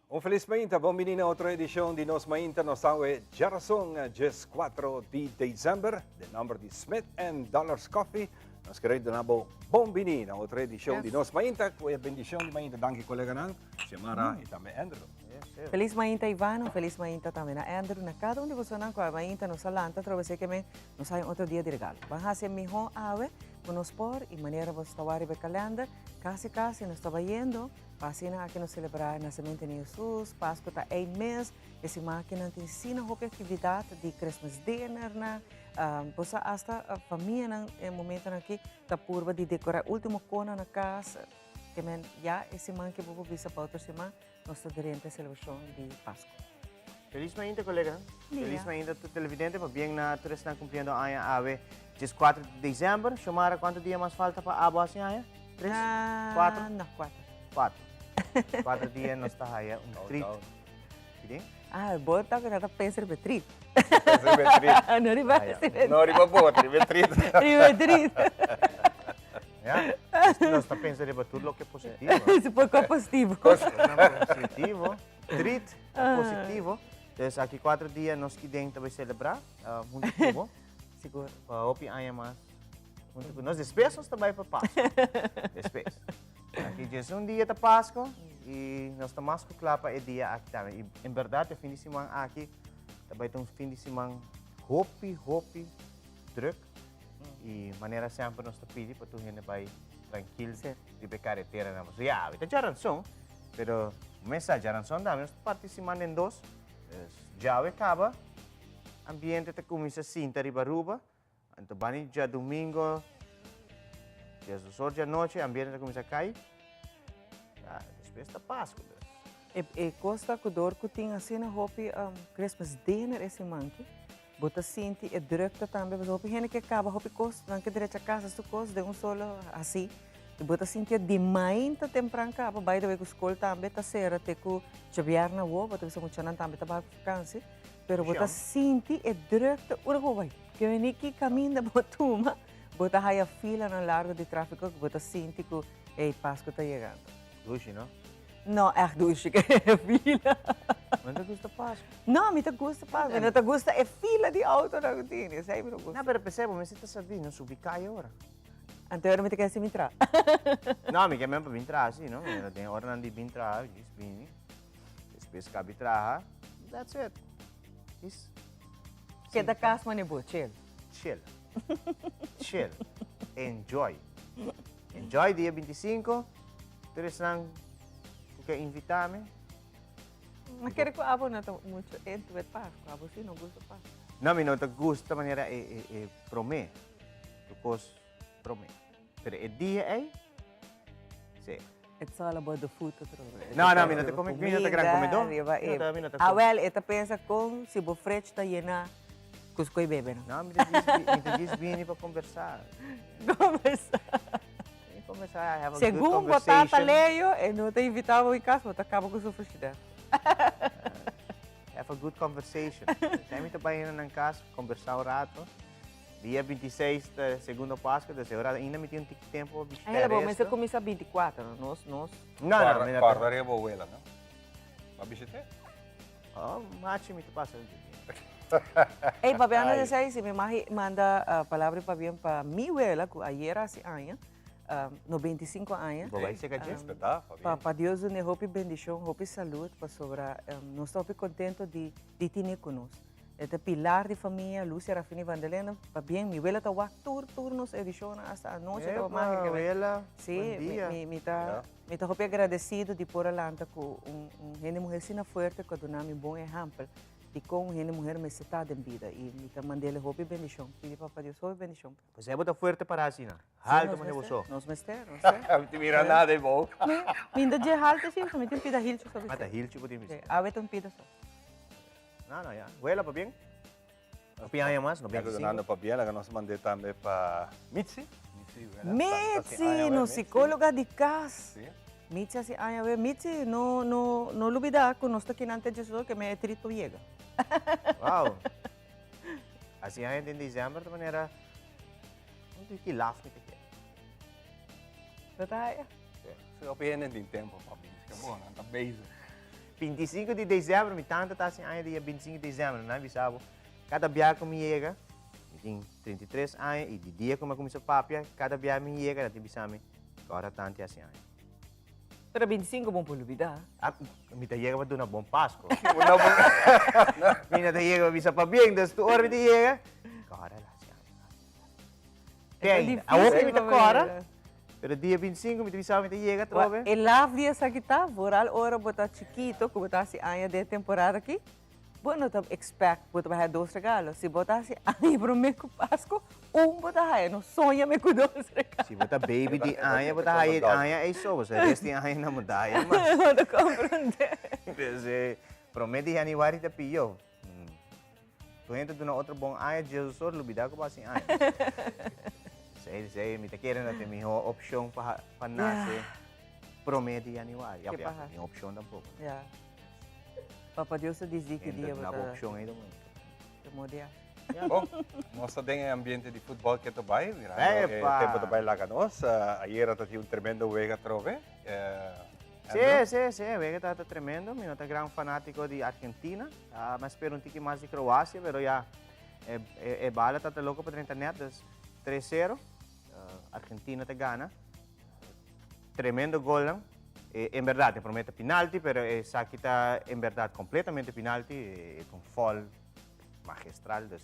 Un felis mainta, bon bini na otro edishon di Nos Mainta. Nos ta awe djarason 14 di december. Den nomber di Smith and Dollars Coffee, nos kere duna bo bon bini na otro edishon di Nos Mainta. Ku e bendishon di mainta, danki koleganan, Xiomara i tambe Andrew. Felis mainta Ivano, felis mainta tambe na Andrew, na kada un di bosonan ku awe mainta nos a lanta atrobe esei ke men nos haña otro dia di regalo. Ban hasi e mihó awe ku nos por i manera boso ta wak riba e kalender, kasi kasi nos ta bayendo. Pa asina aki nos selebrá e nasementu di Hesus, Pasku ta ei mes, e siman aki nan tin sina hopi aktividat di Christmas dinnernan, bo sa asta famianan e momentonan aki ta purba di dekorá e ultimo kona na kas, ke men ya e siman ke bo por bisa pa otro siman nos ta drenta e selebrashon di Pasku. Felis mainta koleganan, felis mainta tur televidente, pabien na tur esnan kumpliendo aña awe 14 di december. Xiomara kuantu dia mas falta pa abo hasi aña? Tres? Cuatro? No, cuatro. Cuatro. Cuatro dia nos ta haya un treat. Kidin? Ah, bo ta que ta pensa riba treat. Pensa riba treat. No riba ah, No riba bo, riba treat. Riba treat. Ja. Nos ta pensa riba tur loke positivo. Si poco positivo. Positivo. Treat positivo. Entonces aki cuatro dia nos kiden ta bay celebra uh, hunto cu bo. Sigur. Pa hopi aña mas. Hunto ku nos. Despues nos ta bai pa Pasku. Despues. Aki djes un dia ta Pasku i nos ta mas ku kla pa e dia aki tambe. I en bèrdat e fin di siman aki ta bai ta un fin di siman hopi, hopi drùk. I manera semper nos ta pidi pa tur hende bai trankil riba e kareteranan. Pasobra ya, awe ta djaranson, pero mesa djaranson tambe nos ta parti siman den dos. Djawe kaba, ambiente ta kuminsá sinta riba Aruba. Anto bani djadumingo, diesdos or djanochi, ambiente ta kuminsá kai. Ya, despues ta Pasku dus. E e kos ta ku dor ku tin asina hopi Christmas dinner e siman aki, bo ta sinti e drukte tambe pasobra hopi hende ke kaba hopi kos, nan ke drecha kasa su kos den un solo hasi i bo ta sinti e di mainta tempran kaba, by the way ku skol tambe ta sera te ku djabièrnè awo, bo ta bisa muchanan tambe ta baha ku fakansi, pero bo ta sinti e drukte ora ku bo bai. Ke ki kaminda bo tuma, bo ta haya filanan largo di tráfiko ku bo ta sinti ku, ey, Pasku ta yegando. Dushi, no? No, ègt dushi ke e fila. No ta gusta Pasku? No, mi ta gusta Pasku. Mi no ta gusta e fila di autonan ku tin, esei mi no gusta. No, pero p'esei bo mester ta sabí, no subi kaya ora. Anto ora mi ta keda sin bin traha. No, mi ke men pa bin traha si, no? Mi den oranan di bin traha, djis bini. Despues kabi traha, that's it. Djis. Keda kas mane bo, chill. Chill. Chill. Enjoy. Enjoy dia 25. Tur esnan ku ke invita mi. Ma kere ku abo no ta mucho into e Pascua. Abo si no gusta Pascua. No, mi no ta gusta manera e, e, e prome. Tu kos prome. Pero e dia ei, sí. It's all about the food atrobe. No, no, mi no ta come, mi no ta gran comedó. Riba Mi no ta, mi no ta Ah, well, e ta pensa con si bo fridge ta llena cu su coi bebe, no? No, mi ta djis, mi ta djis bini pa conversa. Conversa. Bini conversa, have a good Segun bo tata conversation. Leo, e no ta invita bo in cas, bo ta caba cu su frigidair. Have a good conversation. Esei mi ta bai hende nan cas, conversa un rato. Dia 26 ta segundo Pascua, dus e ora ainda mi tin un tiki tempo pa bishita e resto. Bo mester cuminsa 24, no? Nos, nos. No, no, mi no ta. Corda riba bo abuela, no? Bo a bishit'é? Oh, machi mi ta pasa. Ey, papiando di esey, si mi mag manda palabra di pabien pa mi wela cu ayer haci aña, 95 aña. Bo bay seca dje? Respetá, pabien. Pa Dios dun'e hopi bendicion, hopi salud, pasobra nos ta hopi contento di tine cu nos. E ta pilar di famia, Lucia Rafini van der Linden. Pabien, mi wela ta wak tur, tur nos edicionnan hasta anochi ta wak Epa, wela, Sí, buen dia. mi, mi ta, mi ta hopi agradecido di por a lanta cu un, un hende muher asina fuerte cu a duna mi bon ehempel di con un hende muher mester ta den bida. Y mi ta mand'ele hopi bendicion. Pidi Papa Dios hopi bendicion. Pues bo ta fuerte para asina. Halto mane bo so. Nos mester, nos mester. Mi tin mira nada e bou. Mi no ta dje halto si, mi tin pida hilchi so. Ah, ta hilchi bo tin bisti. Awe ta un pida so. No, no, ya. Wela, pabien. Hopi aña mas, 95. Nando pabien, laga nos mand'é tambe pa Mitzi. Mitzi, wela. Mitzi, nos psicóloga di cas. Sí. Mitzi hasi aña we. Mitzi, no, no, no lubida cu nos ta kinan te Jesus que me e trito yega. Wow. Hasi aña den december ta manera, un tiki laf mi ta kier. Bo ta haya? Sí. Hopi hende tin tempo pa bin. Bo, nan ta bezig. 25 di december, mi tanta ta hasi aña dia 25 di december, nan a bisa bo, kada bia ku mi yega, mi tin 33 aña i di dia ku mi a kuminsá papia, kada bia mi yega nan tin bisa mi, ku ora tanti hasi aña. Pero 25 bon por lubidá. Ah, mi ta yega pa duna bon Pasco. Mi no ta yega pa bisa pabien, dus tur ora mi ta yega, ku ora el hasi aña. Kende? Awor ku mi ta kòrda, pero dia 25 mi ta bisa mi ta yega atrobe. E laf di esaki ta, vooral ora bo ta chikito, ku bo ta hasi aña den e temporada aki, bo no ta expect bo ta bai haya dos regalo. Si bo ta hasi aña promé ku Pasku, un bo ta haya, no soña me ku dos regalo. Si bo ta baby di aña, bo ta haya aña ei so, pasobra e rest di aña no bo ta haya mas. Bo ta komprondé. Entonces, promé di januari ta pió. Tu hende duna otro bon aña, Jesus sor lubida ku bo hasi aña. Esei, esei, mi ta kere no ta e mihó opshon pa pa nase promé di januari. Ya, ya, tin opshon tampoko. Ya. Papa Dios ta disdi ki dia bo ta. Hende duna bo opshon ei tambe. Te modia. Bon, nos ta den e ambiente di futbòl ke ta bai, mirando e tempu ta bai laga nos. Ayera ta tin un tremendo wega atrobe. Sí, sí, sí, wega tabata tremendo. Mi no ta gran fanátiko di Argentina. Mi a spera un tiki mas di Kroasia, pero ya e bala tabata loko pa drenta net, dus tres sero. Argentina ta gana. Tremendo golnan. En berdad e prome ta pinalti, pero esaki ta en berdad completamente pinalti. E ta un foul magistral, dus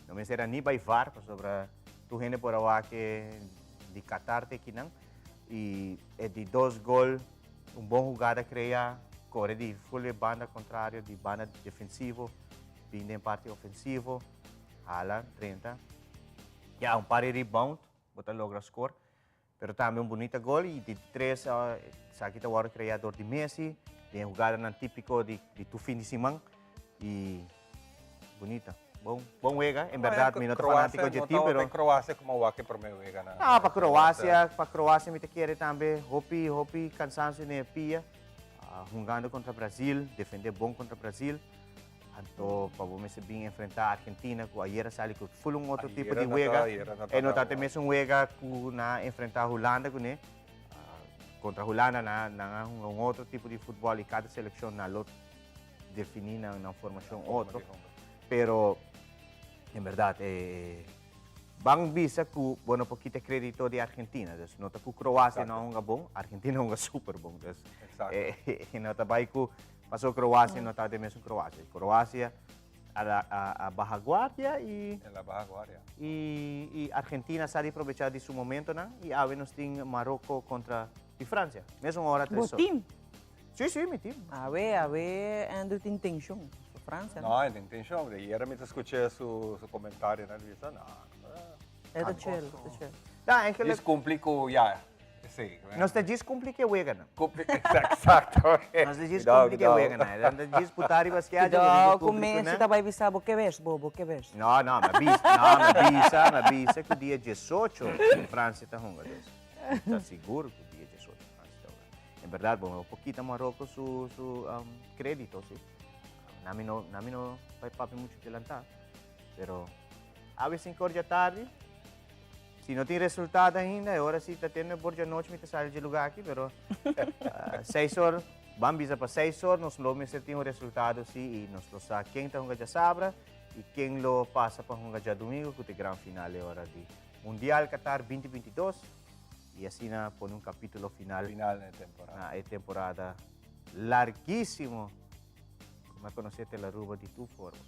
no mester a ni bai var, pasobra tur hende por a wak di Qatar te kinan. Y e di dos gol, un bon hugada crea, core di full e banda contrario, di banda defensivo, bin den parti ofensivo, hala, drenta. Ya, un par di rebound, bo ta logra score. Pero tambe un bunita gol y di tres, esaki ta wordo crea door di Messi, den e hugadanan tipico di tur fin di siman. Y bunita. Bon, bon wega. En berdad mi no ta fanatico dje team, pero. Croacia como wak e prome wega na. No, pa Croacia, pa Croacia mi ta kere tambe hopi, hopi cansancio den e pia. Hungando contra Brasil, defende bon contra Brasil. Anto pa bo mester bin enfrenta Argentina cu ayer a sali cu full un otro tipo di wega. E no ta te mesun wega cu nan a enfrenta Hulanda cune. Contra Hulanda nan a hunga un otro tipo di futbol y cada seleccion nan lo definí nan nan formashon otro. Pero en berdad e ban bisa ku bo no por kita e kredito di Argentina. Dus no ta ku Kroasia no a hunga bon, Argentina a hunga super bon. Dus e no ta bai ku pasobra Kroasia no ta den mesun Kroasia. Kroasia a a baha guardia i El a baha guardia. i i Argentina sa di probechá di su momentonan i awe nos tin Maroko kontra di Fransia. Mesun ora tres Bo tim. Sí, sí, mi team. Awe, awe Andrew tin tension. Su Francia. No, e tin tension. De ayer mi ta escuché su, su comentario na bisa, no. E ta chill, ta chill. Da, eigenlijk... Djis cumpli cu, ja, sí. Nos ta djis cumpli cu e weganan. Cumpli, exacto. Nos ta djis cumpli cu e weganan. Nos ta djis puta riba schedule. Cuidao cu Messi ta bay bisa bo ke bes, bobo, ke bes. No, no, mi a bisa, no, mi a bisa, mi a bisa cu dia diesocho Francia ta hunga. Dus, mi ta sigur cu dia diesocho Francia ta hunga. En berdad bo no por kita Marocco su su credito si. Na mi no na mi no bai papia mucho delantá. Pero awe cinco or dja tardi si no tin resultado ainda e ora si ta tene por dja nochi mi ta sali dje lugar aki pero seis or ban bisa pa seis or nos lo mester tin un resultado si y nos lo sa ken ta hunga djasabra y ken lo pasa pa hunga djadumingo cu ta e gran final e ora di Mundial Qatar 2022. Y asina pone un capítulo final, Final na e temporada. na e temporada larguísimo cu mi a conoce Telaruba di tur forma.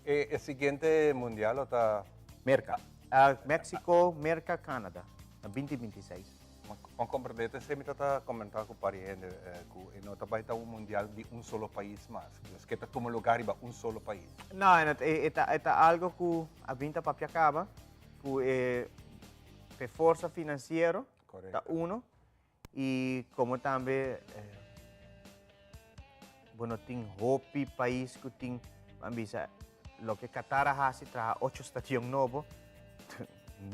E, e siguiente mundial lo ta Merca. Ah, Mexico, Merca, Canada. Na 2026. Ma ma comprende te mi ta comenta cu pari hende eh, cu e no ta bai ta un mundial di un solo pais mas. Dus que ta tuma lugar riba un solo pais. No, e, e, e, ta, e ta algo cu a bin ta papia caba, cu e P'e forsa finansiero ta uno i komo tambe bo no tin hopi pais ku tin, ban bisa, loke Qatar a hasi traha ocho stadion nobo,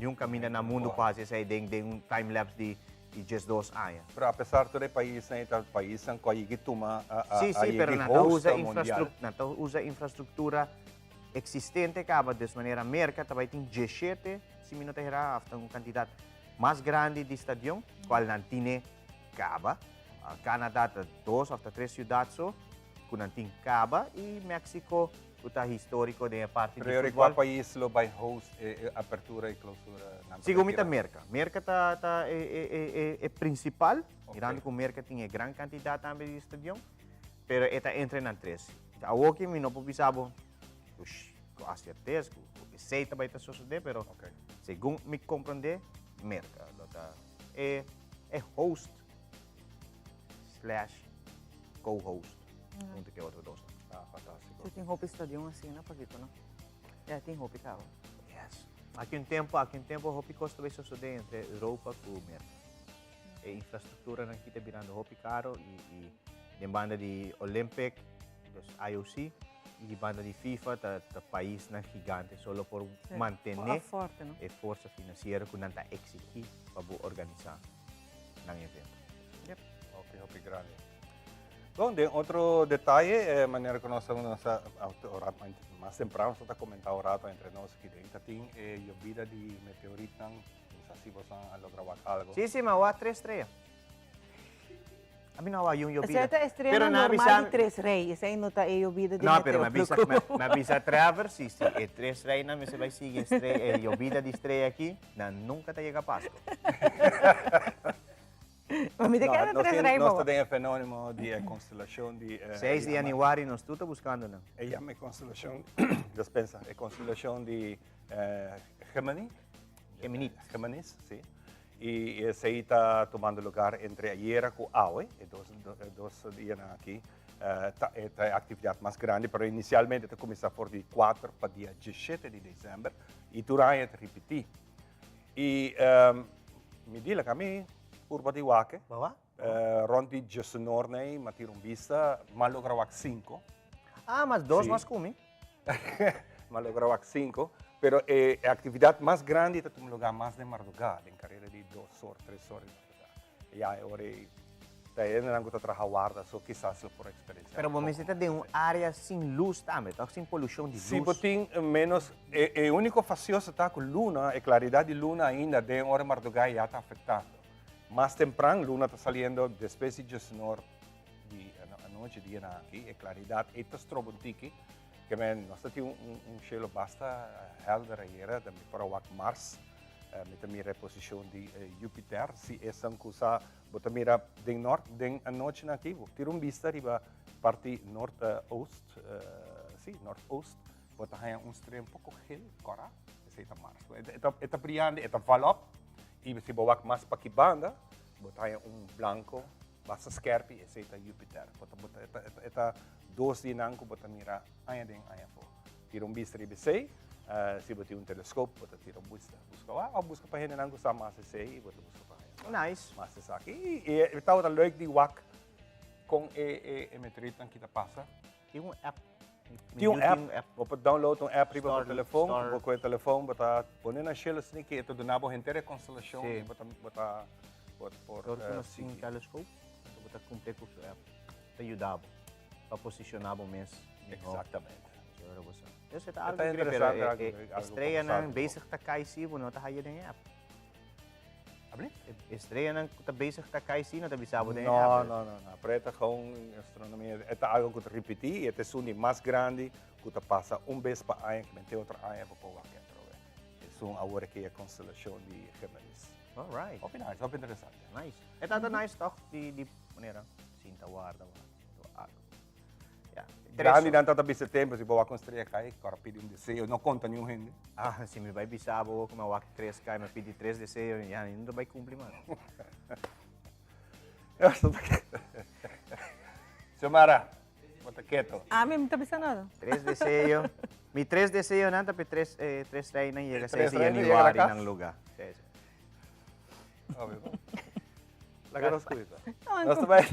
niun kaminda na mundu por hasi esei den den un time lapse di diesdos aña. Pero apesar tur e paisnan ei ta paisnan ku a yegi tuma a Sí, sí, pero yegi nan ta host usa mundial. Nan ta usa infrastruktura existente caba des manera Merca ta bay tin 17 si mi no ta hera of ta un cantidad mas grandi di stadion cual nan tine caba. Canada ta dos of ta tres ciudad so cu nan tin caba y Mexico cu ta historico den e parti di Pero futbol. cua pais lo bay host e apertura y clausura? Nan ta Segun mi ta retira? Merca. Merca ta ta e e e e e principal, mirando cu Merca tin e gran cantidad tambe di stadion, pero e ta entre nan tres. Awoki mi no por bisa bo cu cu a certeza cu esey ta bay ta sosode, pero segun mi comprende Merca lo ta e e host slash co-host hunto cu e otro dos. Ah, fantastico. Si tin hopi stadion asina, pakiko no? Ya tin hopi caba. Yes. Aki un tempo, aki un tempo hopi cos ta bay sosode entre Europa cu Merca. E infrastructuranan aki ta birando hopi caro y y den banda di Olympic, dus IOC, y di banda di FIFA ta ta paisnan gigante solo por mantene forte, no? e forsa financiero cu nan ta exigi pa bo organisa nan evento. Yep. Hopi, hopi grandi. Bon, den otro detaye, manera cu nos nos a mas temprano nos ta comenta un rato entre nos aki den, ta tin e yobida di meteoritnan, no sa si boso a logra wak algo. Si, si, mi a wak tres strea. A mi no a wak un yobida. Esei ta estrena normal di tres rey, esei no ta e yobida di No, pero mi a bisa, meteoro. mi a bisa Trevor, si, si e tres reynan mester bai sigui e strea, e yobida di strea aki, nan nunca ta yega Pasco. Ma mi ta kere Nos tres tin, rey nos ta bobo. den e fenómeno di e konstelashon di e. Seis di januari nos tur ta buskando nan. E yama e konstelashon, dispensa, e konstelashon di Gemini. Geminit. Geminis, si. I esei ta tumando lugar entre ayera ku awe, e dos e dos dianan aki. Ta e ta e aktividat mas grandi, pero inisialmente ta kuminsá for di kuater pa dia diesshete di desèmber i tur aña ta ripití. I mi di laga mi purba di wak. Bo wak? Rond di diesunor nei mi a tira un bista, mi a logra wak sinku. Ah, mas dos mas ku mi. Mi a logra wak sinku, pero e aktividat mas grandi ta tuma lugar mas den mardugá, den karera di dos or, tres or di mardugá. Ya e ora ei ta e hendenan ku ta traha warda so kisas lo por eksperensiá. Pero bo mester ta den un área sin lus tambe, tok? Sin polushon di lus. Si bo tin ménos, e úniko fasioso ta ku luna, e klaridat di luna ainda den ora mardugá ya ta afektando. Mas tempran luna ta saliendo despues di diesunor di anochi dianan aki, e klaridat ei ta stroba un tiki. Ke men nos ta tin un shelo basta helder ayera, ta mi por a wak Mars. Mi ta mira e posishon di Jupiter. Si esnan ku sa bo ta mira den nort den anochinan aki, bo tira un bista riba parti noord-oost, si, noord-oost, bo ta haña un strea un poko gel, kòrá, esei ta Mars. E ta briando, e ta val op, i si bo wak mas pa ki banda, bo ta haña un blanko basta skèrpi, esei ta Jupiter. Bo ta, bo ta, e ta dos di nan ku bo ta mira aña den aña afó. Tira un bista riba esei. Si bo tin un telescoop, bo ta tira un bista. Buska wak, of buska pa hendenan ku sa mas esei i bo ta buska pa haña. Nice. Mas esaki. I e tabata leuk di wak kon e e meteorietnan ki ta pasa. Tin un app. Tin un app. Bo por download un app riba bo telefon. Bo kohe telefon, bo ta pone na shelo asina ki e ta duna bo henter e konstelashon i bo ta bo ta bo por Dor ku nos tin telescoop, bo ta kumpli ku su app. Ta yuda bo pa posishoná bo mes mihó. Exactamente. Ora bo sa. Eso ta algo grave, pero e estrellanan bezig ta kai si bo no ta haya den e app. Abli? E estrellanan ku ta bezig ta kai si no ta bisa bo den e app. No, no, no, no. Pero e ta gewoon astronomia. E ta algo ku ta ripití i e ta esun di mas grandi ku ta pasa un bes pa aña, ku mester otro aña bo por wak e atrobe. Esun awor aki e konstelashon di Géminis. All right. Hopi nice, hopi interesante. Nice. E ta nice toch di manera sinta warda wak. Algo. Ja. Grandinan ta ta bisa tempo, si bo wak un strea kai, kor a pidi un deseo, no konta niun hende. Ah, si mi bai bisa bo ku mi a wak tres kai, mi a pidi tres deseo, ya, mi no ta bai kumpli mas. Xiomara, bo ta keto. Ami no ta bisa nada. Tres deseo. Mi tres deseonan ta pa e tres, eh, tres reinan yega 6 di januari nan luga. Sí, sí. Laga nos kuisa. Nos ta bai.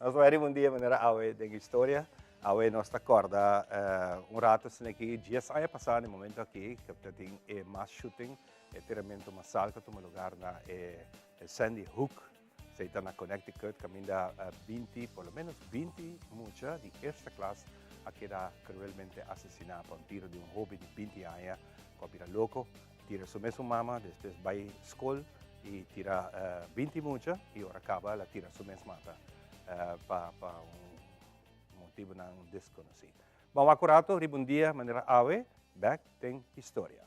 Nos ta bai riba un dia manera awe den historia. Awe nos ta corda un rato asina aki, dies aña pasa na e momento aki, cu ta tin e mass shooting, e tiramento masal cu a tuma lugar na e Sandy Hook, esey ta na Connecticut, caminda binti, por lo menos binti mucha di eerste klas a keda cruelmente asesina pa un tiro di un hoben di binti aña cu a bira loco, tira su mesun mama, despues bay scol. i tira 20 mucha i ora kaba el a tira su mes mata pa pa un motibunan deskonosí. Ban wak un rato riba un dia manera awe bek den historia.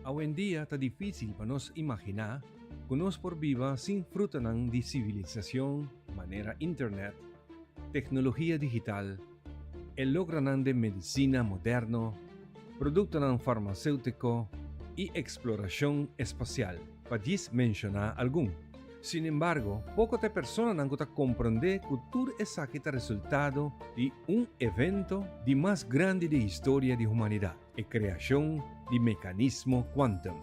Awendia ta difísil pa nos imaginá ku nos por biba sin frutanan di sivilisashon manera internet, teknologia digital, e logranan den medisina moderno, produktonan farmaséutiko i eksplorashon espasial, pa djis menshoná algun. Sinembargo, poko ta e personanan ku ta komprondé ku tur esaki ta resultado di un evento di mas grandi den historia di humanidat, e kreashon di mekanismo quantum.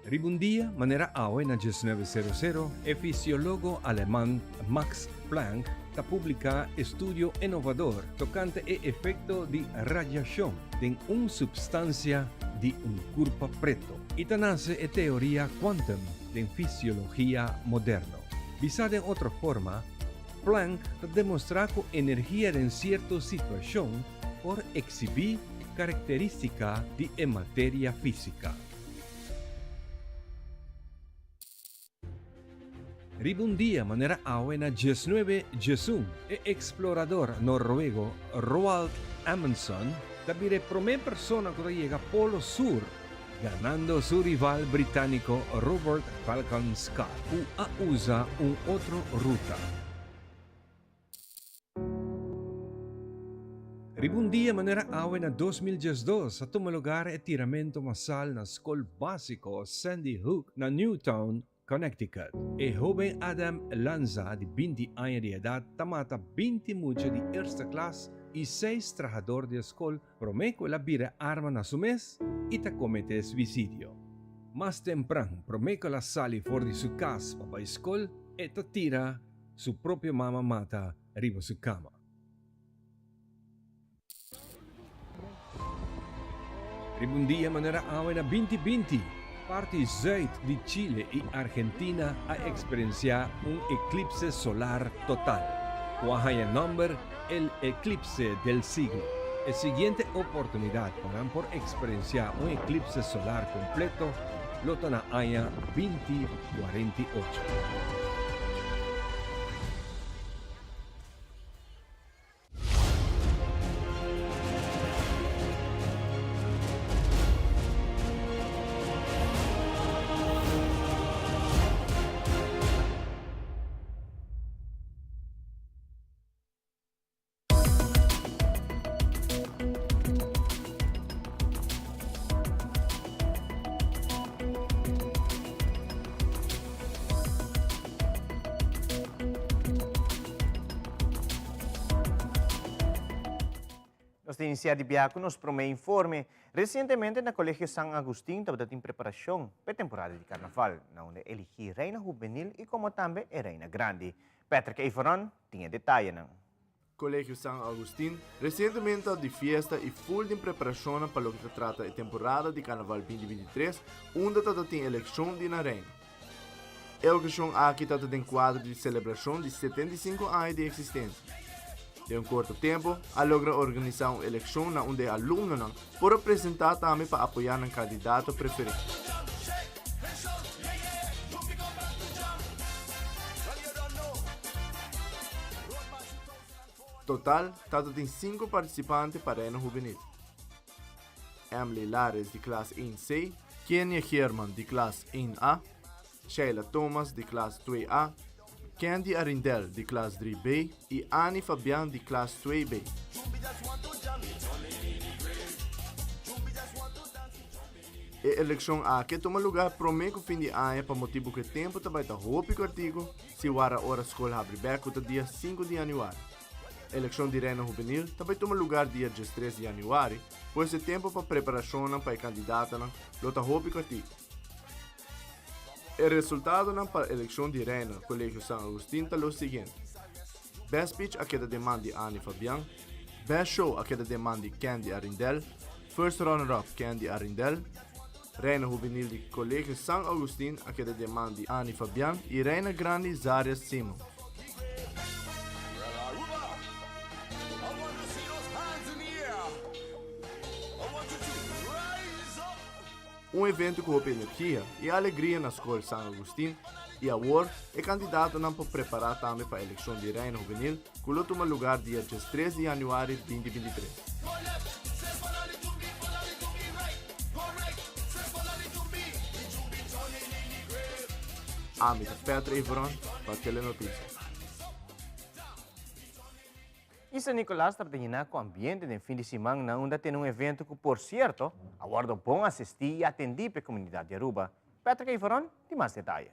Riba un dia, manera awe na diesnuebe sero sero, e fisiologo aleman Max Planck ta publiká estudio enovador tokante e efekto di radiashon den un supstansia di un kurpa preto i ta nase e teoria quantum den fisiologia moderno. Bisá den otro forma, Planck ta demostrá ku energia den sierto situashon por eksibí karakterístika di e materia físika. Riba un dia manera awe na diesnuebe diesun, e eksplorador norwego Roald Amundsen ta bira e promé persona ku ta yega Polo Sur, ganando su rival britániko Robert Falcon Scott, ku a usa un otro ruta. Riba un dia manera awe na 2012 a tuma lugar e tiramento masal na skol básiko Sandy Hook na Newtown, Connecticut. E hóben Adam Lanza di 20 aña di edat ta mata 20 mucha di eerste klas i seis trahador di e skol promé ku el a bira arma na su mes i ta kometé suisidio. Mas tempran, promé ku el a sali for di su kas pa bai skol, e ta tira su propio mama mata riba su kama. Riba un dia manera awe na 2020, parti zuid di Chile i Argentina a eksperensiá un eklipse solar total, ku a haña nòmber El Eclipse del Siglo. E siguiente oportunidat pa nan por eksperensiá un eklipse solar kompleto lo ta na aña 2048. Nos ta inicia di bia cu nos prome informe. Recientemente na Colegio San Agustin tabata tin preparacion p'e temporada di Carnaval, na unda eligi Reina Juvenil y como tambe e Reina Grandi. Patrick Evoron tin e detayenan. Colegio San Augustin recientemente ta di fiesta y full den preparacionnan pa loke ta trata e temporada di Carnaval 2023 unda ta ta tin eleccion di nan reina. E ocasion aki ta ta den cuadro di celebracion di 75 aña di existencia. Den un corto tempo a logra organisa un eleccion na unda e alumnonan por a presenta tambe pa apoya nan candidato preferi. Total tata tin 5 participante pa Reino Hubenil. Emily Lares di klas 1C, Kenia Geerman di klas 1A, Sheila Thomas di klas 2A, Candy Arindel di klas 3B y Annie Fabian di klas 2B. E elekshon aki a tuma lugá promé ku fin di aña pa motibu ku e tempu ta bai ta hopi kòrtiku si wara ora skol habri bèk ku ta dia 5 di yanüari. Elekshon di Reino Hubenil ta bai tuma lugar dia 13 di yanüari, pues e tempu pa preparashonnan pa e kandidatonan lo ta hopi kòrtiku. E resultadonan pa elekshon di Reina Kolegio San Agustin ta lo siguiente, Best Speech a keda den man di Annie Fabian, Best Show a keda den man di Candy Arindel, First Runner Up Candy Arindel, Reina Hubenil di Colegio San Augustin a keda den man di Annie Fabian y Reina Grandi Zaria Simons. Un evento cu hopi energia y alegria na Scol San Augustin y awor e candidatonan por prepara tambe pa eleccion di Reina Hubenil cu lo tuma lugar dia 13 di januari 2023. Ami ta Petra Iveron pa Telenoticias. Y San Nicolas tabata yena cu ambiente den fin di siman na unda tene un evento cu por cierto a wordo bon asisti y atendi p'e comunidad di Aruba. Patrick Iveron tin mas detaye.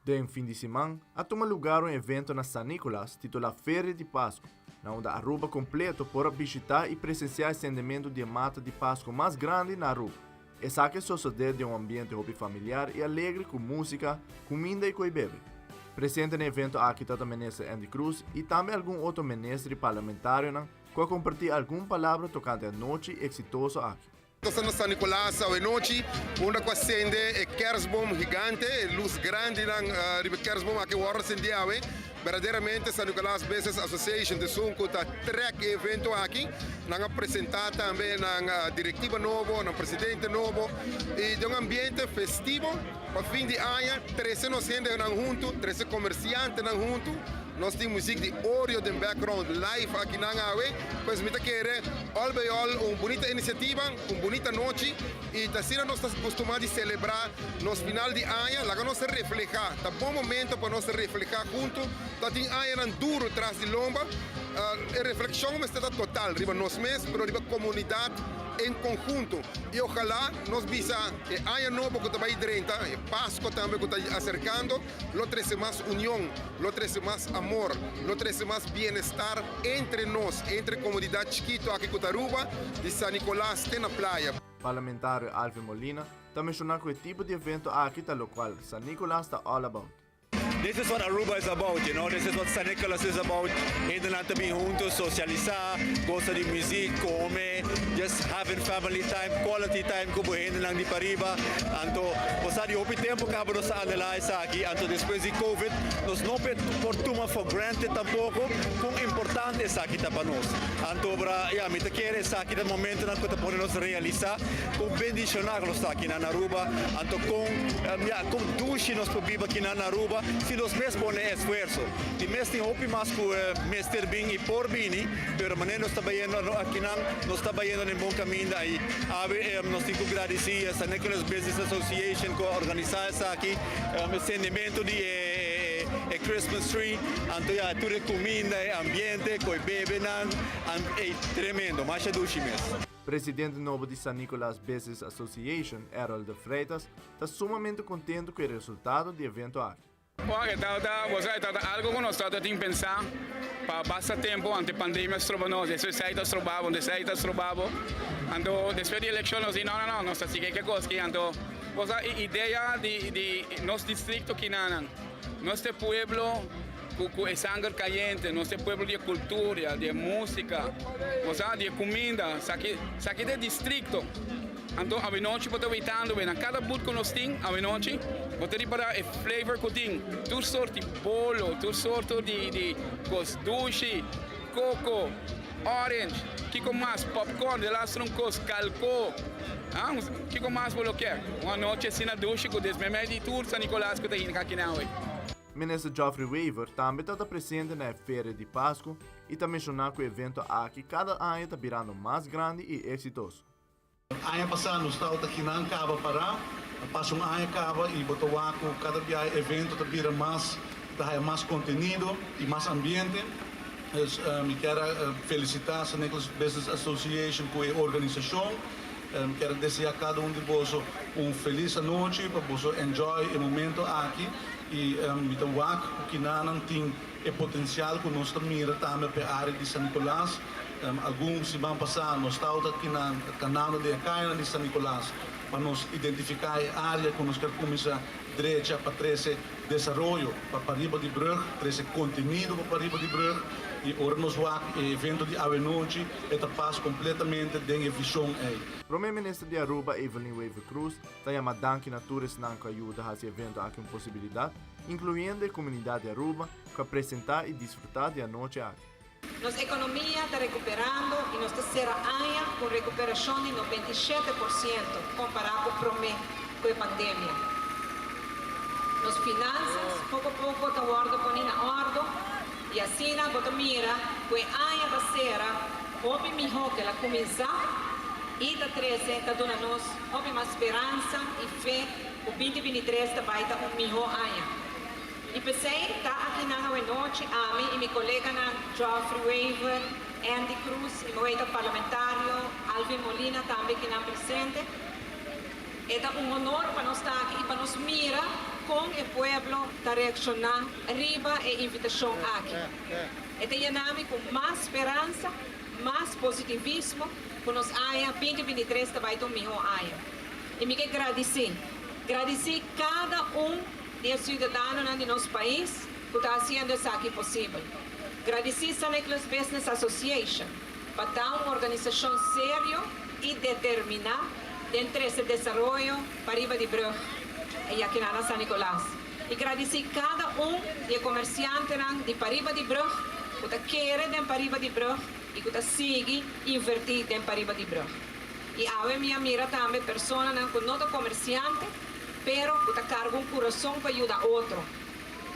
Den fin di siman a tuma lugar un evento na San Nicolas titula Feria di Pasco, na unda Aruba completo por a bishita y presencia e sendemento di e mata di Pasco mas grandi na Aruba. Esaki a sosode den un ambiente hopi familiar y alegre cu musica, cuminda y coy bebe. Presente na e evento aki tata Minister Endy Croes y tambe algun otro minister y parlamentarionan cu a comparti algun palabra tocante e anochi exitoso aki. Nos ta na San Nicolas awe nochi unda cu a sende e kerstboom gigante, e luz grandinan riba e kerstboom aki worde sendi awe. Berdaderamente San Nicolas Business Association ta esun cu ta trek e evento aki. Nan a presenta tambe nan directiva nobo, nan presidente nobo y den un ambiente festivo pa fin di aña trece nos hendenan hunto, trece comerciantenan hunto. Nos tin muziek di Oreo den background live akinan awe. Pues mi ta kere all by all un bunita iniciativa, un bunita nochi y ta asina nos ta costuma di celebra nos final di aña. Laga nos refleha, ta bon momento pa nos refleha hunto. Ta tin añanan duro tras di lomba. E reflexion mester ta total riba nos mes pero riba comunidad en conhunto y ojalá nos bisa e aña nobo cu ta bay drenta, e Pascua tambe cu ta acercando, lo trece mas union, lo trece mas amor, lo trece mas bienestar entre nos, entre comunidad chikito aki cu ta Aruba, di San Nicolas te na Playa. Parlamentario Alvin Molina ta menciona cu e tipo di evento aki ta locual San Nicolas ta all about. This is what Aruba is about, you know, this is what San Nicolas is about. Hendenan ta bin hunto, socialisa, goza di muziek, come, just having family time, quality time cu bo hendenan di pariba. Anto, bo sa di hopi tempo caba nos ta anhela esaki, anto despues di Covid nos no por tuma for granted tampoco con importante esaki ta pa nos. Anto, bra, ya, mi ta kere esaki ta momentonan cu ta pone nos realisa con bendiciona cu nos ta aki na Aruba, anto con, ya, con dushi nos por biba aki na Aruba si nos mes pone esfuerso. Di mes tin hopi mas cu mester bin y por bini, pero manera nos ta bayendo akinan, nos ta bayendo den bon caminda y awe nos tin cu gradici San Nicolas Business Association cu a organisa esaki, e sendimento di e Christmas tree, anto ya tur e cuminda, e ambiente, cu e bebenan, ey tremendo, masha dushi mes. Presidente nobo di San Nicolas Business Association, Errol de Freitas, ta sumamente contento cu e resultado di evento aki. Ora e tabata, bo sa, e tabata algo cu nos tabata tin pensa pa basta tempo ante pandemia stroba nos, eso esey ta stroba bo, esey ta stroba bo. Anto despues di eleccion nos di no, no, no, nos ta sigui ke cos ki. Anto bo sa e idea di di nos districto kinanan, nos ta e pueblo cu cu e sanger cayente, nos ta e pueblo di e cultura, di e musica, bo sa, di e cuminda, esaki, esaki ta e districto. Anto awenochi bo ta weitando be na kada but ku nos tin awenochi bo ta ripara e flavor ku tin tur sort di bolo tur sorto di di kos dushi koko orange kiko mas popcorn de las un kos kalko ah kiko mas bo lo ke un anochi asina dushi ku desmemei di tur San Nicolas ku ta hinka aki na awe. Minister Geoffrey Wever tambe ta ta presente na e Feria di Pascu y ta menciona cu e evento aki cada aña ta birando mas grandi y exitoso. Aña pasá nos tabata kinan kaba pará, a pasa un aña kaba i bo ta wak ku kada biaha e evento ta bira mas, ta haya mas kontenido i mas ambiente. Dus mi kier a felisitá San Nicolas Business Association ku e organisashon. Mi kier a deseá kada un di boso un felis anochi pa boso enjoy e momento aki i mi ta wak ku kinanan tin e potensial ku nos ta mira tambe pa e área di San Nicolas. Algun siman pasá nos tabata aki na kanando den e kayanan di San Nicolas pa nos identifiká e área ku nos kier kuminsá drecha pa trese desaroyo pa pariba di brug, trese kontenido pa pariba di brug i ora nos wak e evento di awenochi e ta pas kompletamente den e vishon ei. Prome Minister di Aruba Evelyn Wever-Croes ta yama danki na tur esnan ku a yuda hasi evento aki un posibilidat, inkluyendo e komunidat di Aruba ku a presentá i disfrutá di anochi aki. Nos ekonomia ta rekuperando i nos ta sera aña ku un rekuperashon di 97% kompará ku promé ku e pandemia. Nos finansas poko poko ta wòrdu poni na òrdu i asina bo ta mira ku e aña ta sera hopi mihó ku el a kuminsá i ta trese ta duna nos hopi mas speransa i fe ku 2023 ta bai ta un mihó aña. I p'esei ta akinan awenochi ami i mi koleganan Geoffrey Wever, Endy Croes i moeta parlamentario Alvin Molina tambe kinan presente. E ta un honor pa nos ta aki i pa nos mira kon e pueblo ta reakshoná riba e invitashon aki. E ta yena mi ku mas speransa, mas positivismo ku nos aña 2023 ta bai ta un mihó aña. I mi ke gradisí, gradisí kada un di e siudadanonan di nos pais ku ta hasiendo esaki posibel. Gradisí San Nicholas Business Association pa ta un organisashon serio i determiná den trese desaroyo pariba di brug i akinan na San Nicolas. I gradisí kada un di e komersiantenan di pariba di brug ku ta kere den pariba di brug i ku ta sigui invertí den pariba di brug. I awe mi a mira tambe personanan ku no ta komersiante, pero ku ta karga un kurason pa yuda otro.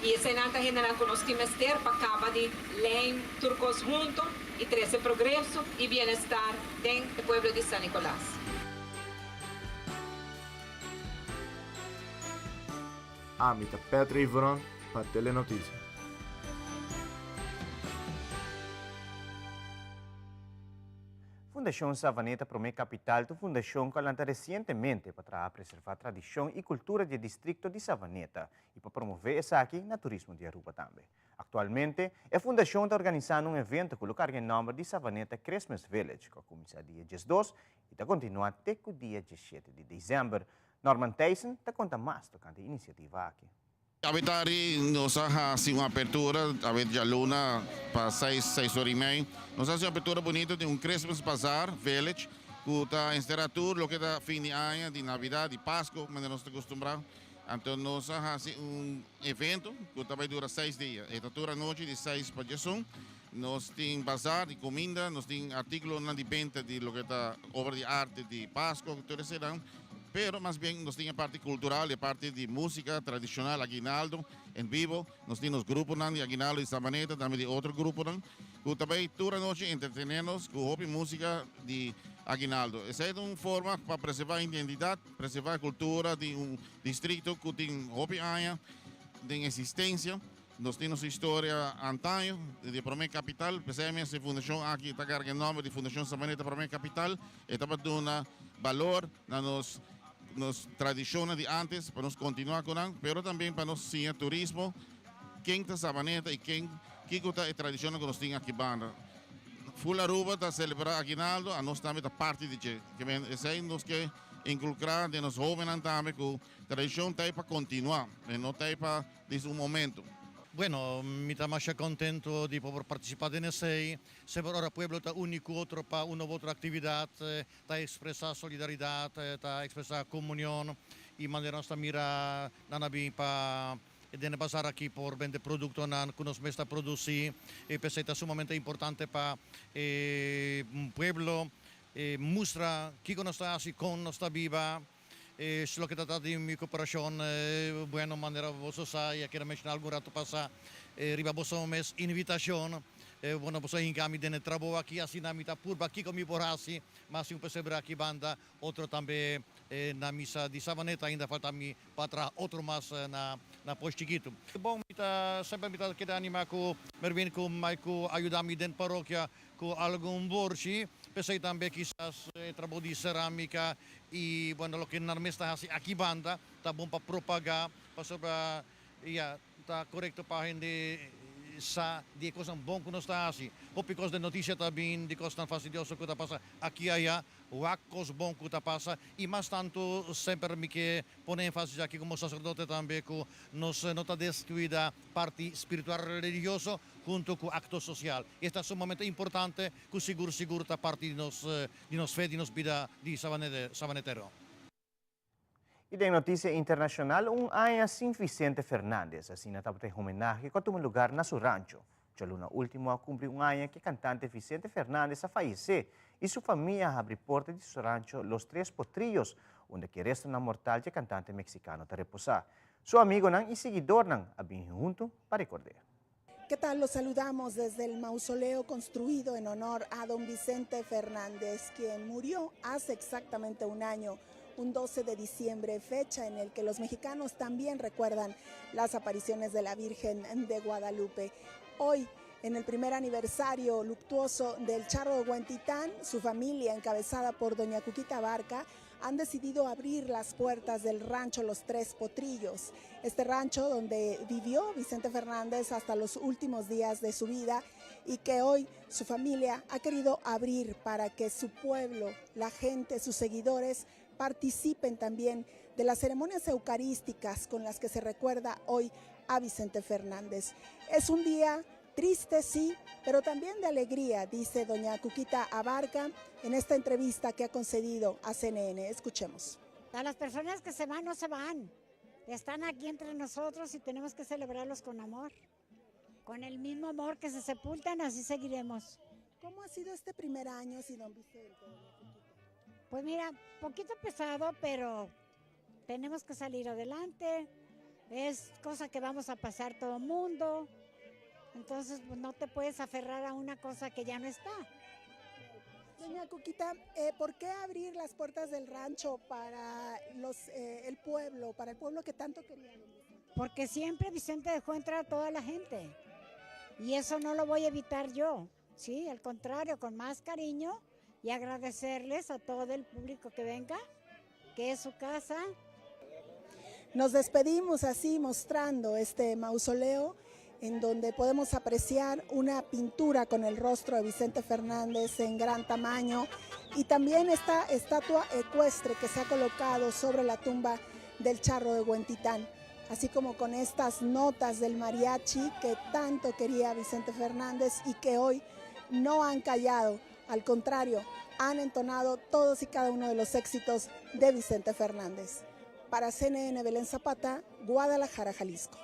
I eseinan ta hendenan ku nos tin mester pa kaba di lijm tur kos hunto i trese progreso i bienestar den e pueblo di San Nicolas. Ami ta Patrick Veron pa Telenoticia. Fundashon Savaneta Promé Kapital ta un fundashon ku a lanta resientemente pa traha preservá tradishon i kultura di e distrikto di Savaneta i pa promové esaki na turismo di Aruba tambe. Aktualmente e fundashon ta organisando un evento ku lo karga e nòmber di Savaneta Christmas Village ku a kuminsá dia 12 i ta kontinuá te ku dia 17 di desèmber. Norman Thijssen ta konta mas tokante e inisiativa aki. Abetari nos a hasi un apertura awe djaluna pa seis, seis ora i mei. Nos a hasi un apertura bunito di un Christmas Bazaar Village ku ta enserá tur loke ta fin di aña, di Navidad, di Pasco, manera nos ta kustumbrá. Anto nos a hasi un evento ku ta bai dura seis dia. E ta tur anochi di seis pa diesun. Nos tin bazaar di kuminda, nos tin artíkulonan di benta di loke ta obra di arte di Pasco, tur eseinan. Pero mas bien nos tin e parti cultural, e parti di musica tradicional, aguinaldo en vivo. Nos tin nos gruponan di aguinaldo di Sabaneta, tambe di otro gruponan cu ta bay tur anochi entretene nos cu hopi musica di aguinaldo. Esey ta un forma pa preserva identidad, preserva cultura di un districto cu tin hopi aña den existencia. Nos tin nos historia antaño di e prome capital, p'esey mes e fundacion aki ta carga e nomber di Fundacion Sabaneta Prome Capital. E tabata duna balor na nos nos tradicionnan di antes pa nos continua cu nan, pero tambe pa nos siña turismo ken ta Sabaneta y ken kico ta e tradicionnan cu nos tin aki banda. Full Aruba ta celebra Aguinaldo, anos tambe ta parti di dje. Ke men esey nos ke inculcra den nos hobennan tambe cu tradicion ta ey pa continua y no ta ey pa dis un momento. Bueno, mi ta masha contento di por participa den esey. Semper ora pueblo ta uni cu otro pa un of otro actividad, ta expresa solidaridad, ta expresa comunion y manera nos ta mira nan a bin pa den e bazar aki por bende productonan cu nos mes ta produci y p'esey ta sumamente importante pa e pueblo mustra kico nos ta haci, con nos ta biba. Es loke ta trata di mi koperashon. Bueno, manera boso sa, i a keda menshoná algun ratu pasá riba boso mes invitashon. Bueno, boso a hinka mi den e trabou aki, asina mi ta purba kiko mi por hasi, mas tin un pesebre aki banda, otro tambe na misa di Savaneta, ainda falta mi pa traha otro mas na na Pos Chikitu. Bon, mi ta semper mi ta keda animá ku Mervin ku Mike ku a yuda mi den parokia ku algun borchi, p'esei tambe kisas e trabou di serámika i bueno loke nan mes ta hasi aki banda ta bon pa propagá pasobra ya ta korekto pa hende. sa di e kosnan bon ku nos ta hasi. Hopi kos den notisia ta bin di kosnan fastidioso ku ta pasa aki aya, wak kos bon ku ta pasa i mas tantu semper mi ke pone énfasis aki komo saserdote tambe ku nos no ta deskuida parti spiritual religioso huntu ku akto sosial. I esta sumamente importante ku sigur sigur ta parti di nos di nos fe di nos bida di sabanetero. I den notisia internashonal, un aña sin Vicente Fernandez, asina tabata e homenahe ku a tuma lugar na su rancho. Djaluna último a kumpli un aña ku e kantante Vicente Fernandez a fayesé i su famia a habri porta di su rancho Los Tres Potrillos, unda ku e restonan mortal dje kantante meksikano ta reposá. Su amigonan i siguidornan a bini huntu pa rekord'é. ¿Qué tal? Los saludamos desde el mausoleo construido en honor a don Vicente Fernández, quien murió hace exactamente un año, un 12 de diciembre, fecha en el que los mexicanos también recuerdan las apariciones de la Virgen de Guadalupe. Hoy, en el primer aniversario luctuoso del Charro de Huentitán, su familia, encabezada por doña Cuquita Barca, han decidido abrir las puertas del rancho Los Tres Potrillos, este rancho donde vivió Vicente Fernández hasta los últimos días de su vida y que hoy su familia ha querido abrir para que su pueblo, la gente, sus seguidores participen también de las ceremonias eucarísticas con las que se recuerda hoy a Vicente Fernández. Es un día triste, sí, pero también de alegría, dice doña Cuquita Abarca en esta entrevista que ha concedido a CNN. Escuchemos. A las personas que se van, no se van. Están aquí entre nosotros y tenemos que celebrarlos con amor. Con el mismo amor que se sepultan, así seguiremos. ¿Cómo ha sido este primer año sin don Vicente, doña Cuquita? Pues mira, poquito pesado, pero tenemos que salir adelante. Es cosa que vamos a pasar todo el mundo. Entonces, pues, no te puedes aferrar a una cosa que ya no está. Doña Cuquita, ¿por qué abrir las puertas del rancho para el pueblo, para el pueblo que tanto quería, don Vicente? Porque siempre Vicente dejó entrar a toda la gente. Y eso no lo voy a evitar yo, ¿sí? Al contrario, con más cariño y agradecerles a todo el público que venga, que es su casa. Nos despedimos así mostrando este mausoleo en donde podemos apreciar una pintura con el rostro de Vicente Fernández en gran tamaño y también esta estatua ecuestre que se ha colocado sobre la tumba del Charro de Huentitán, así como con estas notas del mariachi que tanto quería Vicente Fernández y que hoy no han callado, al contrario, han entonado todos y cada uno de los éxitos de Vicente Fernández. Para CNN, Belén Zapata, Guadalajara, Jalisco.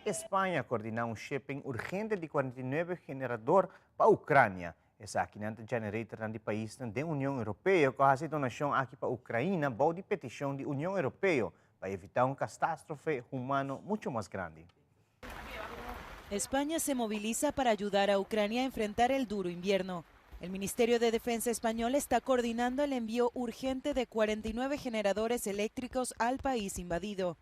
España a coordina un shipping urgente di 49 generador pa Ucrania. Esakinan ta generatornan di paisnan den Union Europeo cu a haci donacion aki pa Ucraina bou di peticion di Union Europeo pa evita un castastrofe humano mucho mas grandi. España se moviliza para ayudar a Ucrania a enfrentar el duro invierno. El Ministerio de Defensa español está coordinando el envío urgente de 49 generadores eléctricos al país invadido.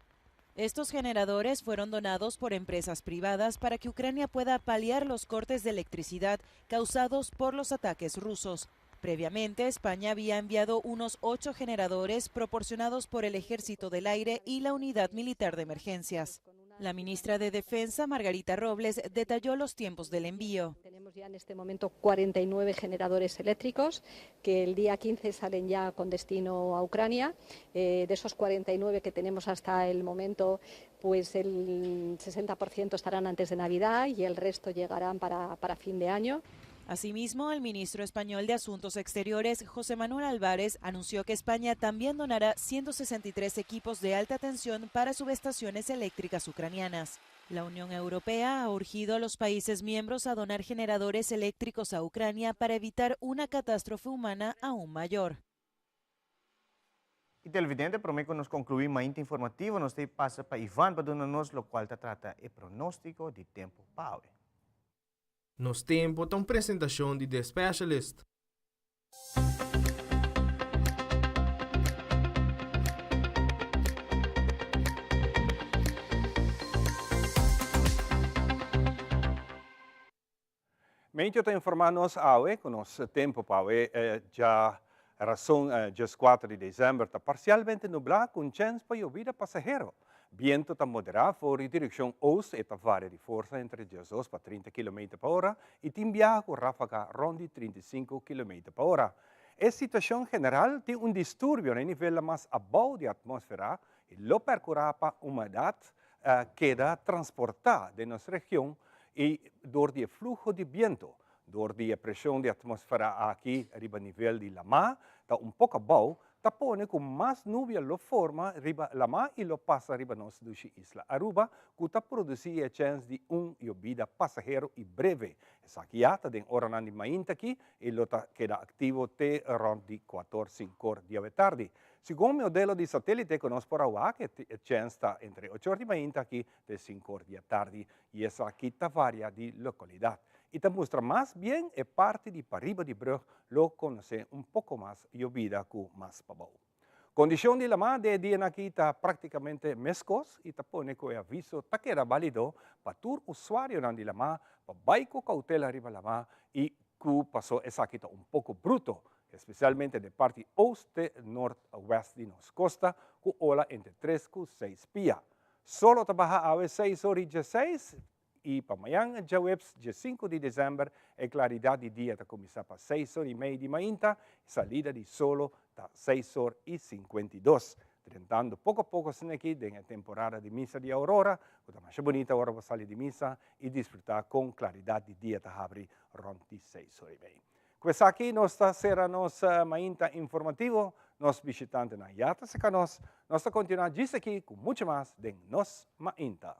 Estos generadores fueron donados por empresas privadas para que Ucrania pueda paliar los cortes de electricidad causados por los ataques rusos. Previamente, España había enviado unos 8 generadores proporcionados por el Ejército del Aire y la Unidad Militar de Emergencias. La ministra de Defensa, Margarita Robles, detalló los tiempos del envío. Tenemos ya en este momento 49 generadores eléctricos que el día 15 salen ya con destino a Ucrania. De esos 49 que tenemos hasta el momento, el 60% estarán antes de Navidad y el resto llegarán para fin de año. Asimismo, el ministro español de Asuntos Exteriores, José Manuel Albares, anunció que España también donará 163 equipos de alta tensión para subestaciones eléctricas ucranianas. La Unión Europea ha urgido a los países miembros a donar generadores eléctricos a Ucrania para evitar una catástrofe humana aún mayor. Y televidente, prome cu nos conclui Mainta Informativo, nos ta pasa pa Ivan pa duna nos locual ta trata e pronostico di tempo pa awe. Nos Tempo ta un presentacion di The Specialist. Mentio ta informa nos awe cu nos tempo pa awe dja rason djescuatro di december ta parcialmente nubla cu un chens pa yobida pasahero. Biento ta moderá for di direkshon oost, e ta varia di forsa entre diesdos pa 30 kilometer pa ora i tin biaha ku ráfaga rònt di 35 kilometer pa ora. E situashon general tin un disturbio na e nivelnan mas abou di atmósfera i lo pèrkurá pa humedat keda transportá den nos region i dor di e fluho di biento. Dor di e preshon di atmósfera aki riba nivel di lamá ta un poko abou, ta pone ku mas nubia lo forma riba lamá i lo pasa riba nos dushi isla Aruba, ku ta produsí e chèns di un yobida pasahero i breve. Esaki ya ta den oranan di mainta aki i lo ta keda aktivo te rònt di kuator sinkor di awe tardi. Segun modelo di satélite ku nos por a wak, e chèns ta entre ochor di mainta aki te sinkor di atardi i esaki ta varia di lokalidat i ta mustra mas bien e parti di pariba di brug lo konosé un poko mas yobida ku mas pabou. Kondishon di lamá den e dianan aki ta praktikamente meskos i ta pone ku e aviso ta keda bálido pa tur usuarionan di lamá pa bai ku koutela riba lamá i ku pasó esaki ta un poko bruto, espesialmente den parti oost te noordwest di nos kosta ku ola entre tres ku seis pia. Solo ta baha awe seis or i dieseis i pa mañan djaweps diesinku di desèmber e klaridat di dia ta kuminsá pa seis or i mei di mainta, salida di solo ta seis or i 52. Drentando poko poko asina aki den e temporada di misa di Aurora ku ta masha bunita ora bo sali di misa i disfrutá kon klaridat di dia ta habri rònt di seis or i mei. Ku esaki nos ta sera nos mainta informativo. Nos bishitantenan ya ta seka nos. Nos ta kontinuá djis aki ku muchu mas den Nos Mainta.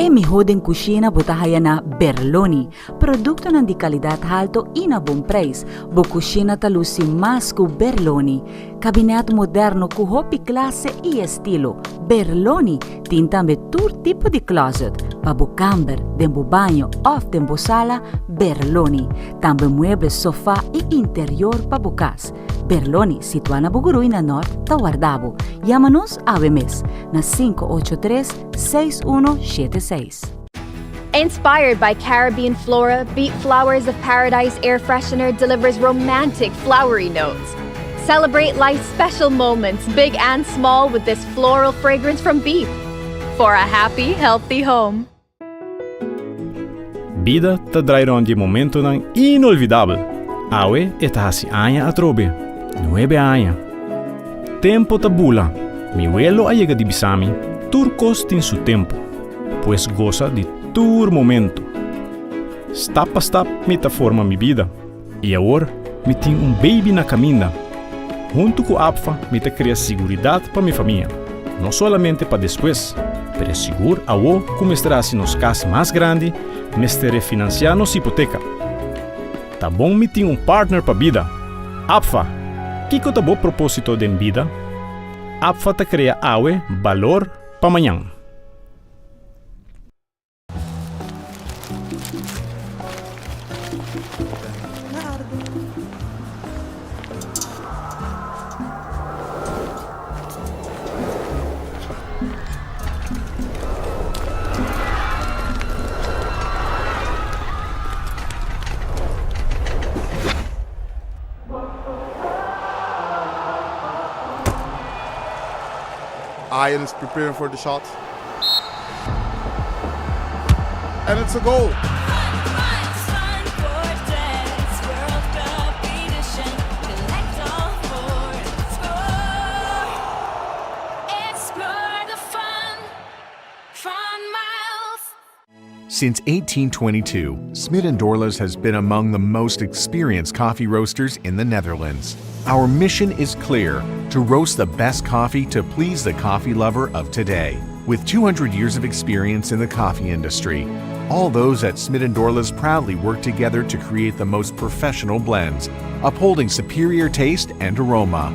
E mihó den kushina bo ta haya na Berloni. Produktonan di kalidat halto i na bon preis. Bo kushina ta lusi mas ku Berloni. Kabinèt moderno ku hopi klase i estilo. Berloni tin tambe tur tipo di klòzet pa bo kamber, den bo baño òf den bo sala, Berloni. Tambe mueble, sofá i interior pa bo kas. Berloni, situá na Bugurui na Nòrt, ta warda bo. Yama nos awe mes na 583 6176. Inspired by Caribbean flora, Beat Flowers of Paradise air freshener delivers romantic flowery notes. Celebrate life's special moments, big and small, with this floral fragrance from Beep. For a happy, healthy home. Bida ta drai rond di momentonan inolvidabel. Awe e ta hasi aña atrobe. Nuebe aña. Tempo ta bula. Mi welo a yega di bisa mi, tur kos tin su tempo. Pues gosa di tur momento. Stap pa stap mi ta forma mi bida. I awor mi tin un baby na kaminda. Huntu ku APFA mi ta krea siguridat pa mi famia. No solamente pa despues, pero sigur awo ku mester hasi nos kas mas grandi, mester refinansiá nos hipoteka. Ta bon mi tin un partner pa bida. APFA! Kiko ta bo propósito den bida? APFA ta krea awe balor pa mañan. Ian is preparing for the shot. And it's a goal. Since 1822, Smit & Dorlas has been among the most experienced coffee roasters in the Netherlands. Our mission is clear, to roast the best coffee to please the coffee lover of today. With 200 years of experience in the coffee industry, all those at Smit & Dorlas proudly work together to create the most professional blends, upholding superior taste and aroma.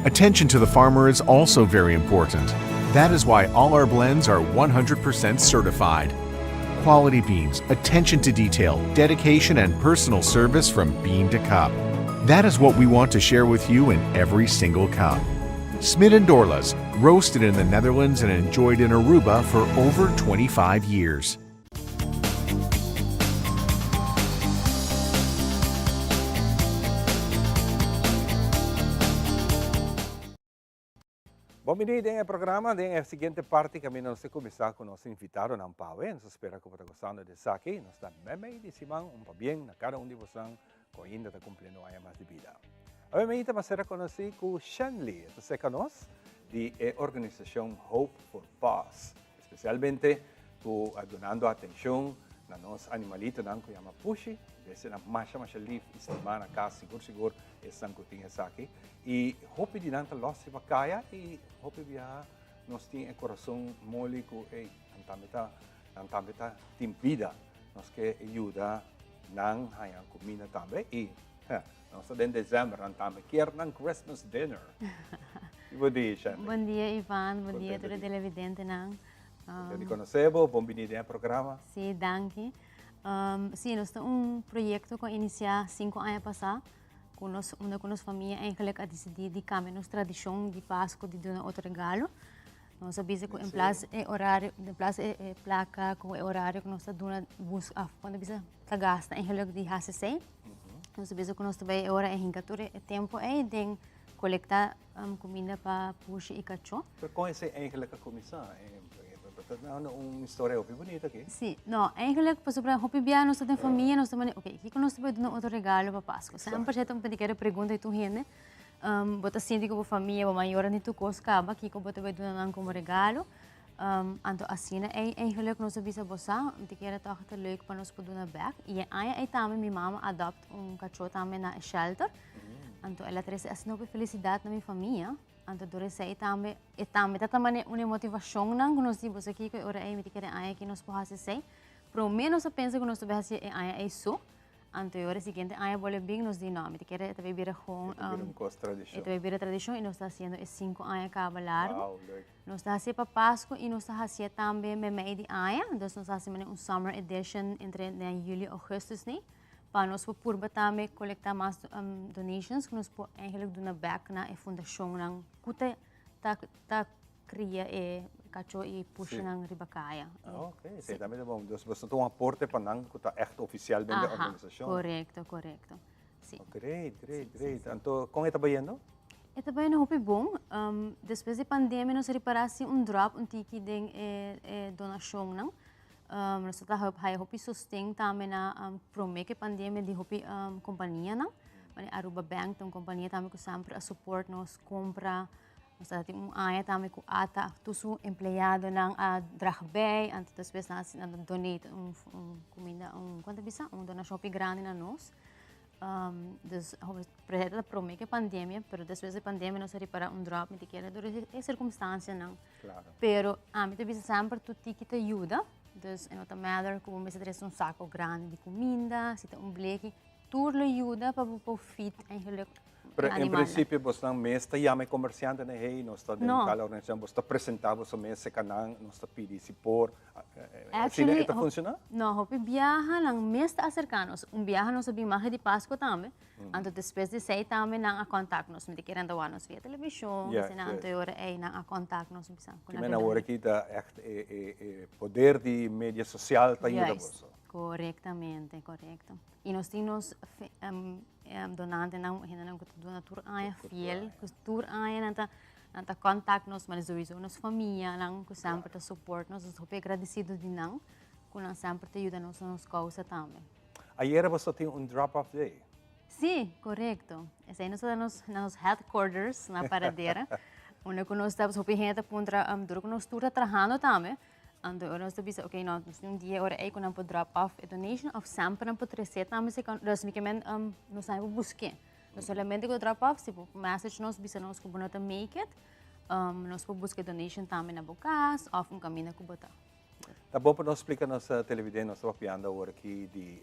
Attention to the farmer is also very important. That is why all our blends are 100% certified. Quality beans, attention to detail, dedication, and personal service from bean to cup. That is what we want to share with you in every single cup. Smit and Dorlas, roasted in the Netherlands and enjoyed in Aruba for over 25 years. Bon bini den e programa. Den e siguiente parti kaminda nos ta kuminsá ku nos invitadonan pawe. Nos ta spera ku bo ta gostando di esaki. Nos ta meimei di siman un pabien na kada un di bosan ku ainda ta kumpliendo un aña mas di bida. Awe mi ta ser konosí ku Shenley. E ta serka nos di e organisashon Hope for Paws. Especialmente cu a dunando atencion na nos animalitonan cu yama pushi, bestianan masha masha lif y stima na cas, sigur sigur esnan cu tin esaki. Y hopi di nan ta los riba caya y hopi biaha nos tin e corazon moli cu ey, nan tambe ta, nan tambe ta tin bida. Nos ke yuda nan haña cuminda tambe y nos ta den december, nan tambe kier nan Christmas dinner. Bon dia, Shanley. Bon dia, Ivan. Bon dia tur e televidentenan. Contento di conoce bo. Bon bini den e programa. Si, danki. Si, nos ta un proyecto cu a inicia cinco aña pasa, cu nos, unda cu nos famia eigenlijk a dicidi di cambia nos tradicion di Pasco di duna otro regalo. Nos a bisa cu en plaats e horario, en plaats e placa cu e horario cu nos ta duna bus af, cuando bisa ta gasta eigenlijk di haci esey, nos a bisa cu nos ta bay e ora e hinca tur e tempo ey den Kolektá kuminda pa pushi i kachó. Pero kon esei eigenlijk a kuminsá? Bo ta dando un historia hopi bunita aki. Sí, no, eigenlijk pasobra hopi bia nos ta den famia, nos ta manda, oké, kiko nos ta por duna otro regalo pa Pasku? Semper ta un pediquero pregunta di tur hende. Bo ta sinti ku bo famia, bo mayornan di tur kos kaba, kiko bo ta bai duna nan komo regalo? Anto asina ei eigenlijk nos a bisa bo sa, mi ta kere tòg ta leuk pa nos por duna bèk. I e aña ei tambe mi mama adopt un kachó tambe na e shelter. Anto el a trese asina hopi felisidat na mi famia. Anto dor esei tambe, e tambe ta mane un e motivashonnan ku nos di boso kiko e ora ei mi ta kere aña aki nos por hasi esei. Promé nos a pensa ku nos ta bai hasi e aña ei so. Anto e ora siguiente aña bolbe bin nos di no, mi ta kere e ta bai bira gewoon. E ta bira un kos tradishon. E ta bai bira tradishon i nos ta hasiendo e sinku aña kaba largu. Wow, leuk. Nos ta hasié pa Pasku i nos ta hasié tambe meimei di aña. Dus nos ta hasi mane un summer edition entre den juli, augustus ni. Pa nos por purba tambe kolektá mas donations ku nos por eigenlijk duna bèk na e fundashonnan ku ta ta ta kria e kachó i pushinan riba kaya. Ah, ok. Esei tambe ta bon. Dus boso ta un aporte pa nan ku ta ègt ofisialmente organisashon. Korekto, korekto. Si. Great, great, great. Anto kon e ta bayendo? E ta bayendo hopi bon. Despues di pandemia nos a ripará si un dròp un tiki den e e donashonnan. Nos ta haya hopi sosten tambe na prome ku e pandemia di hopi kompanianan. Manera Aruba Bank ta un kompania tambe ku semper a support nos kompra. Nos ta tin un aña tambe ku ata tur su empleadonan a draga bei, anto despues nan a donate un kuminda, un kon ta bisa, un donashon hopi grandi na nos. Dus ta prome ku e pandemia, pero despues di pandemia nos a ripara un drop, mi ta kere dor e sirkunstansianan. Pero ami ta bisa semper tur tiki ta yuda, dus e no ta matter ku bo mester trese un sako grandi di kuminda, si ta un bleki, tur lo yuda pa bo por feed eigenlijk e Pero en animalnan. principio bosnan mes ta yama e komersiantenan, hey, nos ta den No. tal organisacion, bos ta presenta boso mes serka nan, nos ta pidi si por, asina Actually, e ta funciona? No, hopi biaha nan mes ta aserka nos. Un biaha nos a bin magia di Pasco tambe. Anto despues di esei tambe nan a contact nos. Mi ta kere nan ta wak nos via television, asina anto e ora ei nan a contact nos bisa ku Ki nan men ke awor duna. aki ta echt e e e poder di media social ta yuda Juist, boso. korektamente, korekto. I nos tin nos donantenan, hendenan ku ta duna tur aña fiel, ku tur aña nan ta nan ta contact nos, ma souiso nos famianan ku semper ta support nos, nos ta hopi agradesido di nan ku nan semper ta yuda nos na nos kousa tambe. Ayera boso tin un drop off day. Sí, korekto. Esei nos ta na nos na nos headquarters na Paradera, unda ku nos ta hopi hende ta puntra dor ku nos tur ta trahando tambe, anto ora nos ta bisa ok no nos tin un dia ora ei ku nan por drop off e donation òf semper nan por tres'é tambe si dus mi ke men nos tambe por busk'é. No solamente ku drop off, si bo message nos bisa nos ku bo no ta make it, nos por buska e donation tambe na bo kas òf un kaminda ku bo ta. Ta bon pa nos splika nos televidente, nos ta papiando awor aki di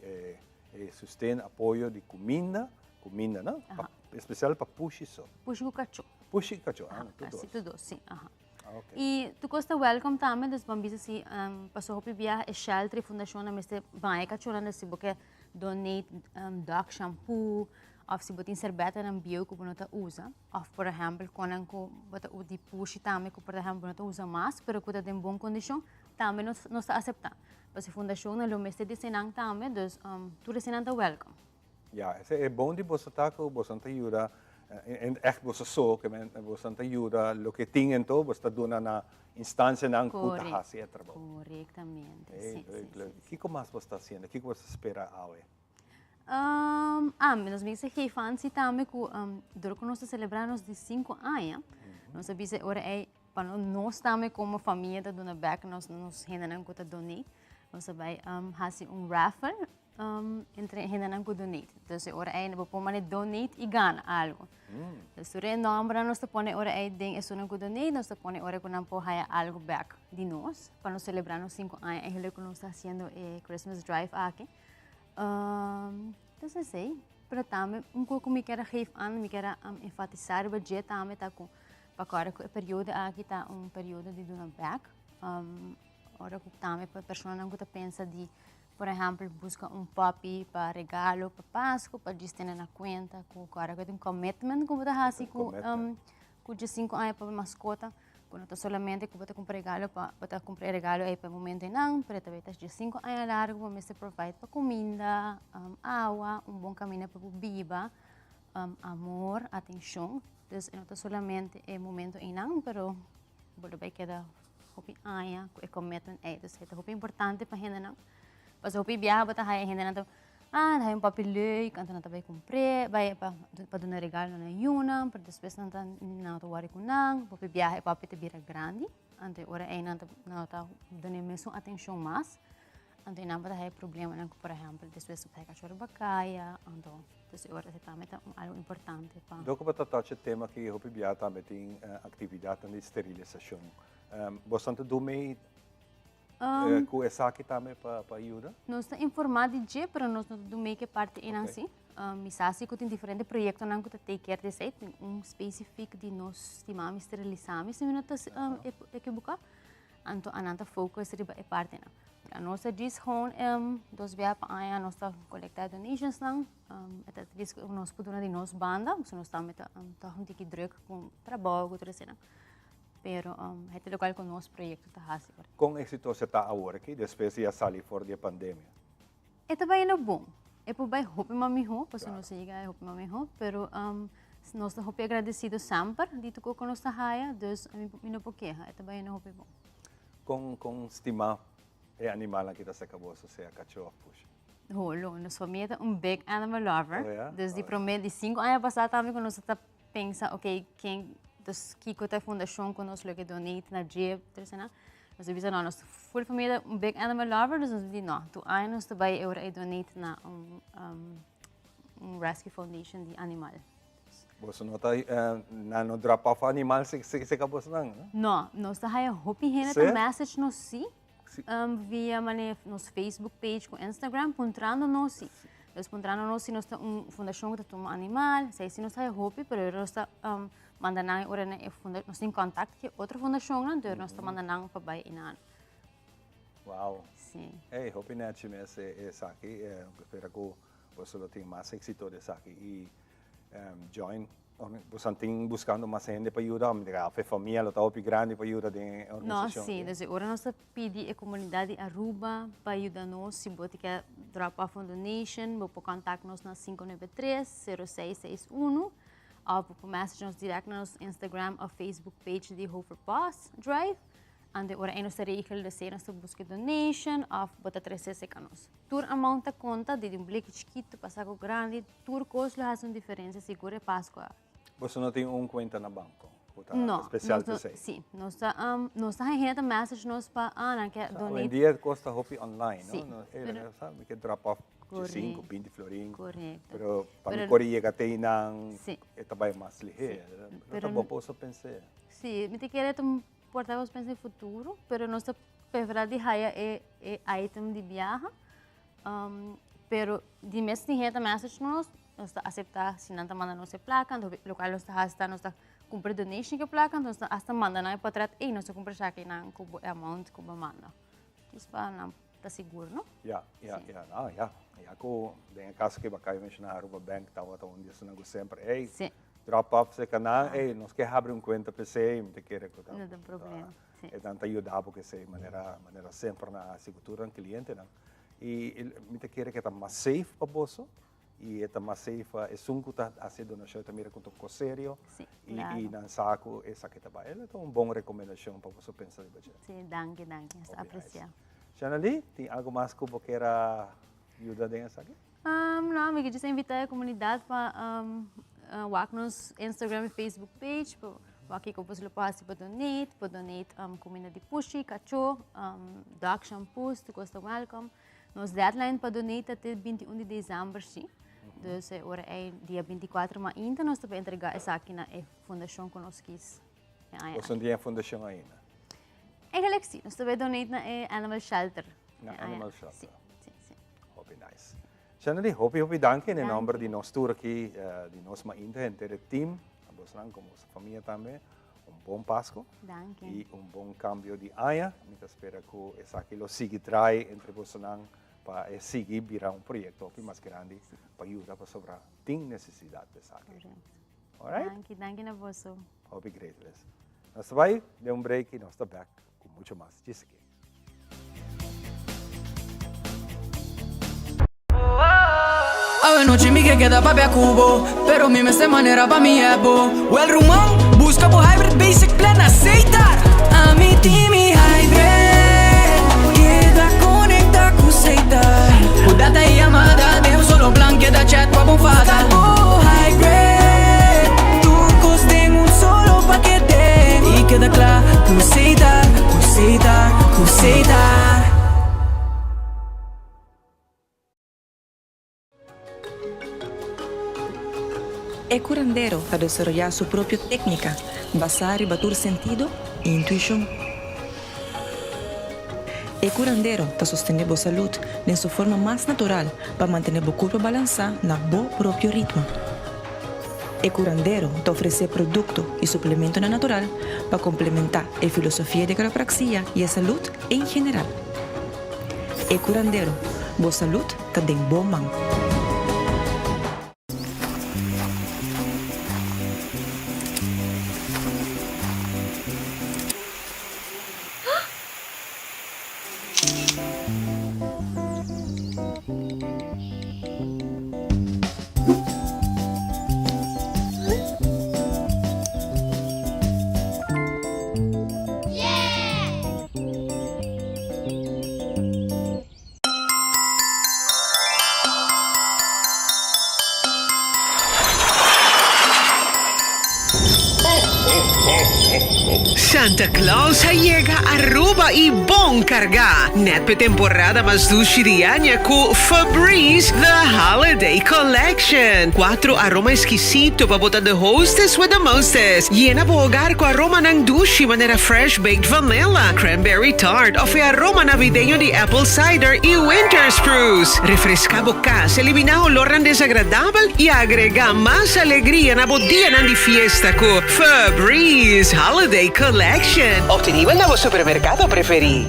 e sosten, apoyo di kuminda, kuminda no? Pa, espesial pa pushi so. Pushi ku kachó. Pushi ku kachó, ah, tur dos. Si, tur dos, si, aha. Ok. I tur kos ta welcome tambe, dus ban bisa si pasobra hopi biaha e shelter i fundashonnan mester baña e kachónan, dus si bo ke donate dog shampoo. Òf si bo tin serbètanan bieu ku bo no ta usa, òf por ehèmpel konan ku bo ta di pushi tambe ku por ehèmpel bo no ta usa mas pero ku ta den bon kondishon, tambe nos nos ta aseptá. Pasobra fundashonnan lo mester di eseinan tambe, dus tur eseinan ta wèlkòm. Ya, esei e bon di boso ta ku boso ta yuda, en ègt boso so, ke men boso ta yuda loke tin anto boso ta duna na instansianan ku ta hasi e trabou. Korektamente, si, si, si. Kiko mas boso ta hasiendo? Kiko boso ta spera awe? Ah, nos mester geef aan si tambe ku dor ku nos ta selebrá nos di sinku aña, nos a bisa e ora ei pa nos tambe komo famia ta duna bèk nos nos hendenan ku ta donate, nos a bai hasi un raffle entre e hendenan ku donate. Entonces e ora ei bo por manda donate i gana algu. Entonces tur e nòmbernan nos ta pone e ora ei den esunnan ku donate, nos ta pone e ora ku nan por haya algu bèk di nos pa nos selebrá nos sinku aña eigenlijk ku nos ta hasiendo e Christmas drive aki. Entonces esey, pero tambe un cos cu mi kier a geef aan, mi kier a enfatisa riba dje tambe ta cu pa ora cu e periodo aki ta un periodo di duna bek, ora cu tambe pa personanan cu ta pensa di por ehempel busca un puppy pa regalo pa Pascu pa djis tene na cuenta cu ora cu tin commitment cu bo ta haci cu Ku diesinku aña pa bo maskota, ku no ta solamente ku bo ta kumpra regalo pa bo ta kumpra e regalo ei pa e momento einan, pero tambe ta diesinku aña largu bo mester provide pa kuminda, awa, un bon kaminda pa bo biba, amor, atenshon. Dus e no ta solamente e momento einan, pero bo lo bai keda hopi aña ku e commitment ei. Dus e ta hopi importante pa hendenan. Pasobra hopi biaha bo ta haya hendenan ta Ah, nan hay un papi leuk, anto nan ta bai kumpr'é, bai pa pa duna regalo na nan yunan, pero despues nan ta nan no ta wòri ku nan, hopi biaha e papi ta bira grandi, anto e ora ei nan ta nan no ta duna e mesun atenshon mas, anto einan bo ta haya problemanan ku por ehèmpel despues bo ta haya kachó riba kaya, anto dus e ora esei tambe ta un algu importante pa. Dor ku bo ta touch e tema aki hopi biaha tambe tin aktividatnan di sterilisashon. Boso ta duna mei Ku esaki tambe pa yuda? Nos ta informá di dje, pero nos no ta dun make e parti einan si. Mi sa si ku tin diferente proyektonan ku ta take care di esei. Tin un spesifik di nos stima mi sterilisá mi, si mi no ta ekiboká. Anto anan ta focus riba e partinan. Pero anos ta djis gewoon dos bia pa aña nos ta kolektá e donationsnan. E ta djis ku nos por duna di nos banda, pasobra nos tambe ta tòg un tiki drùk ku trabou ku tur eseinan. Pero het ta lokual ku nos proyekto ta hasi ora. Kon eksitoso e ta awor aki despues di a sali for di e pandemia? E ta bai yendo bon. E por bai hopi mas mihó, pasobra nos a yega hopi mas mihó, pero nos ta hopi agradesido semper di tur kos ku nos ta haya, dus mi no por keha, e ta bai yendo hopi bon. Kon kon stimá e animalnan ki ta seka boso, sea kachó òf pushi? Holo, nos famia ta un big animal lover, dus di promé di sinku aña pasá tambe ku nos ta pensa ok ken dus kiko ta e fundashon ku nos lo ke donate na dje tur esei nan nos a bisa no nos full famia ta un big animal lover dus nos a di no tur aña nos ta bai e ora ei donate na un un rescue foundation di animal. Boso no ta nan no drop off animal seka boso nan no? No, nos ta haya hopi hende ta message nos si via mane nos Facebook page ku Instagram puntrando nos si. Nos puntrando nos si nos ta un fundashon ku ta tuma animal, esei si nos ta haya hopi, pero nos ta manda nan e ora na e funda, nos tin kontakt ku e otro fundashonnan, entonces nos ta manda nan pa bai einan. Wow. Si. Ey, hopi nechi mes esaki, spera ku boso lo tin mas éxito di esaki i join Boso tin buscando mas hende pa yuda? Of e famia lo ta hopi grandi pa yuda den e organisacion? No, si. Desde ora nos ta pidi e comunidad di Aruba pa yuda nos. Si bo ta kier drop off un donation, bo por contact nos na 593 0661 of bo por message nos direct na nos Instagram of Facebook page di Hope for Paws Drive. Anto ora ei nos ta regel esei, nos ta buska donation of bo ta trese esei ka nos. Tur amount ta konta, di un bleki chikitu pa saku grandi, tur kos lo hasi un diferensia sigur e Paskua. Boso no tin un kuenta na banko ku ta No, spesial nos no, p'esei? si, nos ta, nos ta haña hende ta message nos pa, ah, nan ke donate. Hoy en dia kos ta hopi online, no? Si, No, pero eh, sa, mi ke drop off djesinku, Korekto. binti florin. Korekto. Pero pa mi Pero kore yega te einan, Si. e ta bai mas lihé. Si, No pero ta bon pa boso pens'é. Si, mi ta kere ta un Por ta nos pensa den futuro, pero nos ta prefera di haya e e item di biaha. Pero di mes tin hende ta message nos, nos ta acepta si nan ta manda nos e placa, anto locual nos ta haci ta nos ta cumpra donation cu e placa, anto nos ta hasta manda nan e potret, ey nos ta cumpra esaki nan cu bo e amount cu bo a manda. Djis pa nan. ta sigur, no? Ya, ya, ya, no, ya. Ya ku den e kaso ku bo a kaba di menshoná Aruba Bank tabata un di esunnan ku semper, ey, drop off serka nan, ey, nos ke habri un kuenta p'esei, mi ta kere ku ta, No ta un problema, si. E nan ta yuda bo ku esei manera, manera semper nan a hasi ku tur nan klientenan. I mi ta kere ku e ta mas safe pa boso i e ta mas safe pa esun ku ta hasi e donashon, e ta mira ku ta un kos serio i nan sa ku esaki ta bai. E ta un bon rekomendashon pa boso pensa riba dje. Si, danki, danki. Nos ta apresia. Shanali, tin algu mas ku bo kier a yuda den esaki? No, mi ke djis invita e komunidat pa wak nos Instagram i Facebook page pa wak kiko boso lo por hasi pa donate, por donate kuminda di pushi, kachó, dog shampoos, tur kos ta welcome. Nos deadline pa donate ta te 21 di desèmber si. Dus e ora ei dia 24 mainta nos ta por entregá esaki na e fundashon ku nos kis e aña aki. Boso no tin e fundashon ainda? Eigenlijk si, nos ta bai donate na e animal shelter. Na animal shelter? Si, si, si. Hopi nice. Shanely, hopi hopi danki na nomber di nos tur aki, di nos mainta henter e team, a bosnan como boso famia tambe, un bon Pasco. Danki. Y un bon cambio di aña. Mi ta spera cu esaki lo sigui draai entre bosonan pa e sigui bira un proyecto hopi mas grandi pa yuda pasobra tin necesidad di esaki. Correcto. Alright? Danki, danki na boso. Hopi great mes. Nos ta bai den un break y nos ta back cu mucho mas djis aki. Awe nochi mi ke keda papia ku bo Pero mi mester manera pa mi hebo Well ruman, buska bo hybrid basic plan na Setar Ami tin mi hybrid Keda konekta ku Setar Ku data i yamada den un solo plan Keda chat pa bo fada Buska bo hybrid Tur kos den un solo pakete I keda kla ku Setar Ku Setar, ku Setar. E curandero ta desaroyá su propio técnica basá riba tur sentido i intuishon. E curandero ta sostené bo salud den su forma mas natural pa mantené bo curpa balansá na bo propio ritmo. E curandero ta ofresé producto i suplementonan natural pa complementá e filosofia di quiropraxia i e salud en general. E curandero, bo salud ta den bo man. Santa Claus a yega Aruba y bon carga! Net p'e temporada mas dushi di aña cu Febreze The Holiday Collection. Cuatro aroma exquisito pa bo ta the hostess with the mostest. Yena bo hogar cu aromanan dushi manera fresh baked vanilla, cranberry tart of e aroma navideño di apple cider y winter spruce. Refresca bo cas, elimina olornan desagradabel y agrega mas alegria na bo dianan di fiesta cu Febreze Holiday Collection. Obtenibel na bo supermercado preferi.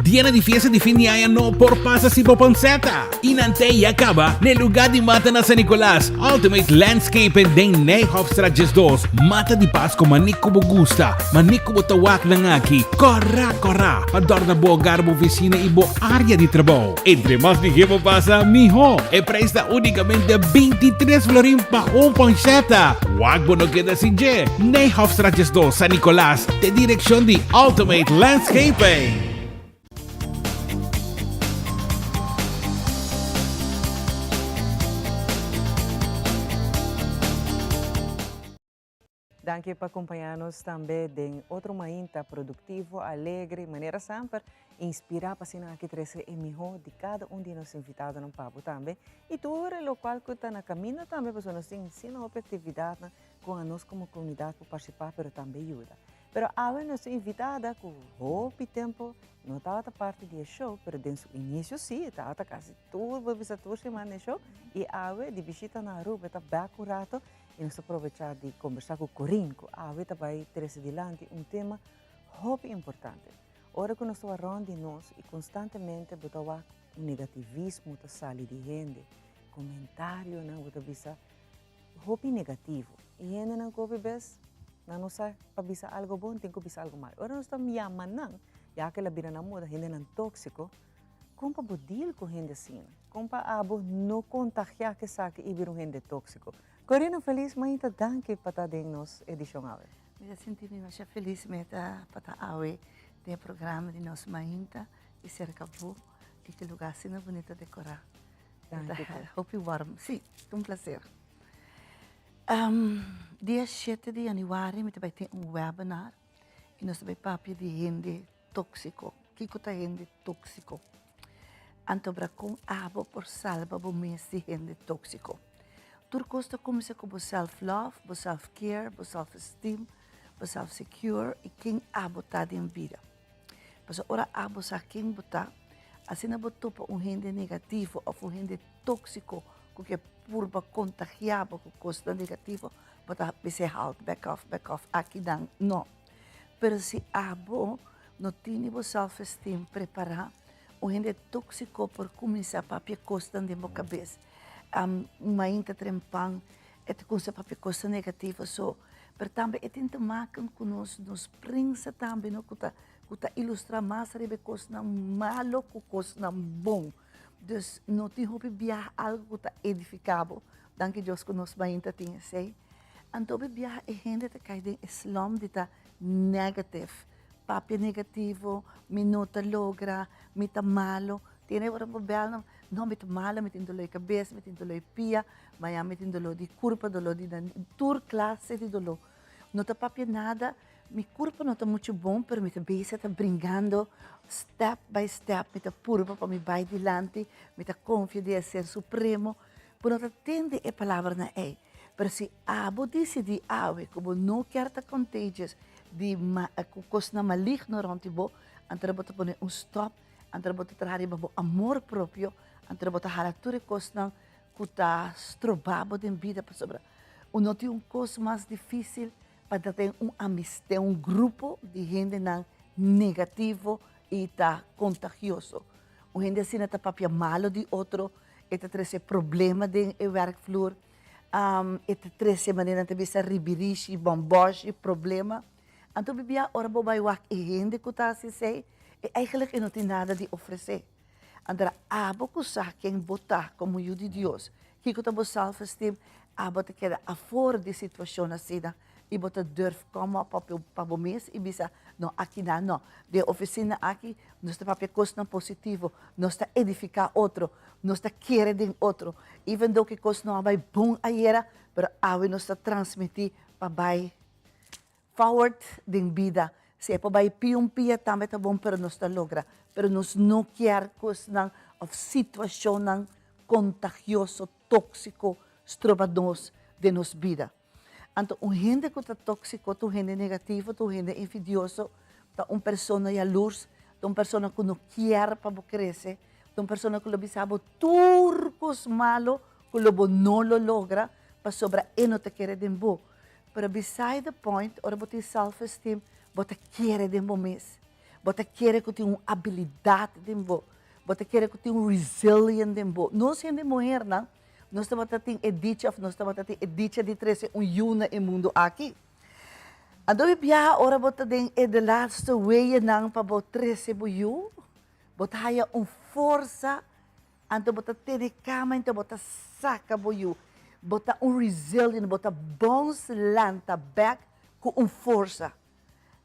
Dianan di fiesta di fin di aña no por pasa sin bo panceta! Y nan te ya caba n'e lugar di mata na San Nicolas, Ultimate Landscaping den Nijhofstraat 12. Mata di Pasco mane cu bo gusta, mane cu bo ta wak nan aki. Cora cora pa dorna bo hogar, bo oficina y bo area di trabou. Entre mas lihé bo pasa, mihó. E prijs ta unicamente 23 florin pa un panceta. Wak bo no keda sin dje. Nijhofstraat 12, San Nicolas, te direccion di Ultimate Landscaping. Danki pa acompaña nos tambe den otro mainta productivo, alegre, manera semper, inspira pa asina aki trece e miho di cada un di nos invitadonan pa bo tambe. Y tur e locual cu ta na camino tambe, pasobra nos tin asina hopi actividadnan cu anos como comunidad por participa pero tambe yuda. Pero awe nos tin invitada cu hopi tempo no tabata parti di e show, pero den su inicio si, e tabata casi tur, bo bisa tur siman den show, y awe di bishita na Aruba, e ta back un rato, y nos ta probecha di combersa cu Corine, cu awe ta bay trece dilanti un tema hopi importante. Ora ku nos ta wak rònt di nos i konstantemente bo ta wak un negativismo ta sali di hende, komentarionan bo ta bisa hopi negativo. I hendenan ku hopi bes nan no sa pa bisa algo bon tin ku bisa algo mal. Ora nos ta yama nan, ya ku el a bira na moda, hendenan tóksiko, kon pa bo deal ku hende asina? Kon pa abo no kontagiá ku esaki i bira un hende tóksiko? Corina Feliz mainta danki pa ta den nos edishon awe. Mi ta sinti mi masha felis mi ta pa ta awe den e programa di nos mainta i serka bo i ki lugar asina bunita dekorá. Danki. Hopi warm. Si, ta un placer. Dia shete di januari mi ta bai tin un webinar i nos ta bai papia di hende tóksiko. Kiko ta hende tóksiko? Anto bra kon abo por salba bo mes di hende tóksiko? Tur kos ta kuminsá ku bo self love, bo self care, bo self esteem, bo self secure i ken abo ta den bida. Pasobra ora abo sa ken bo ta, asina bo topa un hende negativo òf un hende tóksiko ku ke purba kontagiá bo ku kosnan negativo, bo ta bis'é halt, back off, back off, akinan no. Pero si abo no tini bo self esteem prepará, un hende tóksiko por kuminsá papia kosnan den bo kabes. Un mainta trempan e ta kuminsá papia kosnan negativo so. Pero tambe e tin te maken ku nos nos prensa tambe no ku ta ku ta ilustrá mas riba e kosnan malo ku kosnan bon. Dus no tin hopi biaha algu ku ta edifiká bo. Danki Dios ku nos mainta tin esei. Anto hopi biaha e hende ta kai den e slum di ta negative. Papia negativo, mi no ta logra, mi ta malo. Tiene ora bo bel nan, no mi ta malo, mi tin doló di kabes, mi tin doló di pia, mañana mi tin doló di kurpa, doló di nan, tur klase di doló. No ta papia nada, mi kurpa no ta muchu bon, pero mi ta bezig ta bringando step by step, mi ta purba pa mi bai dilanti, mi ta konfia di e Ser Supremo. Bo no ta tende e palabranan ei. Pero si abo disidí awe ku bo no kier ta contagious di ku kosnan maligno rònt di bo, anto bo ta pone un stòp, anto bo ta traha riba bo amor propio, anto bo ta hala tur e kosnan ku ta stroba bo den bida pasobra un no tin un kos mas difísil pa ta den un amistad, un grupo di hendenan negativo i ta kontagioso. Un hende asina ta papia malo di otro, e ta trese problema den e werkvloer, e ta trese manera nan ta bisa ribirishi, bòmbòshi, problema. Anto bibia ora bo bai wak e hende ku ta hasi esei, e eigenlijk e no tin nada di ofresé. Anto abo ku sa ken bo ta komo yu di Dios, kiko ta bo self esteem, abo ta keda afor di situashon asina i bo ta durf come up pa bo mes i bisa, no akinan no, den e ofisina aki nos ta papia kosnan positivo, nos ta edifiká otro, nos ta kere den otro, even though ku e kos no a bai bon ayera, pero awe nos ta transmití pa bai forward den bida. Si e por bai pia un pia tambe ta bon, pero nos ta logra. Pero nos no kier kosnan òf situashonnan kontagioso, tóksiko stroba nos den nos bida. Anto un hende ku ta tóksiko ta un hende negativo, ta un hende envidioso, ta un persona yalurs, ta un persona ku no kier pa bo krese, ta un persona ku lo bisa bo tur kos malo ku lo bo no lo logra pasobra e no ta kere den bo. Pero beside the point, ora bo tin self esteem, bo ta kere den bo mes. Bo ta kere ku tin un abilidat den bo. Bo ta kere ku tin un resilient den bo. Nos hende muhernan, nos tabata tin e dicha of nos tabata tin e dicha di trese un yu na e mundu aki. Anto mi biaha ora bo ta den e de laatste weeënnan pa bo trese bo yu, bo ta haya un forsa Anto bo ta tene kama anto bo ta saka bo yu. Bo ta un resilient, bo ta bons lanta bek ku un forsa.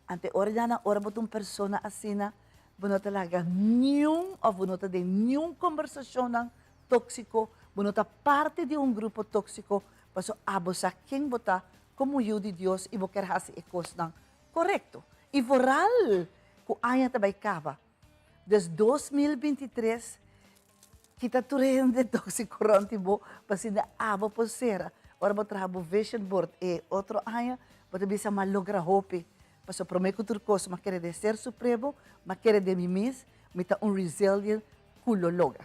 Anto e ora djana ora bo ta un persona asina, bo no ta laga niun of bo no ta den niun kombersashonnan toksiko, bo no ta parti di un grupo toksiko, paso abo sa ken bo ta komo yu di Dios i bo kier hasi e kosnan korekto. I vooral ku aña ta bai kaba. Dus 2023 kita tur hende tóxico rond di bo pa asina abo por sera. Ora bo traha bo vision board e otro aña bo ta bisa m'a logra hopi. Pasobra prome ku tur kos m'a kere den Ser Supremo, m'a kere den mi mes, mi ta un resilient ku lo logra.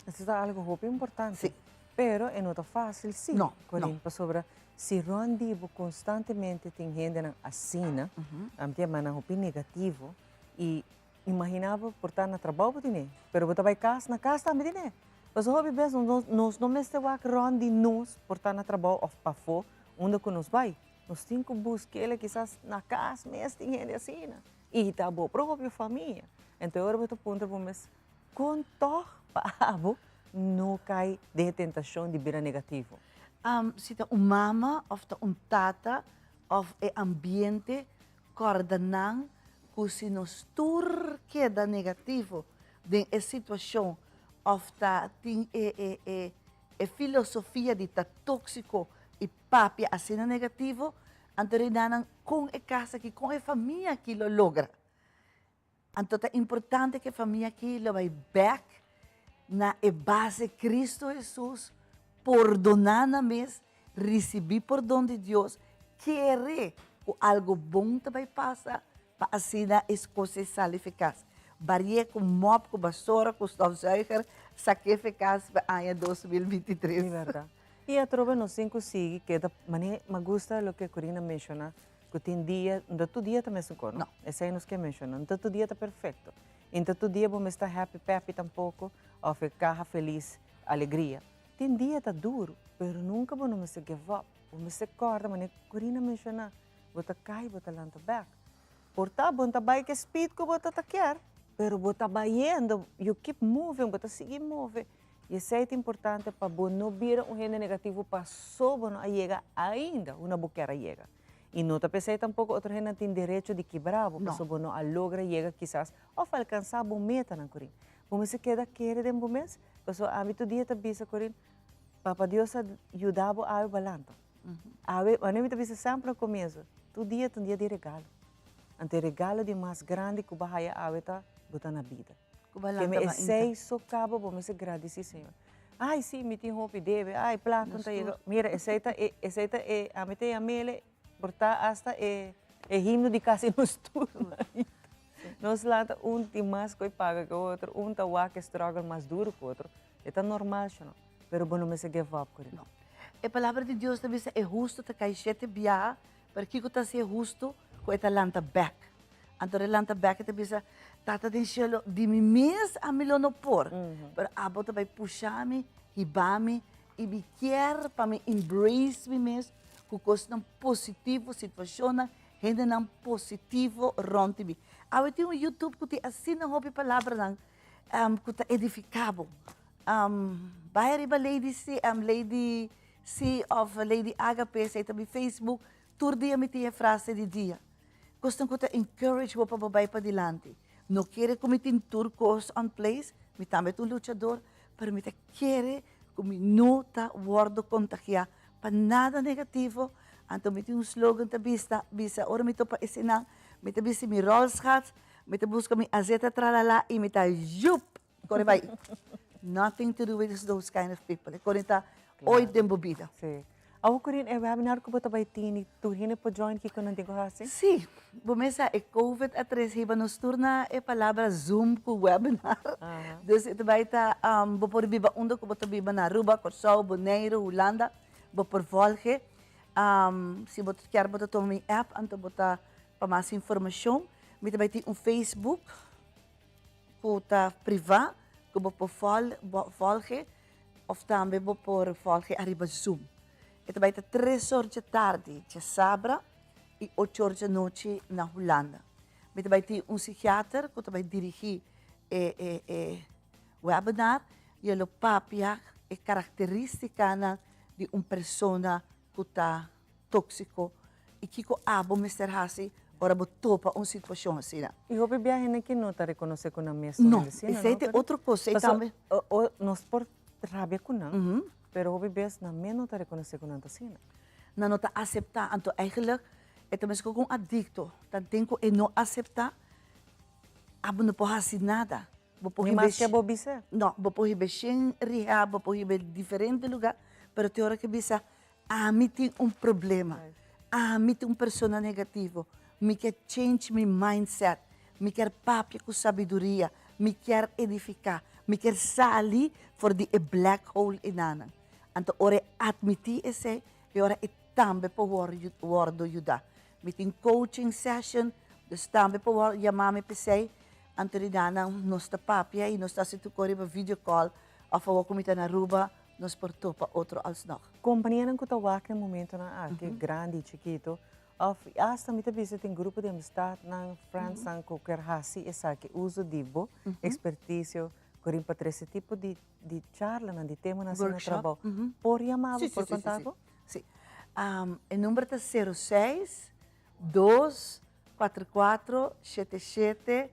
Eso ta algo hopi importante. Sí. Pero e no ta fácil sí, No, Corine, no. pasobra si rond di bo constantemente tin hendenan asina, mm -hmm. am te manan hopi negativo, y. Imaginá bo por ta na trabou bo tine, pero bo ta bai kas, na kas tambe tine. Pasobra hopi bes nos nos no mester wak rònt di nos por ta na trabou òf pafó unda ku nos bai. Nos tin ku busk'el kisas na kas mes tin hende asina i ta bo propio famia. Enton e ora bo ta puntra bo mes, kon tòg pa abo no kai den e tentashon di bira negativo? Si ta un mama òf ta un tata òf e ambiente Kòrda nan ku si nos tur keda negativo den e situashon òf ta tin e e e e filosofia di ta tóksiko i papia asina negativo, anto rei nan kon e kas aki, kon e famia aki lo logra? Anto ta importante ku e famia aki lo bai bèk na e base Kristu Hesus, pordoná nan mes, risibí pordon di Dios, kere ku algu bon ta bai pasa pa asina e kos ei sali fekas. Barié ku mòp, ku basora, ku stofzuiger, sak'é fekas pa aña 2023. Di bèrdat. I atrobe nos tin ku sigui keda manera mi a gusta loke Corina menshoná Ku tin dia, no tur dia ta mesun kos, no. Esei nos ke menshoná. No tur dia ta perfekto. I no tur dia bo mester ta happy peppy tampoko òf e kaha felis, alegria. Tin dia ta duru, pero nunka bo no mester give up. Bo mester kòrda manera Corina menshoná, bo ta kai, bo ta lanta bèk. Por ta bo no ta bai ku e speed ku bo ta ta kier, pero bo ta bayendo, you keep moving, bo ta sigui move. I esei ta importante pa bo no bira un hende negativo paso bo no a yega ainda unda bo kier a yega. I no ta p'esei tampoko otro hendenan tin derecho di kibra bo, pasobra bo no a logra yega kisas òf alkansá bo metanan, Corin. Bo mester keda kere den bo mes, pasobra ami tur dia ta bisa, Corin, Papa Dios a yuda bo awe balanta. Awe, manera mi ta bisa semper na komienso, tur dia ta un dia di regalo. Anto e regalo di mas grandi ku bo a haya awe ta bo ta na bida. Ku balanta Keme ba esei inta. so kaba bo mester gradisí Señor. Ai sí, mi tin hopi debe, ai plaka no ta yega. Mira, esei ta e, esei ta e, ami ta yam'el por ta asta e, e himno di kasi nos tur mainta. Nos lanta un tin mas ku e paga ku otro, un ta wak e struggle mas duru ku otro. E ta normal, sho no? Pero bo no mester give up, Corina. No. E palabra di Dios ta bisa e hustu ta kai shete biaha, pero kiko ta hasi e hustu? Ku e ta lanta bèk. Anto e lanta bèk e ta bisa, Tata den shelu, di mi mes ami lo no por, pero abo ta bai pusha mi, hiba mi, i mi kier pa mi embrace mi mes ku kosnan positivo, situashonnan, hendenan positivo rònt di mi. Awe tin un YouTube ku tin asina hopi palabranan ku ta edifiká bo. Bai ariba Lady C, Lady C òf Lady Agape, esei ta mi Facebook, tur dia mi tin e frase di dia. Kosnan ku ta encourage bo pa bo bai padilanti. No kere ku mi tin tur kos on place, mi tambe ta un luchador, pero mi ta kere ku mi no ta wòrdu kontagiá pa nada negativo. Anto mi tin un slogan ta bista, bisa ora mi topa eseinan, mi ta bisti mi ròlschats, mi ta buska mi azeta tralala i mi ta yup! Kore bai. Nothing to do with those kind of people. E kore ta ooit den bo bida. Sí. Awo Corinne, e webinar ku bo ta bai tini, tur hende por join kiko nan tin ku hasi? Sí. Bo mes sa e covid a trese hiba nos tur na e palabra zoom ku webinar. Dus e ta bai ta, bo por biba unda ku bo ta biba na Aruba, Kòrsou, Boneiru, Hulanda, bo por volge. Si bo kier bo ta tuma mi app anto bo ta pa mas informashon. Mi ta bai tin un Facebook. Ku ta privá ku bo por volge òf tambe bo por volge ariba Zoom. E ta bai ta tres or dje tardi djasabra i ocho or djanochi na Hulanda. Mi ta bai tin un sikiater ku ta bai dirigí e e e webinar i e lo papia e karakterístikanan di un persona ku ta tóksiko i kiko abo mester hasi ora bo topa un situashon asina. I hopi bia hende ki no ta rekonosé ku nan mes ta No, medisina, no? esei ta e otro kos, esei tambe. Pasobra nos por rabia ku nan, pero hopi bes nan mes no ta rekonosé ku nan ta asina. Nan no ta aseptá, anto eigenlijk e ta meskos ku un adikto, tanten ku e no aseptá, abo no por hasi nada. Bo por Ni hiba maske bo bis'é. No, bo por hiba shen rehab, bo por hiba diferente lugá, pero te ora ke bisa Ami tin un problema. Ami ta un persona negativo. Mi kier change mi mindset. Mi kier papia ku sabiduria. Mi kier edifiká. Mi kier sali for di e black hole enanan. Anto ora e atmití esei, e ora e tambe por wòrdu yudá. Mi tin coaching session, dus tambe por yama mi p'esei. Anto di danan nos ta papia y nos ta haci tur cos riba video call of awor cu mi ta na Aruba nos por topa otro alsnog. Companianan cu ta wak na momentonan aki, grandi y chikito, of hasta mi ta bisa tin grupo di amistadnan, friendsnan cu kier haci esaki, uso di bo experticio cu rin pa trece tipo di di charlanan, di temanan asina na trabou, por yama bo, por conta bo? Si, e number ta sero seis, dos, cuatro cuatro, shete shete,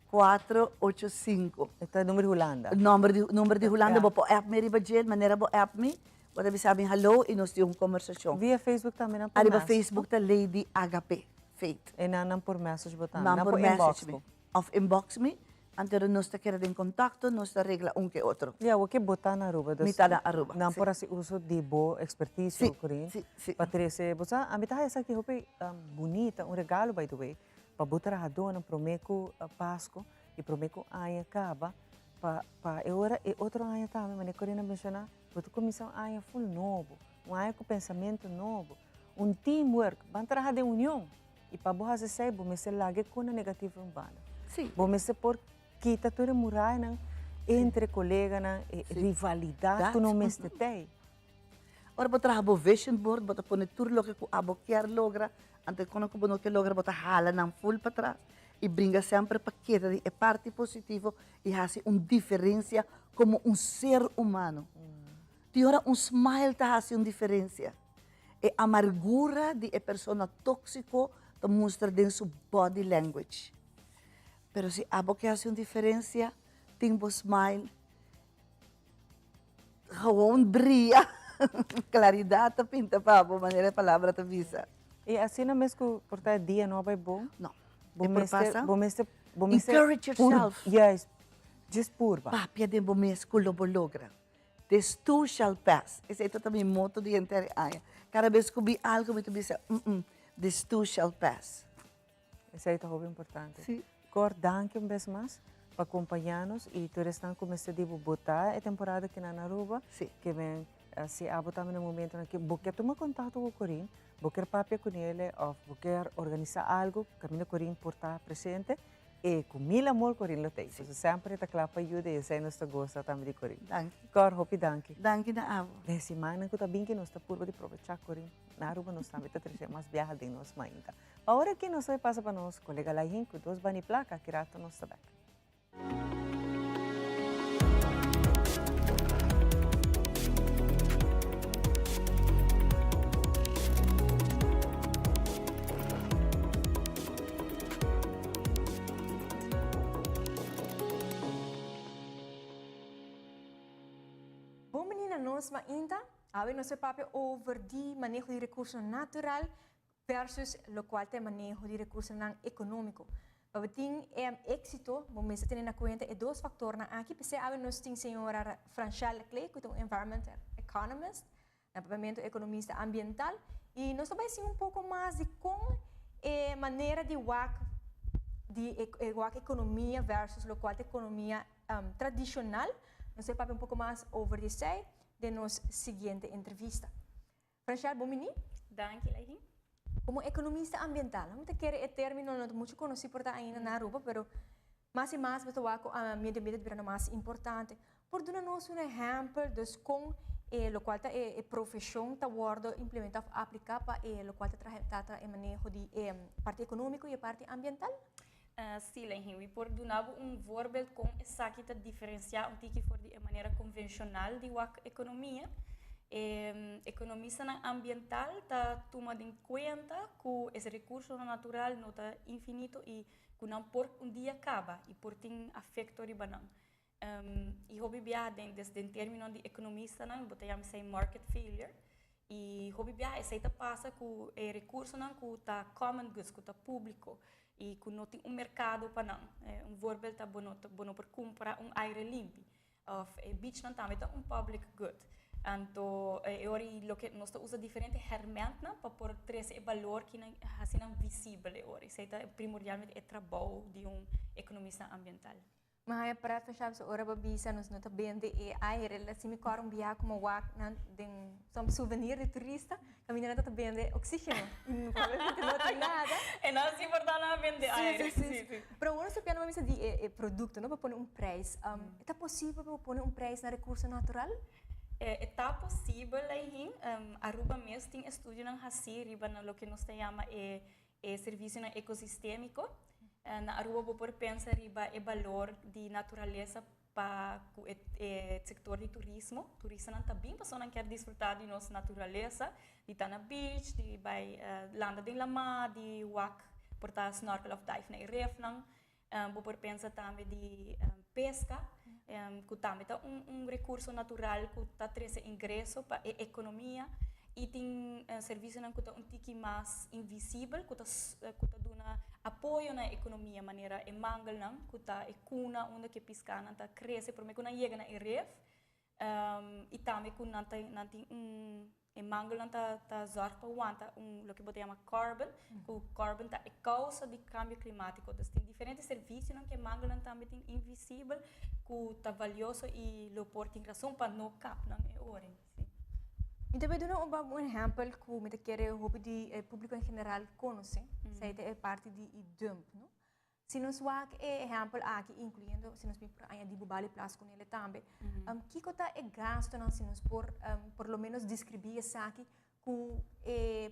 cuatro ocho cinco. E ta number di Hulanda? Number di, number di Hulanda, bo por app mi riba dje, manera bo app mi, bo ta bisa mi hallo y nos tin un conversacion. Via Facebook tambe nan por Ariba Facebook ta Lady Agape Faith. E nan nan por message bo tambe, nan por inbox mi. Of inbox mi, anto nos ta keda den contacto, nos ta regla un ke otro. Ya, awor ke bo ta na Aruba, dus Mi ta na Aruba, nan por hasi uso di bo experticio, Corine, pa trece, bo sa, ami ta haya esaki hopi bunita, un regalo by the way, pa bo trahadónan promé ku Pasku i promé ku aña kaba, pa pa e ora e otro aña tambe, manera Corine a menshoná, bo ta kuminsá un aña ful nobo, un aña ku pensamentu nobo, un teamwork, ban traha den union. I pa bo hasi esei, bo mester laga e kona negativo un banda. Bo mester por kita tur e murayanan entre koleganan, e rivalidat ku no mester t'ei. Ora bo traha bo vision board, bo ta pone tur loke ku abo kier logra, anto e kona ku bo no ke logra bo ta hala nan ful patras i bringa semper pa keda den e parti positivo i hasi un diferensia komo un ser humano. Tin ora un smile ta hasi un diferensia. E amargura di e persona tóksiko ta mustra den su body language. Pero si abo ke hasi un diferensia, tin bo smile gewoon bria. Klaridat ta pinta pa bo, manera e palabra ta bisa. I asina mes ku por ta e dia no a bai bon? No. Bo mester, bo mester, bo mester. Encourage yourself. Juist. Djis purba. Papia den bo mes ku lo bo logra. This too shall pass. Esei ta ta mi moto di henter e aña. Kada bes ku bi algu mi ta bisa, mm, this too shall pass. Esei ta hopi importante. Sí. Cor, danki un bes mas pa kompañá nos i tur esnan ku mester di bo botá e temporada kinan na Aruba. Sí. Ke men si abo tambe na momentonan ke bo ke tuma kontakto ku Corin, bo kier papia kunele òf bo kier organisá algu kaminda Corin por ta presente, E cu mil amor Corin lo ta ei. Pasobra semper e ta cla pa yuda y esey nos ta goza tambe di Corin. Danki. Cor, hopi danki. Danki na abo. Den simannan cu ta bin ki nos ta purba di probecha Corin na Aruba nos tambe ta trece mas biaha den nos mainta. Pa ora aki nos ta bay pasa pa nos colega Laihin cu dos bani placa aki rato nos ta bek. Bon bini na nos mainta. Awe nos e papia over di maneho di recursonan natural versus locual ta e maneho di recursonan economico. Pa bo tin exito, bo mester tene na cuenta e dos factornan aki. P'esei awe nos tin señora Franchelle Clay cu ta un environmental economist. Na papiamentu ekonomista ambiental i nos ta bai siña un poko mas di kon e manera di wak di e wak ekonomia versus lokual ta ekonomia tradishonal. Nos ta papia un poko mas over di esei den nos siguiente entrevista. Franchelle, bon bini. Danki, Laihin. Komo ekonomista ambiental, mi ta kere e término no ta muchu konosí por ta ainda na Aruba, pero mas i mas bo ta wak ku medio ambiente ta birando mas importante. Por duna nos un ehèmpel dus kon e lokual ta e profeshon ta wòrdu implementá òf apliká pa e lokual ta traha ta e maneho di e parti ekonómiko i e parti ambiental? Sí, Lenhin, mi por duna bo un voorbeeld kon esaki ta diferensiá un tiki for di e manera konvenshonal di wak ekonomia. E ekonomistanan ambiental ta tuma den kuenta ku es rekursonan natural no ta infinito i ku nan por un dia kaba i por tin afekto riba nan. I hopi biaha den des den termino di ekonomistanan bo ta yama esei market failure i hopi biaha esei ta pasa ku e rekursonan ku ta common goods ku ta públiko i ku no tin un merkado pa nan. Un voorbeeld ta bo no bo no por kumpra un aire limpi òf e beachnan tambe ta un public good. Anto e ora ei loke nos ta usa diferente hèrmèntnan pa por trese e balor ki nan hasi nan visibel e ora. Esei ta primordialmente e trabou di un ekonomista ambiental. Mi haña pret van Shabs ora bo bisa nos no ta bende e aire. Si mi kòrda un biaha ku mi wak nan den some souvenir di turista kaminda nan ta ta bende oxígeno i probablemente no tin nada. E nan si por ta nan a bende aire. Si, si, si. Pero awor nos ta piensa bisa di e produkto no pa pone un prijs. E ta posibel pa bo pone un prijs na rekurso natural? E ta posibel Aihin. Aruba mes tin estudionan hasí riba na loke nos ta yama e E servisionan ekosistémiko. Na Aruba bo por pensa riba e balor di naturalesa pa ku e e sektor di turismo. Turistanan ta bin pasobra nan kier disfrutá di nos naturalesa, di ta na beach, di bai landa den lamá, di wak por ta snorkel òf dive na e refnan. Bo por pensa tambe di pesca, cu tambe ta un recurso natural cu ta trece ingreso pa e economia y tin servicionan cu ta un tiki mas invisibel cu ta cu ta duna apoyo na e economia manera e mangelnan cu ta e cuna unda cu e piscanan ta crece prome cu nan yega na e ref y tambe cu nan ta nan tin un E mangelnan ta ta zorg pa wanta un loke bo ta yama carbon, ku carbon ta e kousa di kambio klimátiko. Dus tin diferente servisionan ku e mangelnan tambe tin invisibel ku ta valioso i lo por tin rason pa no kap nan e ora. Sí. Mi ta bay duna un un ehèmpel ku mi ta kere hopi di e públiko en general konosé, esei ta e parti di e dump, no? Si nos wak e ehèmpel aki, inkluyendo si nos por añadí Bubali Plas ku nele tambe, kiko ta e gastunan si nos por por lo menos deskribí esaki ku e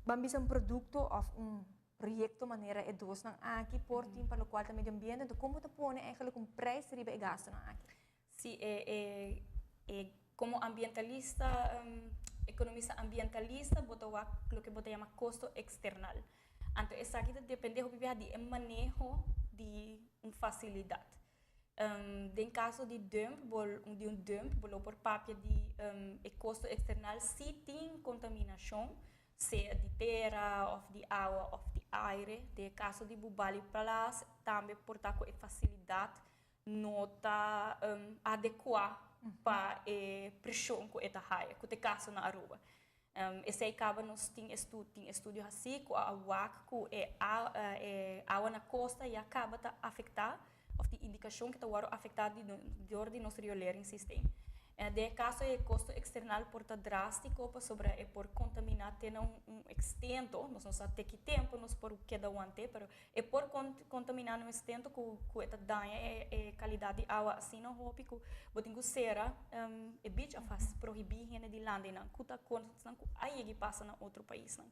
ban bisa un produkto òf un proyekto manera e dosnan aki por tin pa lokual ta medio ambiente, enton kon bo ta pone eigenlijk un prijs riba e gastunan aki? Si e e e komo ambientalista ekonomista ambientalista bo ta wak loke bo ta yama kosto eksternal. Anto esaki ta depende hopi biaha di e maneho di un fasilidat. Den kaso di dump bo di un dump bo lo por papia di e kosto eksternal si tin kontaminashon sea di tera òf di awa òf di aire. Den e kaso di Bubali Palace tambe por ta ku e fasilidat no ta adekuá pa e preshon ku e ta haya, ku ta e kaso na Aruba. Esei kaba nos tin estu tin estudio hasí ku a wak ku e e awa na kosta ya kaba ta afektá òf tin indikashon ku ta wòrdu afektá di dor di nos rioleringssysteem. Den e kaso e kosto eksternal por ta drástiko pasobra e por kontaminá te na un ekstento, nos no sa te ki tempu nos por keda want'é, pero E por contaminá no estento cu cu e ta daña e e calidad di awa asina hopi cu bo tin cu cera e beach of haci prohibí hende di landa einan cu ta cosnan cu a yega y pasa na otro paisnan.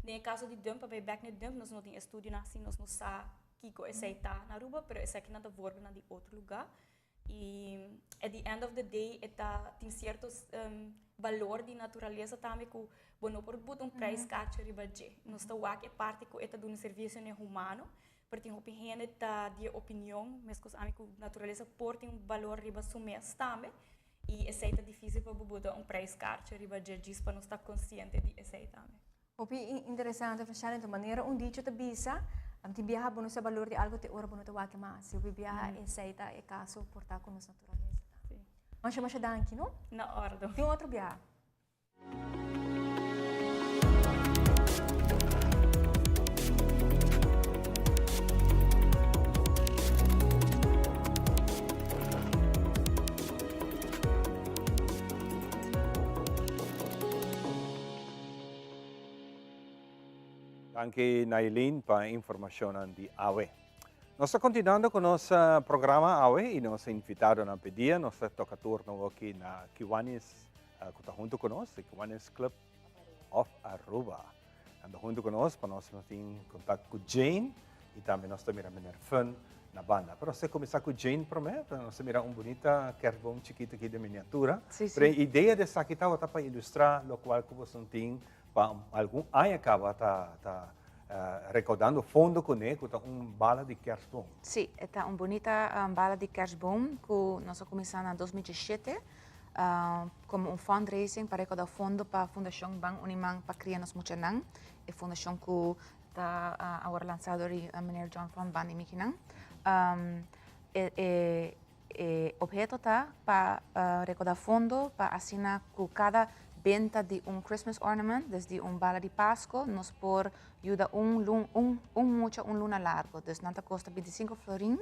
Den e caso di dump pa bay bek na e dump nos no tin estudionan asina nos no sa kico esey ta na Aruba pero esakinan ta voorbeelnan di otro lugar Y at the end of the day e ta tin cierto balor di naturalesa tambe cu bo no por buta un prijskaartje riba dje. Nos ta wak e parti cu e ta duna servicio na e humano, pero tin hopi hende ta di e opinion, mescos ami, cu naturalesa por tin un balor riba su mes tambe y esey ta dificil pa bo buta un prijskaartje riba dje djis pa nos ta consciente di esey tambe. Hopi interesante Freshana, enton manera un dicho ta bisa, tin biaha bo no sa balor di algo te ora bo no ta wak mas. Si hopi biaha esei ta e caso por ta cu nos naturalesa tambe. Masha masha danki no. Na ordo. Tin otro biaha. Danki Nailin pa e informacionnan di awe. Nos ta continuando cu nos programa awe y nos invitadonan p'e dia. Nos ta toca turno aki na Kiwanis cu ta hunto cu nos, di Kiwanis Club of Aruba. Nan ta hunto cu nos pa nos tin contact cu Jane y tambe nos ta mira meneer Fun na banda. Pero nos ta cuminsa cu Jane prome, nos ta mira un bunita kerstboom chikito aki den miniatura. Pero e idea di esaki tabata pa ilustra locual cu boso tin Pa algun aña caba ta ta recaudando fondo cune cu ta un bala di kerstboom. Sí, e ta un bunita bala di kerstboom cu nos a cuminsa na dos mil diesshete como un fundraising pa recauda fondo pa Fundacion Ban Uni Man pa cria nos muchanan, e fundacion cu ta awor lansa dor di meneer John van Ban y Mikinan. E E obheto ta pa rekoda fondo pa asina ku kada benta di un Christmas ornament, des di un bala di Pasko, nos por yuda un lun un un mucha un luna largo. Dus nan ta kosta bintisinko florin.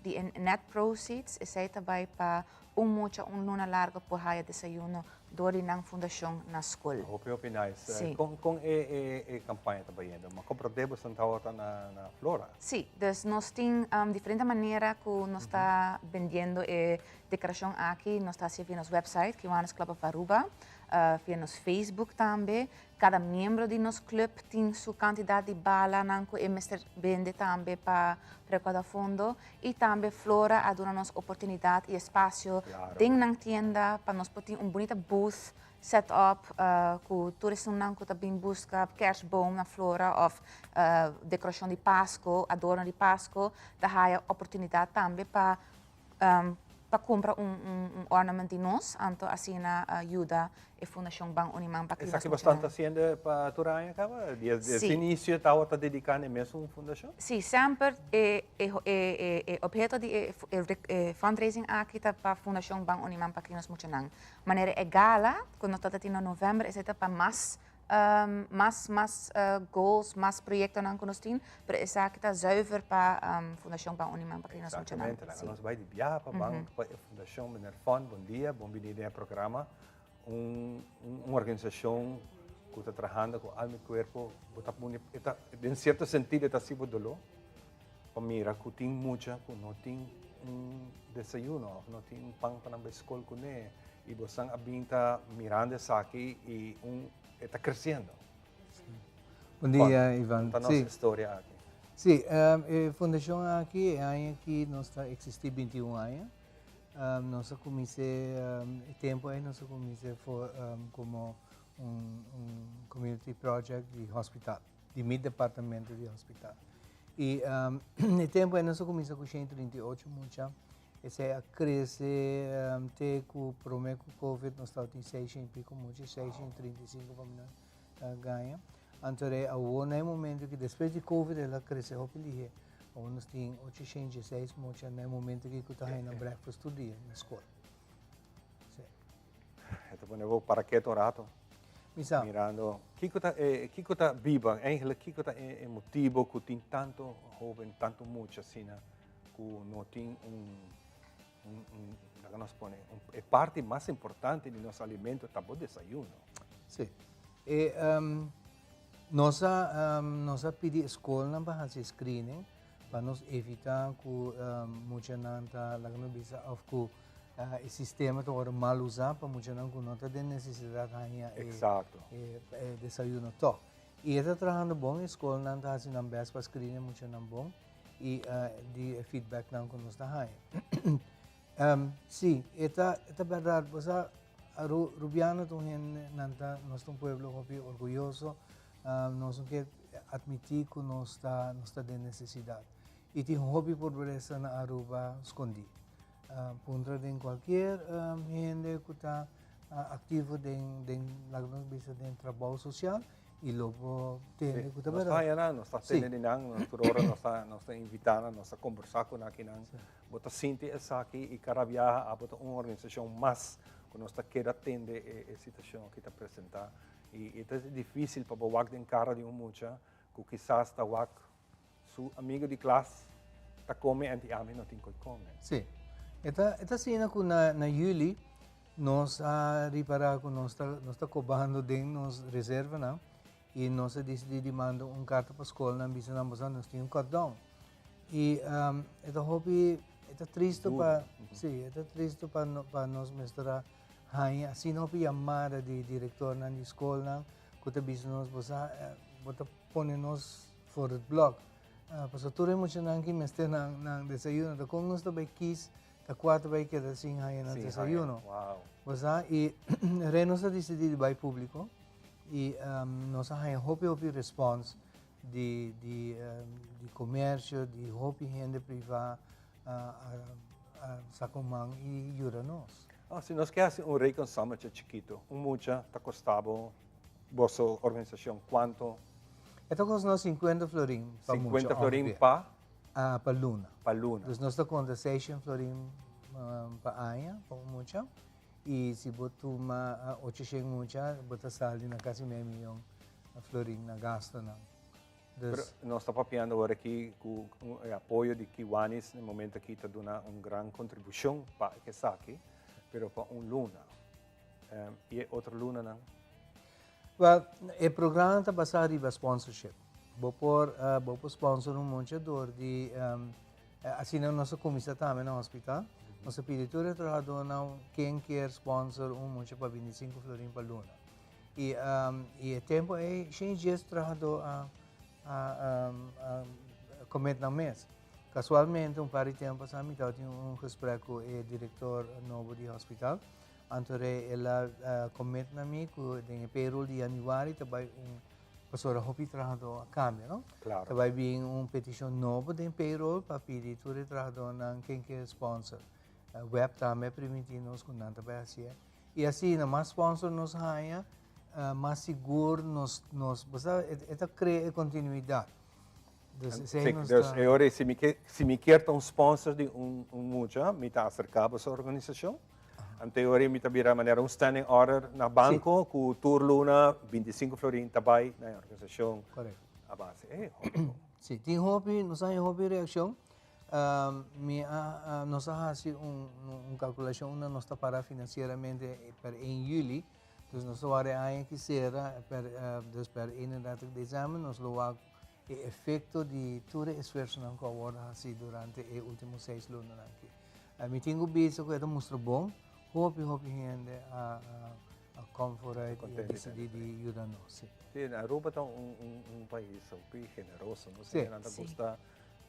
Di e net proceeds, esey ta bay pa un mucha un luna largo por haya desayuno door di nan fundacion na school. Hopi hopi nice. Si. Con con e e e campaña ta bayendo? Ma comprende bo Santa Ota na na Flora. Si, dus nos tin diferente manera cu nos ta bendiendo e decoracion aki. Nos ta haci via nos website, Kiwanis Club of Aruba, via nos Facebook tambe. Cada miembro di nos club tin su cantidad di balanan cu e mester bende tambe pa recauda fondo. Y tambe Flora a duna nos oportunidad y espacio den nan tienda pa nos por tin un bunita booth set up cu tur esunnan cu ta bin busca kerstboom na Flora of decoracion di Pasco, adorno di Pasco, ta haya oportunidad tambe pa pa cumpra un un ornament di nos, anto asina yuda e Fundacion Ban Uniman pa cria nos Esaki bo ta haciendo pa tur aña caba? Desde Si. inicio tawata dedica na e mesun fundacion? Si, semper e e e e obheto di e e fundraising aki ta pa Fundacion Ban Uniman pa cria nos muchanan. Manera e gala cu nos ta tin na november esey ta pa mas mas mas goals, mas proyectonan cu nos tin, pero esaki ta zuiver pa Fundacion Ban Uniman pa cria nos muchanan. Exactamente, laga nos bay di biaha pa ban pa e fundacion. Meneer Fon, bon dia, bon bini den e programa. Un un organisacion cu ta trahando cu alma y cuerpo, bo ta pone, e ta, den cierto sentido e ta haci bo dolor pa mira cu tin mucha cu no tin un desayuno of no tin un pan pa nan bay scol cune. Y bosan a bin ta mirando esaki y un e ta creciendo. Bon dia, Ivan. Ta nos historia aki. Sí, e fundacion aki, e aña aki nos ta existi 21 aña. Nos a cuminsa, e tempo ey nos a cuminsa for como un un community project di hospital, di mi departamento di hospital. Y e tempo ey nos a cuminsa cu 138 mucha. Esei a crece te cu prome cu covid nos tabatin seishen y pico mucha, 635 pa mi no ta gaña. Anto rei awor na e momento ki despues di covid el a crece hopi lihe. Awor nos tin 816 mucha na e momento ki cu ta haña nan breakfast tur dia na scol. Si. E ta pone bo para keto un rato. Mi sa. Mirando kico ta e kico ta biba eigenlijk kico ta e motibo cu tin tanto hoben tanto mucha asina cu no tin un, un, un laga nos pone, un, e parti mas importante di nos alimento ta bo desayuno. Sí. E, um, nos a, um, nos a pidi escolnan pa haci screening pa nos evita cu um, muchanan ta, laga nos bisa, of cu uh, e sistema ta worde mal usa pa muchanan cu no ta den necesidad haña e, Exacto. e, e desayuno toch. Y e ta trahando bon, e scolnan ta haci nan best pa screen e muchanan bon. Y di e feedbacknan cu nos ta haya. Si, e ta, e ta berdad. Bo sa, Aru, Rubiano ta un hende, nan ta, nos ta un pueblo hopi orguyoso. Nos no ke admiti cu nos ta, nos ta den necesidad. Y tin hopi pobreza na Aruba scondi. Puntra den cualkier hende cu ta activo den, den, laga nos bisa, den trabou social. Y lo bo tende cu ta Nos berdad. ta haya nan, nos ta tende di nan, nos tur ora nos ta, nos ta invita nan, nos ta combersa cu nan akinan. Bo ta sinti esaki y cada biaha abo ta un organisacion mas cu nos ta keda tende e, e situacion aki ta presenta. Y e ta dificil pa bo wak den cara di un mucha cu kisas ta wak su amigo di klas ta come en ami no tin koe come. Sí. E ta, e ta asina cu na, na juli nos a ripara cu nos ta, nos ta cobando den nos reservanan y nos a dicidi di manda un carta pa scolnan bisa nan boso nos tin un cut down. Y um, e ta hopi, e ta tristo pa, sí, e ta tristo pa, no, pa nos mester a haña asina hopi yamada di directornan di scolnan cu ta bisa nos boso, bo ta pone nos Voor het blok. Pasobra tur e muchanan ki mester nan nan desayuno ta kon nos ta bai kis ta kua ta bai keda sin haña nan desayuno. Bo sa i re nos a disidí di bai públiko i nos a haña hopi hopi respons di di di komersio di hopi hende privá a a saka un man i yuda nos. Si nos ke hasi un rekensommetje chikito un mucha ta kosta bo Boso organisacion cuanto? E ta kosta nos 50 florin pa mucha 50 florin pa? Ah, pa luna. Pa luna. Dus nos ta konta 600 florin pa aña pa un mucha. I si bo tuma 800 mucha, bo ta sali na kasi mei miyon florin na gastonan. Pero nos ta papiando awor aki ku e apoyo di Kiwanis na e momento aki ta duna un gran kontribushon pa esaki, pero pa un luna. I e otro lunanan? Wel, e programa ta basá riba sponsorship. Bo por, bo por sponsor un mucha dor di, asina nos a kuminsá tambe na hospital. Nos a pidi tur e trahadónan ken kier sponsor un mucha pa 25 florin pa luna. I, i e tempu ei 110 trahadó a, a, a commit nan mes. Casualmente un par di tempu pasá mi tabatin un gesprek ku e direktor nobo di hospital. Anto rei el a commit na mi ku den e payroll di januari ta bai un, pasobra hopi trahadó a cambia, no? Claro. Ta bai bin un peticion nobo den payroll pa pidi tur e trahadónan ken ke sponsor. Web tambe a primintí nos ku nan ta bai hasié. I asina, mas sponsor nos haña, mas sigur nos, nos, bo sa, e ta krea e kontinuidat. Dus esei nos Dus ta. e ora ei, si mi ke, si mi kier ta un sponsor di un, un mucha, mi ta aserká boso organisashon. Anto e ora ei mi ta bira manera un standing order na banko ku tur luna 25 florin ta bai na e organisashon Korekto. a base. E, hopi bon. Si, tin hopi, nos a haña hopi reakshon. Mi a, nos a hasi un, un kalkulashon unda nos ta para finansieramente per 1 juli. Dus nos ta wak e aña ki sera, per, dus per 31 december nos lo wak e efekto di tur e esfuersonan ku a wòrdu hasi durante e último seis lunanan aki. Mi tin ku bisa ku e ta mustra bon, hopi hopi hende a, a, a kom vooruit i a disidí di yuda nos, si. Si, Aruba ta un, un, un pais hopi generoso, no? Si. Nan ta gusta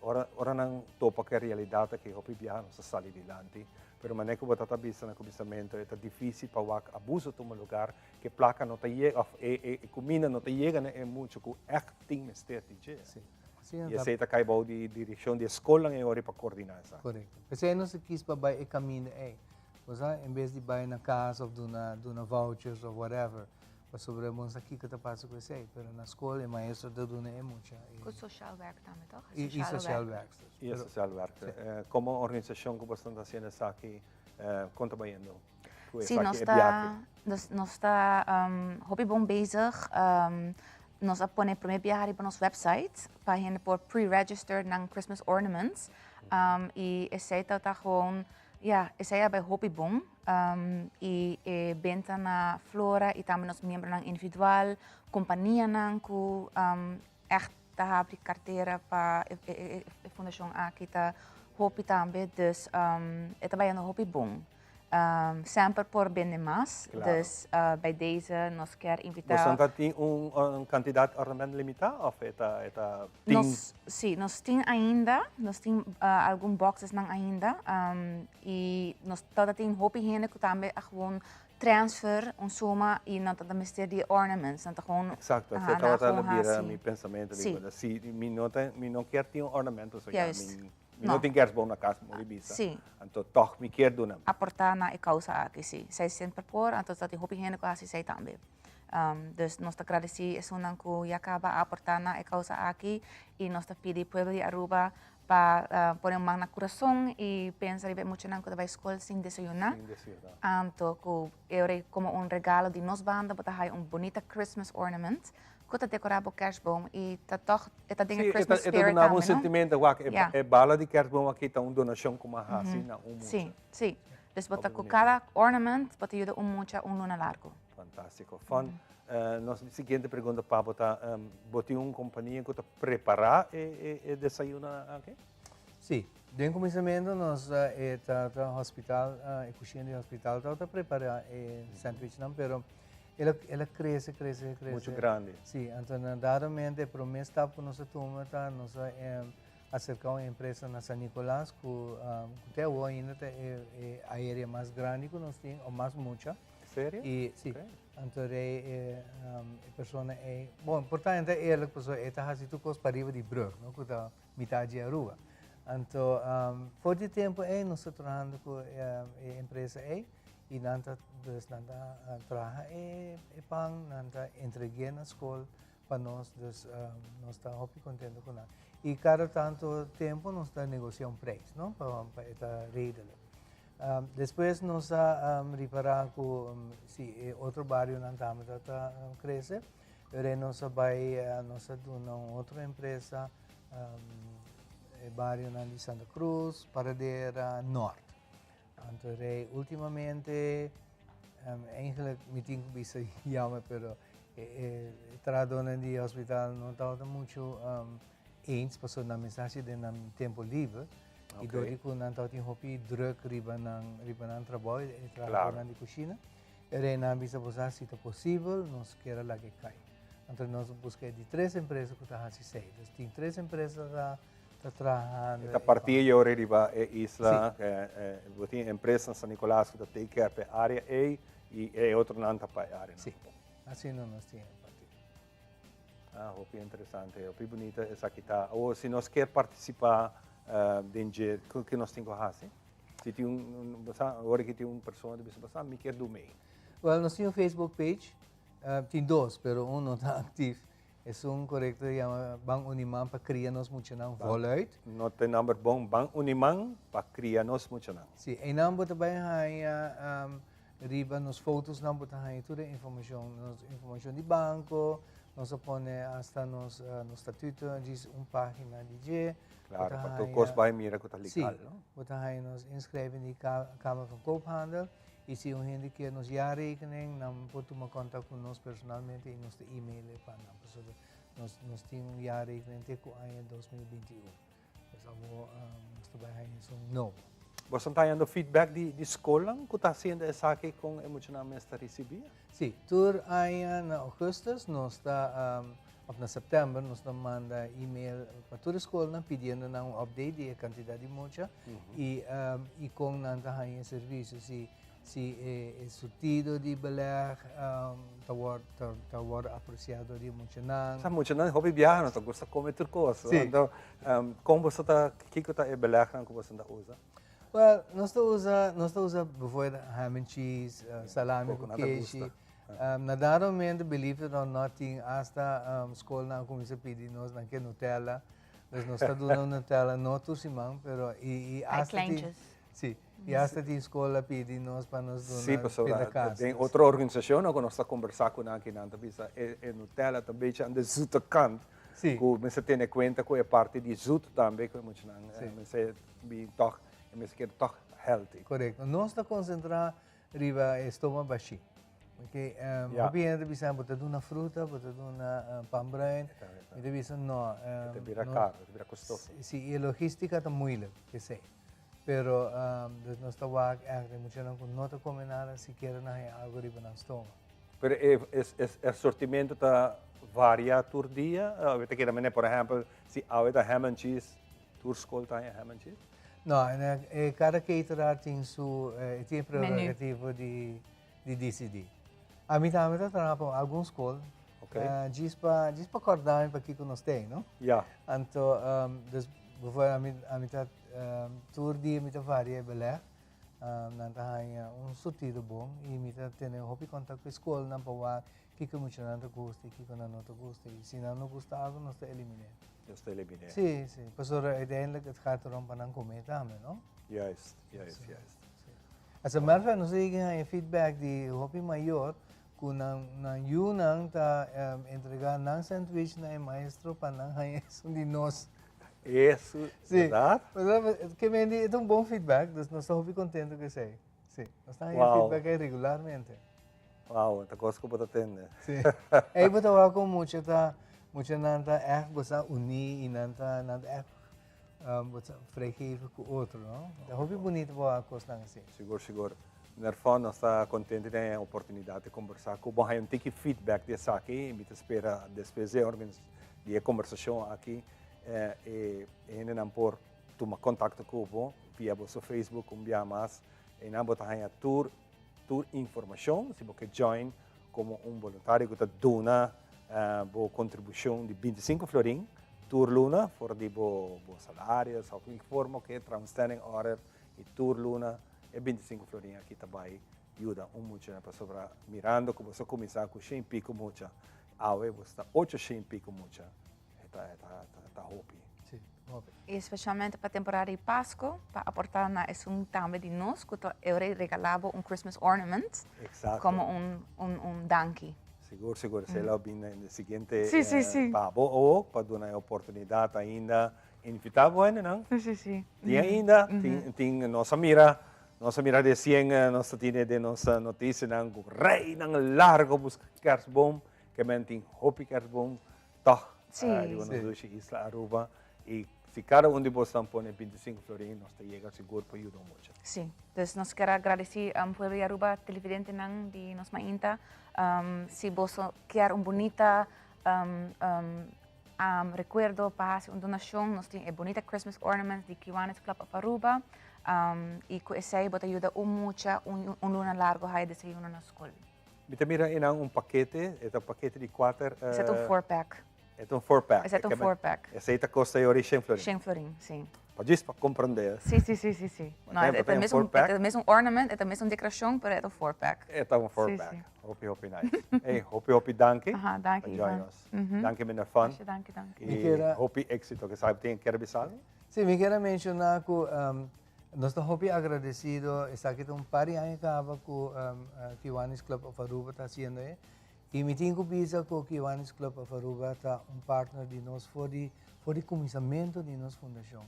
Ora ora nan topa ku e realidat aki hopi biaha nos ta sali dilanti, pero manera ku bo ta ta bisa na kuminsamentu e ta difísil pa wak abuso tuma lugar ku e plaka no ta yega òf e e kuminda no ta yega na e mucha ku ègt tin mester di dje. Sí. I esei ta kai bou di direkshon di e skolnan e ora pa koordiná esaki. Korekto. P'esei nos a kis pa bai e kaminda ei. Bo sa, en bes di bai na kas òf duna duna vouchers òf whatever, Pasobra bo no sa kiko ta pasa ku esei, pero na skol e maestro ta duna e mucha e. Ku sociaal werk tambe toch? I sociaal werksters. I e sociaal werkster. Komo organisashon ku boso ta hasiendo esaki, kon ta bayendo ku esaki e biahe? Si, nos ta hopi bon bezig. Nos a pone prome biaha riba nos website pa hende por pre-register nan Christmas ornaments. I esei ta ta gewoon, ya, esei a bai hopi bon. I e benta na Flora i tambe nos miembronan individual, kompanianan ku ègt ta habri kartera pa e fundashon aki ta hopi tambe. Dus e ta bayendo hopi bon. Semper por bende mas, dus bij deze nos kier invita. Boso ta tin un kantidat ornament limitá òf e ta e ta tin? Nos, si, nos tin ainda, nos tin algun boxesnan ainda. I nos tabata tin hopi hende ku tambe a gewoon transfer un suma i nan tabata mester di e ornaments. Nan ta gewoon Exacto, aha, esei nan a tabata gewoon bira hasi. mi pensamentu di Sí. kuenda. Si mi no ta, mi no kier tin un ornamento, so ya Juist. mi, mi no No. tin kerstboom na kas, mi bisa. Sí. Anto tòg mi kier duna. Aportá na e kousa aki, sí. Esei semper por, anto ta tin hopi hende ku hasi esei tambe. Dus nos ta gradesí esunnan ku ya kaba a aportá na e kousa aki i nos ta pidi pueblo di Aruba Pa pone un man na kurason i pensa riba e muchanan ku ta bai skol sin desayuná. Sin desayuná. Anto ku e ora ei komo un regalo di nos banda bo ta haya un bunita Christmas ornament ku ta dekorá bo kerstboom i ta tòg e ta den e Sí, e ta Christmas e ta spirit duna bo tambe, un no? sentimento, wak, e Ya. e bala di kerstboom aki ta un donashon ku mi a hasi na un mucha. Sí, sí. Dus bo ta Hopi ku bunita. kada ornament bo ta yuda un mucha un luna largu. Fantástiko. Fon, nos siguiente pregunta pa bo ta, bo tin un kompania ku ta prepará e desayuno aki? Sí, den kuminsamentu nos e ta ta hospital, e kushina di hospital tabata prepará e sandwichnan, pero el a el a krese, krese, krese. Muchu grandi. Sí, anto na dado momento e promé stap ku nos a tuma ta nos a aserká un empresa na San Nicolas ku ku te awor ainda ta e area mas grandi ku nos tin, o mas mucha. Serio? I si. Ok. Anto rei e e persona ei, bon, por ta hende eerlijk pasobra e ta hasi tur kos pariba di brug, no, ku ta mitad di Aruba. Anto for di tempu ei nos ta trahando ku e empresa ei i nan ta, dus nan ta traha e pan, nan ta entreg'é na skol pa nos, dus nos ta hopi kontento ku nan. I kada tantu tempu nos ta negosia un preis, no, pa pa e ta redelijk. Despues nos a ripará ku si e otro barionan tambe ta ta krese. Pero nos a bai, nos a duna un otro empresa e barionan di Santa Cruz, Paradera, Noord. Anto rei ultimamente, eigenlijk mi tin ku bisa jammer, pero e trahadónan di hospital no tabata muchu eens pasobra nan mester hasi den nan tempo liber. I dor di ku nan tabatin hopi druk riba nan riba nan trabou, e trahadónan di kushina. E rei nan a bisa bo sa si ta posibel nos kier a laga e kai. Anto nos a buska e di tres empresa ku ta hasi esei. Dus tin tres empresa ta ta trahando. E ta partí e yori riba e isla. Bo tin empresa na San Nicolas ku ta take care pa e área ei i e otronan ta pa e áreanan. Sí, asina nos tin e partí. Ah, hopi interesante, hopi bunita esaki ta. Awor, si nos kier partisipá den dje, ke nos tin ku hasi? Si tin un, bo sa, ora ki tin un persona ta bisa, bo sa, mi kier do mee. Wel, nos tin un Facebook page, tin dos, pero un no ta actief. Esun korekto yama Ban Uni Man pa Kria Nos Muchanan Voluit. Nota e nomber bon, Ban Uni Man pa Kria Nos Muchanan. Si, einan bo ta bai haña riba nos fotosnan bo ta haña tur e informashon, nos informashon di banko, nos a pone hasta nos nos statuto djis un pagina di dje. Claro, pa tur kos bai mira ku ta legal, no? Si, bo ta haña nos inschrijving di Kamer van Koophandel i si un hende kier nos jaarrekening nan por tuma kontak ku nos personalmente i nos ta email e pa nan pasobra nos nos tin un jaarrekening te ku aña 2021. Pues awor nos ta bai haña esun nobo. Boso ta hañando feedback di di skolnan ku ta hasiendo esaki kon e muchanan mes ta risibí? Si, tur aña na augustus nos ta of na september nos ta manda email pa tur e skolnan pidiendo nan un update di e kantidat di mucha i i kon nan ta haña e servisio. Si si e surtido di beleg ta wòrdu ta wòrdu apresiá dor di e muchanan. Sa muchanan hopi biaha no ta gusta kome tur kos. Si. Anto kon boso ta kiko ta e belegnan ku boso ta usa? Well, nos ta usa nos ta usa bijvoorbeeld ham and cheese, salami ku keshi. Na dado momento, believe it or not, tin hasta skolnan a kuminsá pidi nos nan ke Nutella. Dus nos ta duna Nutella no tur siman, pero i i hasta tin Si, i hasta tin skol a pidi nos pa nos duna Sí, pasobra pindakaas. den otro organisashonnan ku nos ta kombersá ku nan, kinan ta bisa e e Nutella ta bechi aan de zoete kant. Sí. Ku mester tene kuenta ku e parti di zoet tambe ku e muchanan mester bin tòg, e mester keda tòg healthy. Korekto. Nos ta konsentrá riba e stoma bashí. Oké, Ja. hopi hende ta bisa bo ta duna fruta, bo ta duna pan bruin. Mi ta bisa no. E ta bira no- karo, e ta bira kostoso. Si, i e logístika ta moeilijk, p'esei. Pero dus nos ta wak ègt e muchanan ku no ta kome nada sikiera nan haña algu riba nan stoma. Pero e e asortimento ta varia tur dia? Awe ta keda manera por ehèmpel si awe ta ham and cheese tur skol ta haña ham and cheese? No, e kada cateraar tin su e tin e prerogativo di di disidí. Ami tambe ta traha pa algun skol djis pa djis pa kòrda mi pakiko nos ta ei, no? Ya. Anto dus bijvoorbeeld ami ami ta tur dia mi ta varia e beleg, nan ta haña un surtido bon i mi ta tene hopi kontak ku e skolnan pa wak kiko e muchanan ta gusta i kiko nan no ta gusta i si nan no gusta algu nos ta eliminé. Nos ta eliminé. Si, si, pasobra uiteindelijk het gaat erom pa nan kome tambe, no? Juist, juist, juist. As a matter of fact, nos a yega haña feedback di hopi mayor ku nan nan yunan ta entrega nan sandwich na e maestro pa nan haña esun di nos. Eso, Sí. berdad? Ke men di, e ta un bon feedback, dus nos ta hopi contento ku esei. Sí, nos ta haña Wow. feedback ei regularmente. Wow, ta kos ku bo ta tende. Sí. Ei bo ta wak ku mucha ta, muchanan ta ègt bo sa uní i nan ta, nan ta ègt Bo ta vrijgevig ku otro, no? Ta hopi bunito pa wak kosnan asina. Sigur, sigur. Nerfon, nos ta kontento di haña e oportunidat di kombersá ku bo. Haña un tiki feedback di esaki i mi ta spera despues di e di e kombersashon aki e hendenan por tuma kontakto ku bo via boso Facebook un bia mas. Einan bo ta haña tur tur informashon si bo ke join komo un boluntario ku ta duna bo kontribushon di 25 florin tur luna for di bo bo salario of ki forma ku e traha un standing order i tur luna e 25 florin aki ta bai yuda un mucha pasobra mirando ku boso a kuminsá ku shen piko mucha awe boso ta ocho shen piko mucha e ta e ta ta hopi. Sí, hopi. I spesialmente pa temporada di Pasco pa aportá na esun tambe di nos ku ta e ora regalá bo un Christmas ornament Exacto. komo un un un danki. Sigur, sigur. Esei lo bin den e siguiente Sí, sí, sí. pa bo ook, pa duna e oportunidat ainda invitá bo hendenan. Sí, sí, sí. Tin ainda, tin, tin, nos a mira, nos a mira resien, nos ta tine den nos notisianan ku reinan largo buska kerstboom, ke men tin hopi kerstboom tòg riba nos dushi isla Aruba. I si kada un di bosnan pone bintisinko florin, nos ta yega sigur pa yuda un mucha. Sí, dus nos kier a gradisí pueblo di Aruba, televidentenan di nos mainta. Si boso kier un bunita rekuerdo pa hasi un donashon, nos tin e bunita Christmas ornaments di Kiwanis Club of Aruba. I ku esei bo ta yuda un mucha un luna largo haya desayuno na skol. Mi ta mira einan un pakete, e ta un pakete di kuater. Esei ta un four pack. E ta un four pack. Esei ta un four pack. Esei ta kosta e ora shen florin. Shen florin, si. Pa djis pa komprende. Si, si, si, si, si. No, e ta mes un, e ta mes un ornament, e ta mes un dekorashon, pero e ta un four pack. E ta un four pack. Si, si. Hopi, hopi nice. Ey, hopi, hopi danki. Aha, danki, Pa join Ivan. nos. Danki, meneer Van. Masha danki, danki. I hopi éxito. Ke sa tin kier bisa algo? Si, mi kier a menshoná ku nos ta hopi agradesido. Esaki ta un par di aña kaba ku Kiwanis Club of Aruba ta hasiendo e. I mi tin ku bisa ku Kiwanis Club of Aruba ta un partner di nos for di for di kuminsamentu di nos fundashon.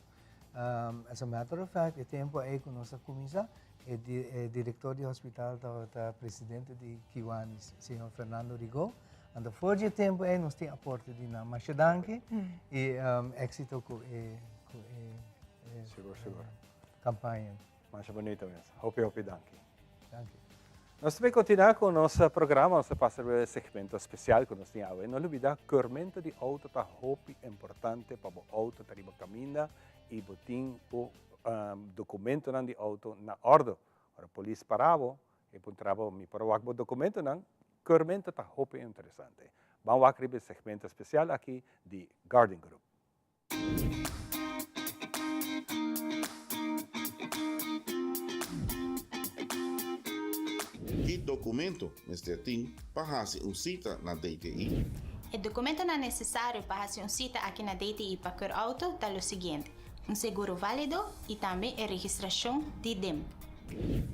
As a matter of fact, e tempu ei ku nos a kuminsá, e e direktor di hospital tabata presidente di Kiwanis, señor Fernando Rigaud. Anto for di e tempu ei nos tin aporte di nan. Masha danki i éksito ku e ku e Sigur, sigur. kampaña. Masha bunito mes. Hopi hopi danki. Danki. Nos ta bay continua cu nos programa, nos ta pasa riba e segmento special cu nos tin awe. No lubida, keurmento di auto ta hopi importante pa bo auto ta riba caminda y bo tin bo documentonan di auto na ordo. Ora polis para bo, e puntra bo, mi por wak bo documentonan? Keurmento ta hopi interesante. Ban wak riba e segmento special aki di Guardian Group. Ki documento mester tin pa haci un cita na DTI? E documentonan necesario pa haci un cita aki na DTI pa keur auto ta lo siguiente, un seguro valido y tambe e registracion di DIMP.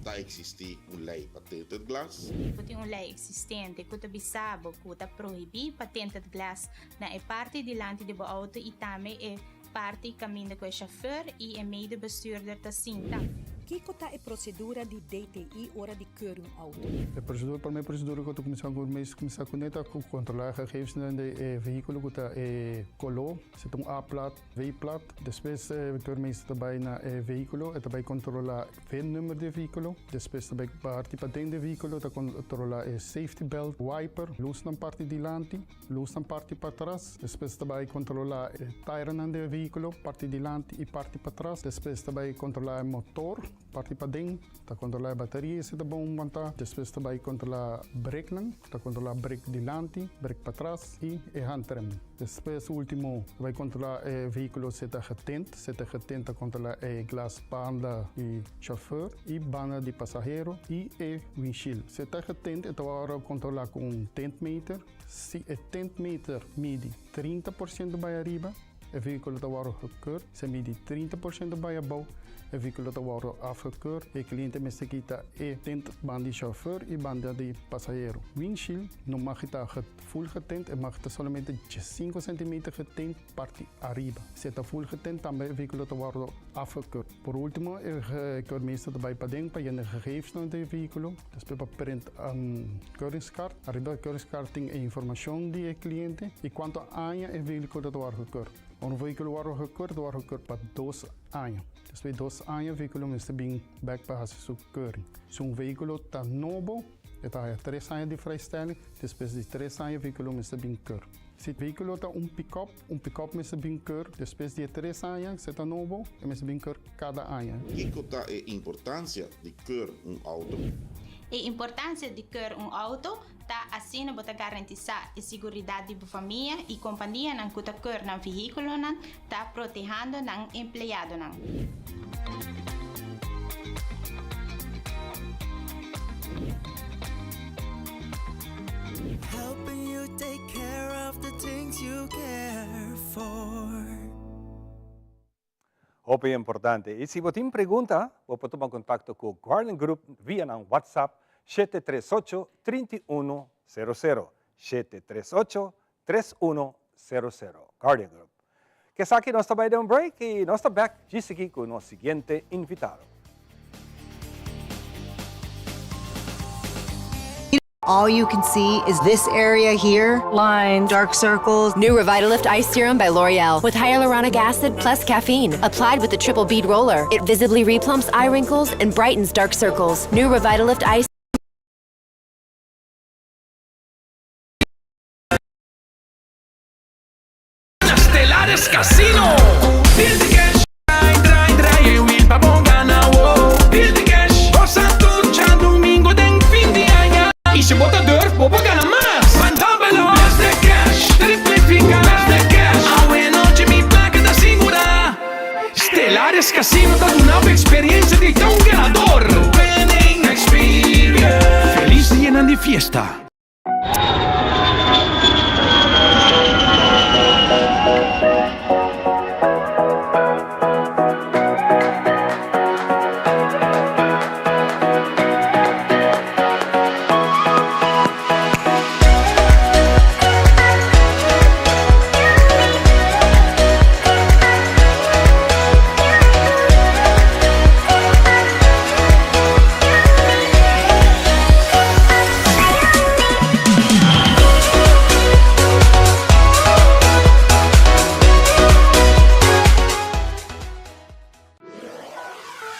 Ta existi un ley pa tinted glass? Bo tin un ley existente cu ta bisa bo cu ta prohibi pa tinted glass Na e parti dilanti di bo auto y tambe e parti caminda cu e chauffeur y e medebestuurder ta sinta. Kico ta e procedura di DTI ora di keur un auto? E procedura, prome procedura cu ta cuminsa cu mes cuminsa cu ne ta cu controla e gegevensnan di e vehiculo cu ta e color, si ta un A-plat, V-plat. Despues e keurmeester ta bay na e vehiculo, e ta bay controla V-nummer di e vehiculo. Despues ta bay parti paden di e vehiculo, ta controla e safety belt, wiper, luznan parti dilanti. Lusnan parti patras, despues ta bai kontrolá e tairanan di e vehíkulo, parti dilanti i parti patras. Despues ta bai kontrolá e motor, parti paden, ta kontrolá e bateria si ta bon wantá. Despues ta bai kontrolá breknan, ta kontrolá brek dilanti, brek patras i e handrem. Despues último ta bai kontrolá e vehíkulo si ta getint, si ta getint ta kontrolá e glas banda di chauffeur i banda di pasahero i e windshield. Si ta getint e ta wòrdu kontrolá ku un tintmeter. Si e tintmeter midi 30% bai ariba, e vehíkulo ta wòrdu gekeurd. Si e midi 30% bai abou, e vehíkulo ta wòrdu afgekeurd. E kliente mester kita e tint banda di chauffeur i banda di pasahero. Windshield no mag ta full getint, e mag ta solamente diesinco centimeter getint parti ariba. Si e ta full getint tambe e vehíkulo ta wòrdu afgekeurd. Por último e keurmeester ta bai paden pa yena gegevensnan di e vehíkulo. Despues pa print un keuringskaart. Ariba e keuringskaart tin e informacion di e cliente y cuanto aña e vehiculo ta wordo gekeurd. Ora un vehiculo wordo gekeurd, ta wordo gekeurd pa dos aña. Despues di dos aña e vehiculo mester bin bek pa haci su keuring. Si un vehiculo ta nobo, e ta haya tres aña di vrijstelling. Despues di tres aña e vehiculo mester bin keur. Si e vehiculo ta un pick-up, Un pick-up mester bin keur despues di e tres aña, si e ta nobo, e mester bin keur kada aña. Kiko ta e importancia di keur un auto? E importancia di keur un auto ta asina bo ta garantisa e siguridad di bo famia y companianan cu ta keur nan vehiculonan ta protehando nan empleadonan. Helping you take care of the things you care for. Hopi importante. Y si bo tin pregunta, bo por tuma contacto cu Guardian Group via nan WhatsApp 738 31 00. 738 3100. Guardian Group. Ku esaki nos ta bai den un break i nos ta bek djis sigui ku nos siguiente invitado. All you can see is this area here. Lines, dark circles. New Revitalift Ice Serum by L'Oreal with hyaluronic acid plus caffeine. Applied with the triple bead roller. It visibly replumps eye wrinkles and brightens dark circles. New Revitalift Ice Stellares Casino! Build di cash, draai, draai, draai e wiel pa bo gana, wo. Build di cash, gosa tur djadumingo den fin di aña. I si bo ta durf, bo por gana mas. Ban dobbelo! Best di cash, triplifica! Best di cash, awe nochi mi placa ta sigura. Stellares Casino ta duna bo experiencia di ta un ganador. Winning experience! Feliz dianan di fiesta!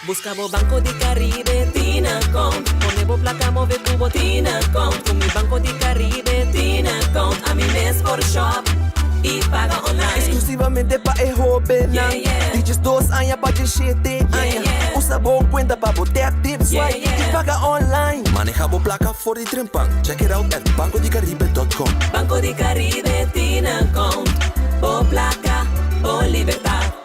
Busca bo Banco di Caribe tin account Pone bo placa move cu bo tin account Cu mi Banco di Caribe tin account Ami mes por shop y paga online Exclusivamente pa e hobennan Di 12 aña pa 17 aña Usa bo cuenta pa bo tap, tip, swipe y paga online. Maneha bo placa for di trempan. Check it out at bancodicaribe.com. Banco di Caribe tin account Bo placa, bo libertad.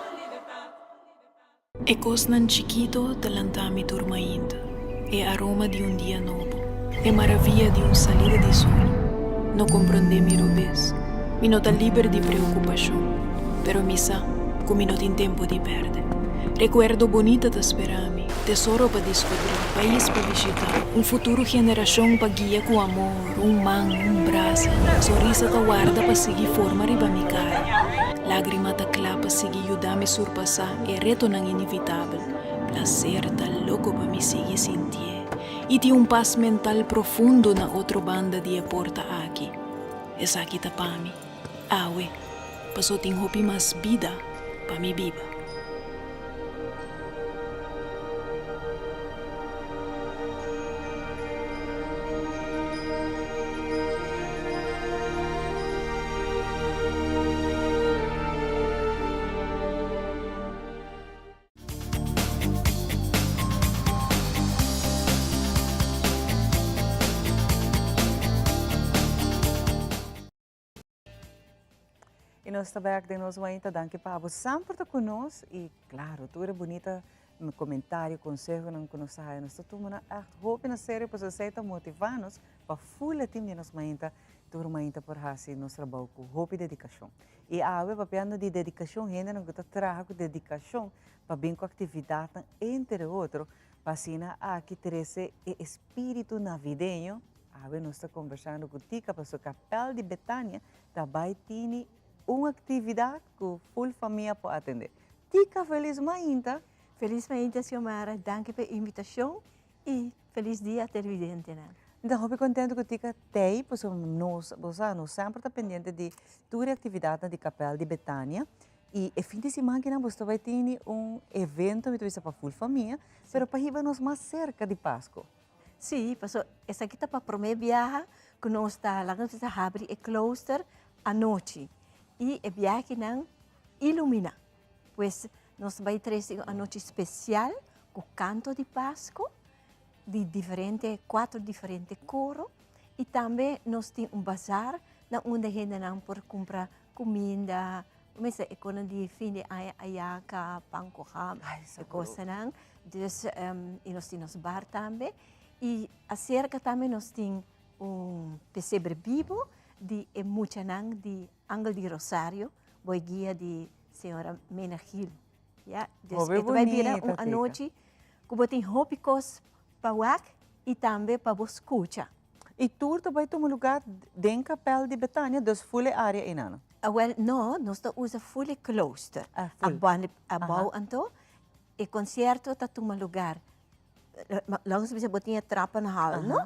E kosnan chikito ta lanta mi tur mainta, e aroma di un dia nobo, e maravia di un salida di sol. No komprondé mi robes, mi no ta liber di preokupashon, pero mi sa ku mi no tin tempu di pèrdè. Rekuerdo bonita ta spera mi, tesoro pa diskubrí, pais pa bishitá, un futuro generashon pa guia ku amor, un man, un brasa, sonrisa ta warda pa sigui forma riba mi kara. Lágrima ta kla pa sigui yuda mi surpasá e retonan inevitabel. Plaser ta loko pa mi sigui sintié i tin un pas mental profundo na otro banda di e porta aki. Esaki ta pa mi, awe, paso tin hopi mas bida pa mi biba. Y nos ta bek den nos mainta. Danki pa abo semper ta cu nos. Y claro, tur e bunita comentario, consehonan cu nos ta haya, nos ta tuma nan echt hopi na serio, pasobra esey ta motiva nos pa full e team di nos mainta, tur mainta por haci nos trabou cu hopi dedicacion. Y awe papiando di dedicacion, hendenan cu ta traha cu dedicacion pa bin cu actividadnan entre otro, pa asina aki trece e espiritu navideño. Awe nos ta conversando cu Tica pasobra Kapel di Betania ta bay tini un actividad cu full famia por atende. Tica feliz mainta! Feliz mainta Xiomara, danki pa e invitacion y feliz dia televidentenan. Mi ta hopi contento cu Tica t'ey pasobra nos, bo sa, nos semper ta pendiente di tur e actividadnan di Kapel di Betania y e fin di siman kinan bo sta bay tini un evento mi ta bisa pa full famia, pero pa hiba nos mas cerca di Pasco. Sí, paso esaki ta pa promé biaha ku nos ta laga nos bisa habri e klooster anochi i e biahenan iluminá. Pues nos ta bai trese un anochi spesial ku kanto di Pasku di diferente kuater diferente koro i tambe nos tin un bazar na unda hendenan por kumpra kuminda, mester e konan di fin di aña ayaka, pan ku ham, e kosanan. Dus i nos tin nos bar tambe. I aserka tambe nos tin un pesebre bibo di e muchanan di Angel di Rosario, boi guia di señora Mena Gil. Ya, dus e ta bai bira un anochi ku bo tin hopi kos pa wak i tambe pa bo skucha. Y tur ta bay tuma lugar den kapel di Betania, dus full e area einan? Awel, no, nos ta usa full e klooster. Ah, full. Abou anto, e concierto ta tuma lugar Laga nos bisa bo tin e trappenhal, no?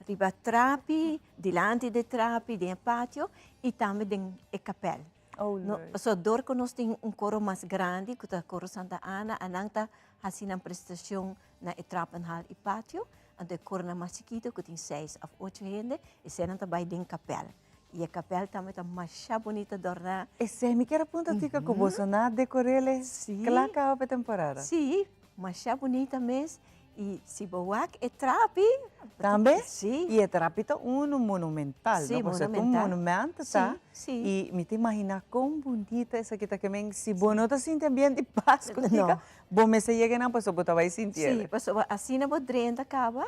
Riba trapi, dilanti di trapi, den e patio i tambe den e kapèl. Oh, leuk. Pasobra dor ku nos tin un koro mas grandi ku ta Koro Santa Ana, anan ta hasi nan prestashon na e trappenhal i patio, anto e koronan mas chikitu ku tin seis òf ocho hende, eseinan ta bai den kapèl. I e kapèl tambe ta masha bunita dòrná. Esei mi kier a punta tika ku boso na dekor'é kla kaba pa e temporada? Sí, Masha bunita mes y si bo wak e trapi. Tambe? Si. Y e trapi ta uno monumental, Si, no? Pasobra ta un monumental. monumento ta. Si, si. Y mi ta imagina con bunita esaki ta. Ke men si bo no ta sinti ambiente di Pascu, tika, No. bo mester yega einan pasobra bo ta bay sinti Si, pasobra asina bo drenta caba,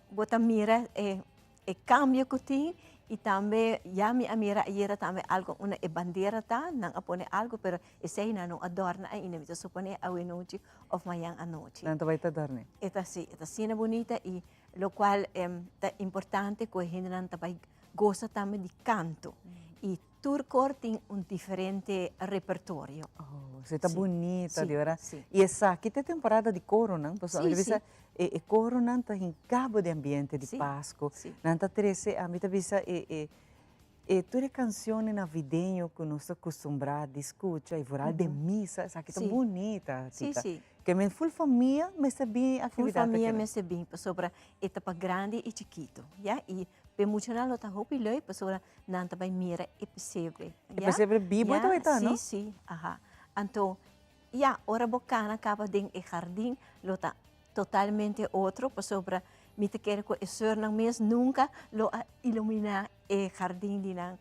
bo ta mira e E cambio cu tin y tambe ya mi a mira ayera tambe algo unda e bandera ta, nan a pone algo pero esey nan no a dorna ainda, mi ta supone awe nochi of mayan anochi. Nan ta bay ta dorni. E ta si, e ta asina bunita y locual ta importante cu e hendenan ta bay goza tambe di canto y Tur kor tin un diferente repertorio. Oh, esei ta bunita, di berdad. Sí. I esaki ta e temporada di koronan, pasobra Sí, mi ta bisa sí. e e koronan ta hinka bo den ambiente di Sí, Pasku. sí. Nan ta trese, ami ta bisa e e e tur e kanshonnan navideño ku nos ta kustumbrá di skucha i vooral den misa, esaki ta Sí. bunita, Sí, Tita. sí. Ke men ful famia mester bin e Ful aktividat famia aki. mester bin, pasobra e ta pa grandi i chikitu, ya. I p'e muchanan lo ta hopi leuk, pasobra Nan ta bai mira e pesebre. E pesebre bibo e ta bai ta, no? Si, si, aha. Anto, ya, ora bo kana kaba den e hardin, lo ta totalmente otro, pasobra mi ta kere ku e sùrnan mes nunka lo a iluminá e hardin di nan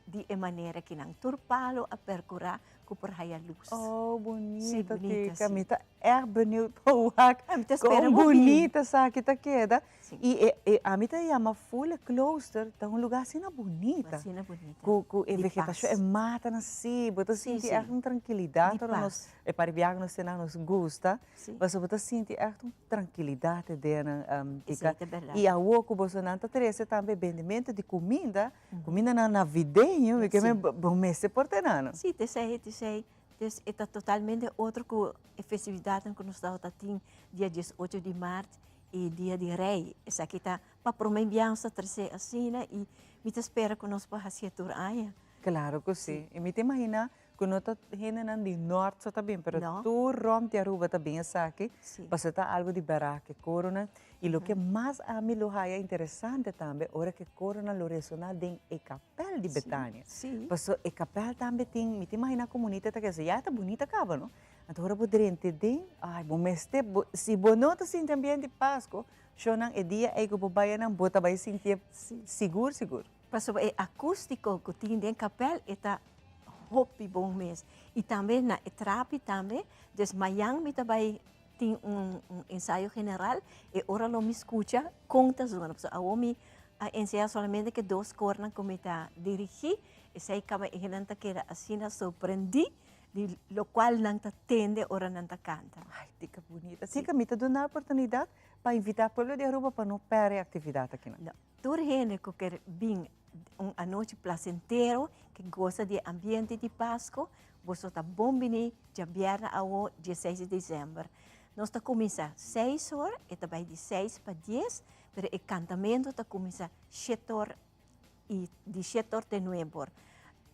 di e manera ki nan tur palo a perkurá ku por haya lus. Oh, Sí, bunita, bunita, Tika. sí. Mi ta ègt benieuwd pa wak Mi ta spera kon bo bin. bunita esaki ta keda. I e e ami ta yama full e klooster ta un lugá asina bunita. Asina bunita. Ku ku e Di vegetashon, e pas. matanan si, bo ta Sí, sinti sí. ègt un trankilidat Di ora nos pas. e par biaha ku nos te nan nos gusta. Sí. Pasobra bo ta sinti ègt un trankilidat den Esei tika. ta bèrdat. I awor ku bosonan ta trese tambe bendimentu di kuminda, kumindanan navideño, mi ke men bo mester por te nan. Sí, ta esei, ta esei. Dus e ta totalmente otro ku e festividatnan ku nos tabata tin dia diesocho di mart i dia di rei. Esaki ta pa promé biaha nos ta trese asina i mi ta spera ku nos por hasié tur aña. Klaro ku si. I mi ta imaginá ku no ta hendenan di nòrt so ta bin, pero No. tur rònt di Aruba ta bin esaki, Si. pasobra ta algu di bèrdat ku e koronan. I loke mas ami lo haya interesante tambe ora ku e koronan lo resoná den e kapèl di Betania. Si. Pasobra e kapèl tambe tin, mi ta imaginá kon bunita e ta keda, ya e ta bunita kaba no. Anto ora bo drenta den, ay bo mester, bo, si bo no ta sinti ambiente di Pasco, shownan e dia ey ku bo bai anan bo ta bai sintié sigur sigur. Pasobra e akústiko ku tin den kapèl e ta hopi bon mes. I tambe na e trapi tambe, dus mayan mi ta bai tin un ensayo general, e ora lo mi skucha kon ta zona. Pasobra awor mi a ensayá solamente ku e dos kornan ku mi ta dirigí, esei kaba e hendenan ta keda asina sorprendí di lokual nan ta tende ora nan ta kanta. Ay, tika bunita. Tika, mi ta duna oportunidat pa invitá pueblo di Aruba pa no pèrdè e aktividat akinan. No. Tur hende ku ker bin un anochi plasentero, ke gosa di e ambiente di Pasko, boso ta bon bini djabièrnè awo dieseis di desèmber. Nos ta kuminsá seis or, e ta bai di seis pa dies, pero e kantamentu ta kuminsá shete or i di shete or te nuebe or.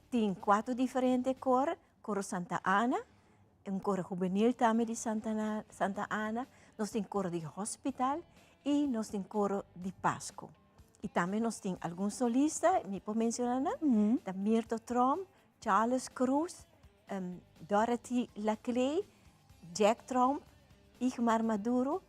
Tin kuater diferente kor, Koro Santa Ana, un koro hubenil tambe di Santa Santa Ana, nos tin koro di hospital i nos tin koro di Pasku. I tambe nos tin algun solista, mi por menciona nan, ta Mirto Tromp, Charles Cruz, Dorothy Laclay, Jack Tromp, Igmar Maduro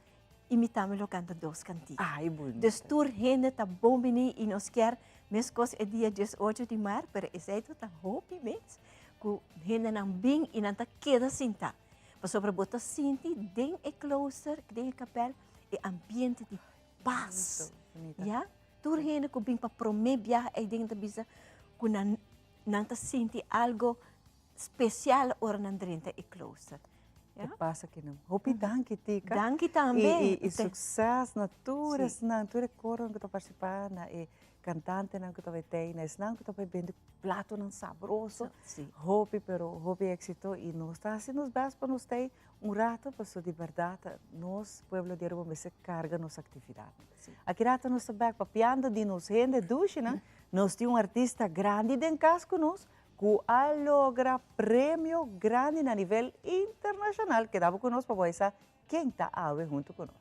i mi tambe lo kanta dos kantika. Ay, bunita. Dus tur hende ta bon bini i nos kier meskos e dia diesocho di mart, pero esei ta hopi mes ku hendenan bin i nan ta keda sintá. Pasobra bo ta sinti den e klooster, den e kapèl, e ambiente di pas. Ya? Tur hende ku bin pa promé biaha eiden ta bisa ku nan nan ta sinti algo spesial ora nan drenta e klooster. E pasa kinan. Hopi danki Tika. Danki tambe. I i sukses na tur esnan, tur e koronan ku ta partisipá, na e kantantenan ku ta bai tei, na esnan ku ta bai bende platonan sabroso. Hopi pero hopi éksito i nos ta hasi nos bèst pa nos tei un rato pasobra di bèrdat nos pueblo di Aruba mester karga nos aktividatnan. Aki rato nos ta bèk papiando di nos hende dushinan, nos tin un artista grandi den kas ku nos Cu a logra premio grandi na nivel internacional. Keda bo cu nos pa bo sa ken ta awe hunto cu nos.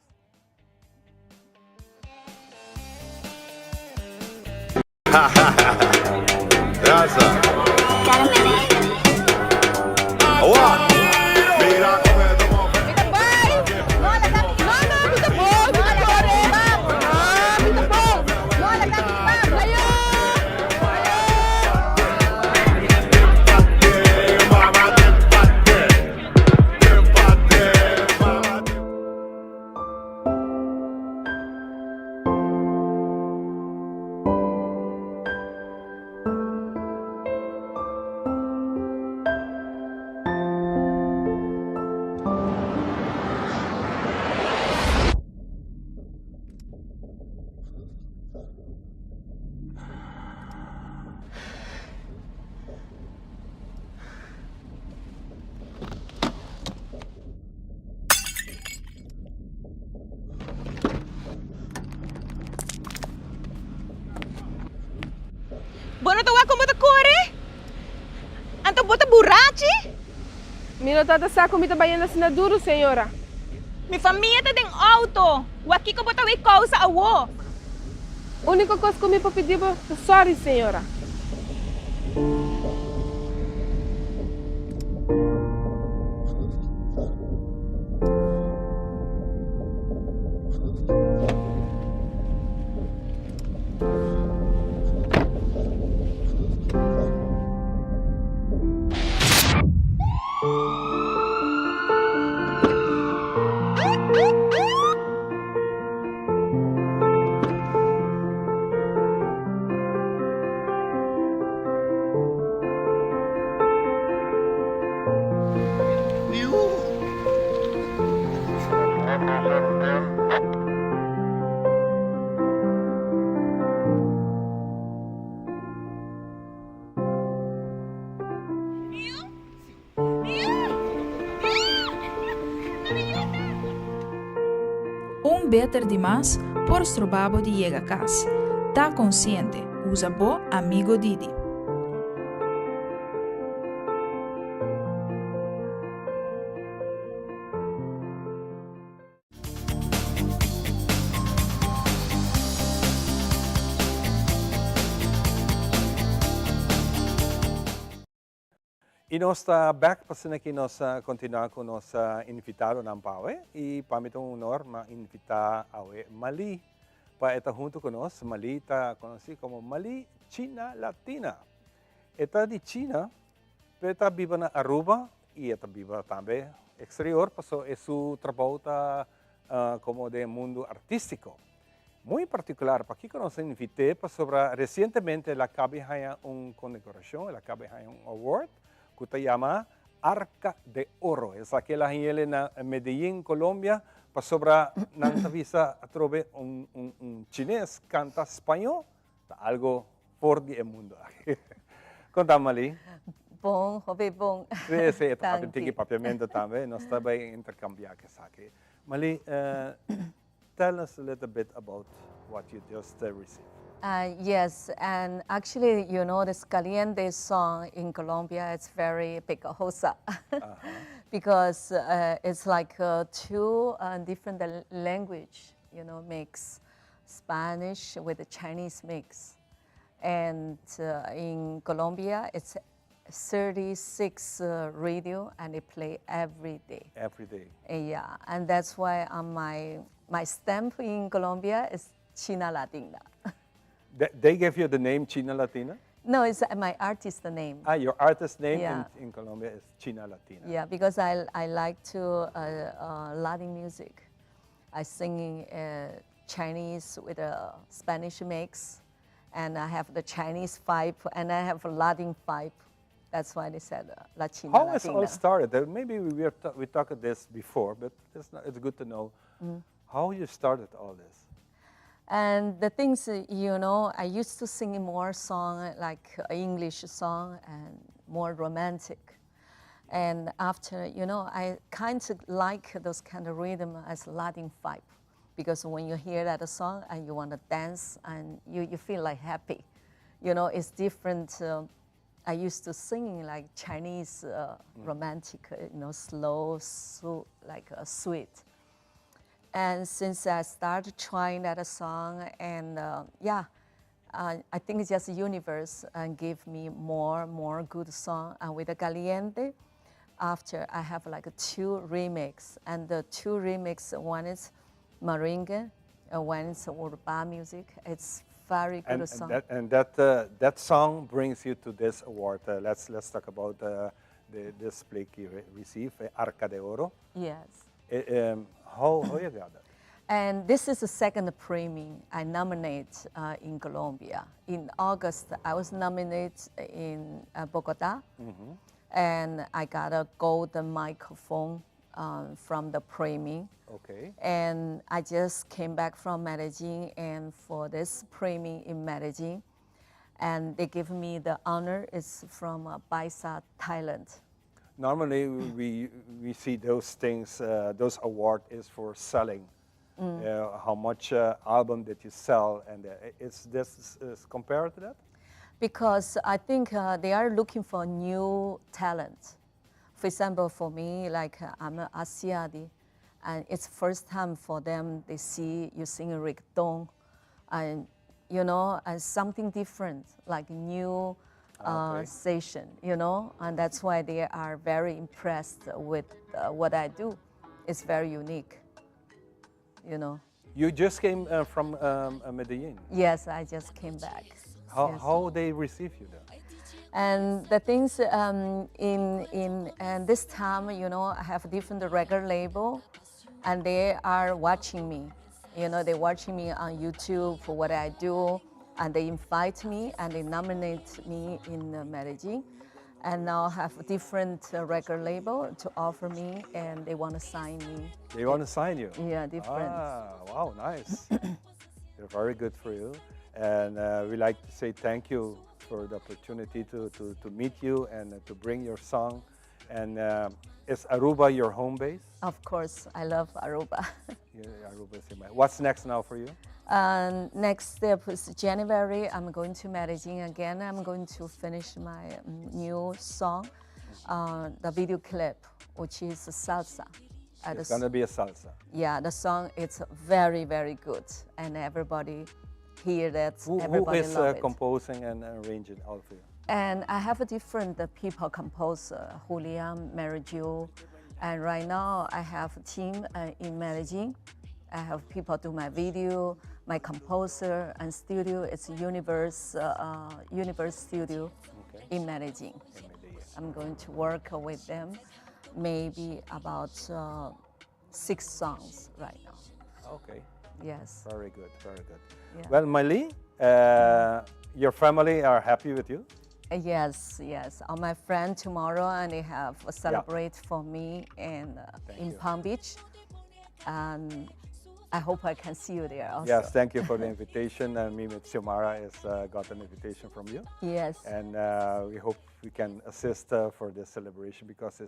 Bo no ta wak kon bo ta kore? Anto bo ta burachi? Mi no tabata sa ku mi ta bayendo asina duru, señora. Mi famia ta den auto. Wak kiko bo ta wei kousa awo? Úniko kos ku mi por pidi bo ta sòri, señora. Un beter di mas por stroba bo di yega cas. Ta consciente, usa bo Amigo Didi. Y nos ta bek pa asina ki nos continua cu nos invitadonan pa awe y pa mi ta un honor ma invita awe Mali pa e ta hunto cu nos. Mali ta conoci como Mali China Latina. E ta di China pero e ta biba na Aruba y e ta biba tambe exterior paso e su trabou ta como den mundo artistico. Muy particular, pakico nos a invit'é? Pasobra recientemente el a caba di haña un condecoracion, el a caba di haña un award cu ta yama Arca de Oro. Esaki el a hañ'el na Medellin, Colombia, pasobra nan ta bisa atrobe un un chines canta spañó ta algo for di e mundo aki. Con ta, Mali? Bon, hopi bon. Sí, sí, e ta papia tiki papiamento tambe. Nos ta bay intercambia esaki. Mali, Tell us a little bit about what you just received. Uh, yes, and actually, you know, this Caliente song in Colombia, it's very pegajosa uh -huh. because uh, it's like uh, two uh, different language, you know, mix Spanish with the Chinese mix. And uh, in Colombia, it's 36 uh, radio and they play every day. Every day. Yeah, and that's why on my, my stamp in Colombia is China Latina. They gave you the name China Latina? No, it's my artist name. Ah, your artist name yeah. in, in Colombia is China Latina. Yeah, because I, I like to uh, uh, Latin music. I sing uh, Chinese with a Spanish mix, and I have the Chinese pipe, and I have a Latin pipe. That's why they said La China How it's Latina. all started? Maybe we talked this before, but it's, not, it's good to know how you started all this. And the things, I used to sing more song like English song and more romantic. And after, I kind of like those kind of rhythm as Latin vibe, because when you hear that song and you want to dance and you feel like happy, it's different. I used to sing like Chinese romantic, slow, so, like sweet. And since I started trying that song, and yeah, I think it's just the universe and give me more good song. And with the Caliente, after I have like two remix, and the two remix, one is merengue, and one is urban music. It's very good And song. that song brings you to this award. Let's talk about this plaque you received, Arca de Oro. Yes. How you got that? And this is the second premium I nominate in Colombia. In August, I was nominated in Bogota, and I got a golden microphone from the premium. And I just came back from Medellin, and for this premium in Medellin, and they give me the honor. It's from Baisa, Thailand. Normally, we see those things, those award is for selling. How much album did you sell? And is this is compared to that? Because I think they are looking for new talent. For example, for me, I'm an Asiati, and it's first time for them they see you sing reggaeton, and something different, like new station, and that's why they are very impressed with what I do. It's very unique. You just came from Medellin. Yes, I just came back. How Yes. they receive you there? And the things, in and this time, I have a different record label, and they are watching me. They're watching me on YouTube for what I do, and they invite me and they nominate me in Medellin. And now I have a different record label to offer me, and they want to sign me. They want to sign you? Yeah, different. Wow, nice. They're very good for you. And we like to say thank you for the opportunity to meet you and to bring your song. And is Aruba your home base? Of course, I love Aruba. Yeah, Aruba is my. What's next now for you? Next step is January. I'm going to Medellin again. I'm going to finish my new song, the video clip, which is salsa. It's going to be a salsa. Yeah, the song is very, very good, and everybody hear that. Who Everybody is, love it. composing and arranging all for you? And I have a different people composer, Julian, Mary Jo, and right now I have a team in Medellin. I have people do my video, my composer and studio. It's Universe Studio in Medellin. In Medellin. I'm going to work with them, maybe about 6 songs right now. Okay. Yes. Very good, very good. Yeah. Maylee, your family are happy with you? Yes, yes. All my friends tomorrow, and they have a celebrate for me and Thank in you. Palm Beach. And I hope I can see you there also. Yes, thank you for the invitation. And me with Xiomara has got an invitation from you. Yes. And we hope we can assist for this celebration because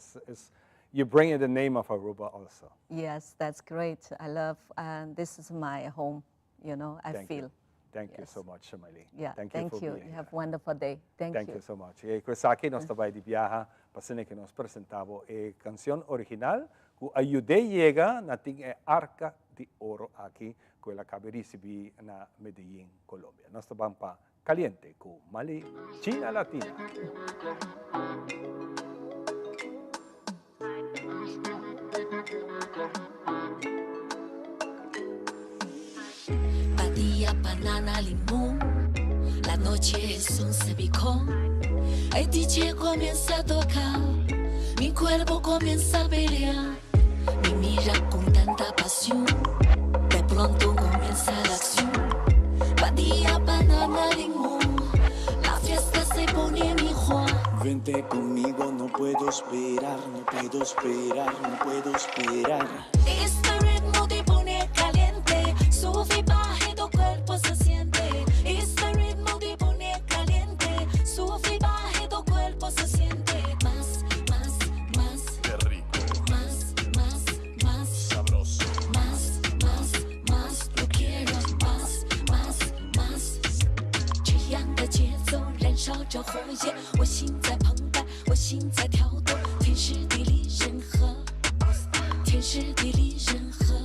you bring in the name of Aruba also. Yes, that's great. I love, and this is my home, I Thank you. feel. Thank you Yes. so much, Maylee. Yeah, Thank you thank for you. being You have here. a wonderful day. Thank Thank you. you so much. Y cu esaki nos ta bay di biaha, pa cu nos presenta e cancion original, cu a yud'e yega na tin e Arca de Oro aki, cu el a caba di ricibi na Medellin, Colombia. Nos ta bay pa Caliente cu Maylee China Latina. Patilla, banana, limón, la noche es un salpicón. El DJ comienza a tocar, mi cuerpo comienza a pelear. Me mira con tanta pasión, de pronto comienza la acción. Patilla, banana, limón, la fiesta se pone mejor. Vente conmigo, no puedo esperar, no puedo esperar, no puedo esperar. Este ritmo te pone caliente, sube y baja y tu cuerpo se siente. Este ritmo te pone caliente, sube y baja y tu cuerpo se siente. Más, más, más. Qué rico. Más, más, más. Sabroso. Más, más, más. Lo quiero más, más, más. 这样的节奏燃烧着火焰，我心在澎湃，我心在跳动，天时地利人和，天时地利人和。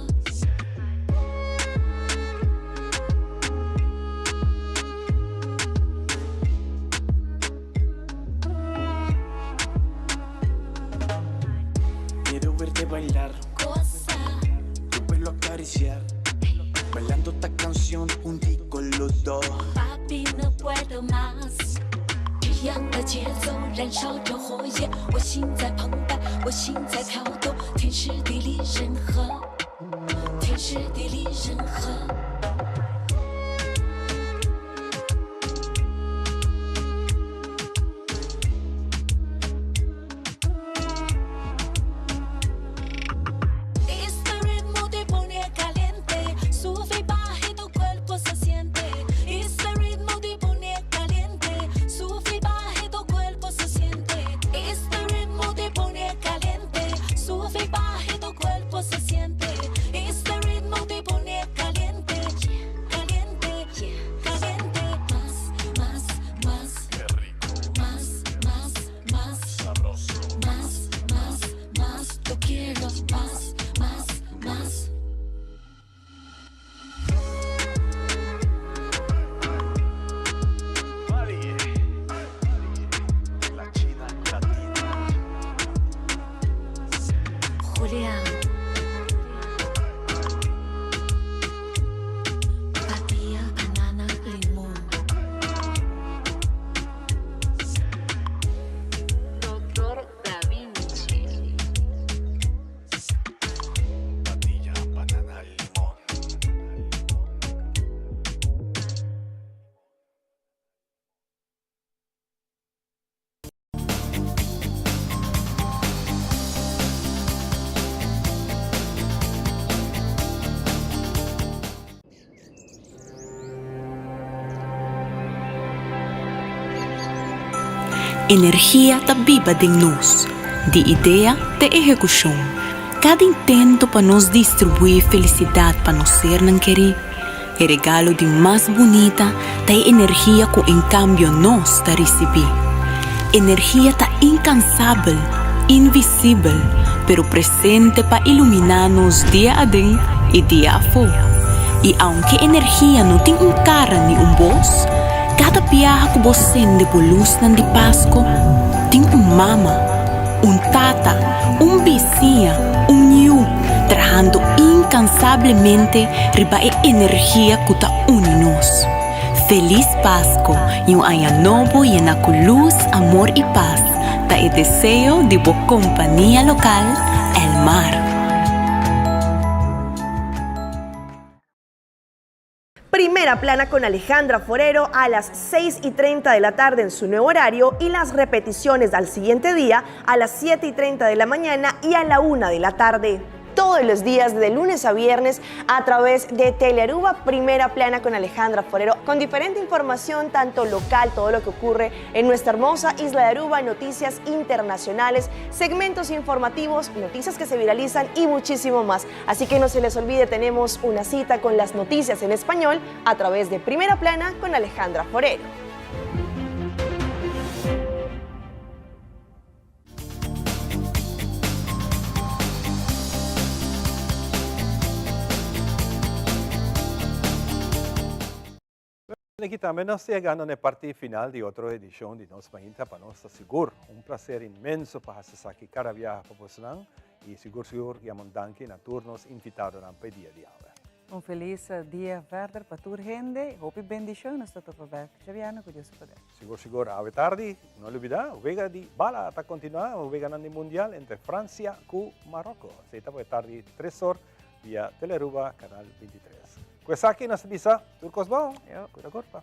Quiero verte bailar, Goza, tu pelo acariciar. Bailando esta canción juntico los dos. 芭比呢puedo más。这样的节奏燃烧着火焰，我心在澎湃，我心在跳动，天时地利人和，天时地利人和。Este ritmo te pone caliente, sube y baja y tu cuerpo se siente. Este ritmo te pone caliente, sube y baja y tu cuerpo se siente. Este ritmo te pone caliente, sube y baja y tu cuerpo se siente. Este ritmo te pone caliente, caliente, caliente. Más, más, más. Qué rico. Más, más, más. Sabroso. Más, más, más. Lo quiero más, más, más. La china latina. Julián. Patilla, banana, limón. Doctor Da Vinci. Patilla, banana, limón. Energia ta biba den nos, di idea te ehekushon. Kada intento pa nos distribuí felisidat pa nos sernan kerí. E regalo di mas bunita ta e energia ku en kambio nos ta risibí. Energia ta inkansabel, invisibel, pero presente pa iluminá nos dia aden i dia afó. I aunke energia no tin un kara ni un bos, kada biaha ku bo sende bo lusnan di Pasko, tin un mama, un tata, un bisiña, un yu, trahando inkansablemente riba e energia ku ta uni nos. Felis Pasko i un aña nobo yena ku lus, amor i pas ta e deseo di bo kompania lokal, Elmar. Primera plana con Alejandra Forero a las 6 y 30 de la tarde en su nuevo horario y las repeticiones al siguiente día a las 7 y 30 de la mañana y a la 1 de la tarde. Todos los días de lunes a viernes a través de Telearuba Primera Plana con Alejandra Forero, con diferente información, tanto local, todo lo que ocurre en nuestra hermosa isla de Aruba, noticias internacionales, segmentos informativos, noticias que se viralizan y muchísimo más. Así que no se les olvide, tenemos una cita con las noticias en español a través de Primera Plana con Alejandra Forero. Aki tambe nos ta yegando na e parti final di otro edicion di Nos Mainta pa nos ta sigur un placer inmenso pa haci esaki cada biaha pa bosonan y sigur sigur yama un danki na tur nos invitadonan pa e dia di awe. Un feliz dia verder pa tur hende, hopi bendicion, nos ta topa bek djabièrnè cu Dios su poder. Sigur sigur awe tardi, no lubida, wega di bala ta continua, weganan di mundial entre Francia cu Marocco. Esey ta pa e tardi tres or via Telearuba canal 23. Cu esaki nos ta bisa tur cos bon, cuida curpa.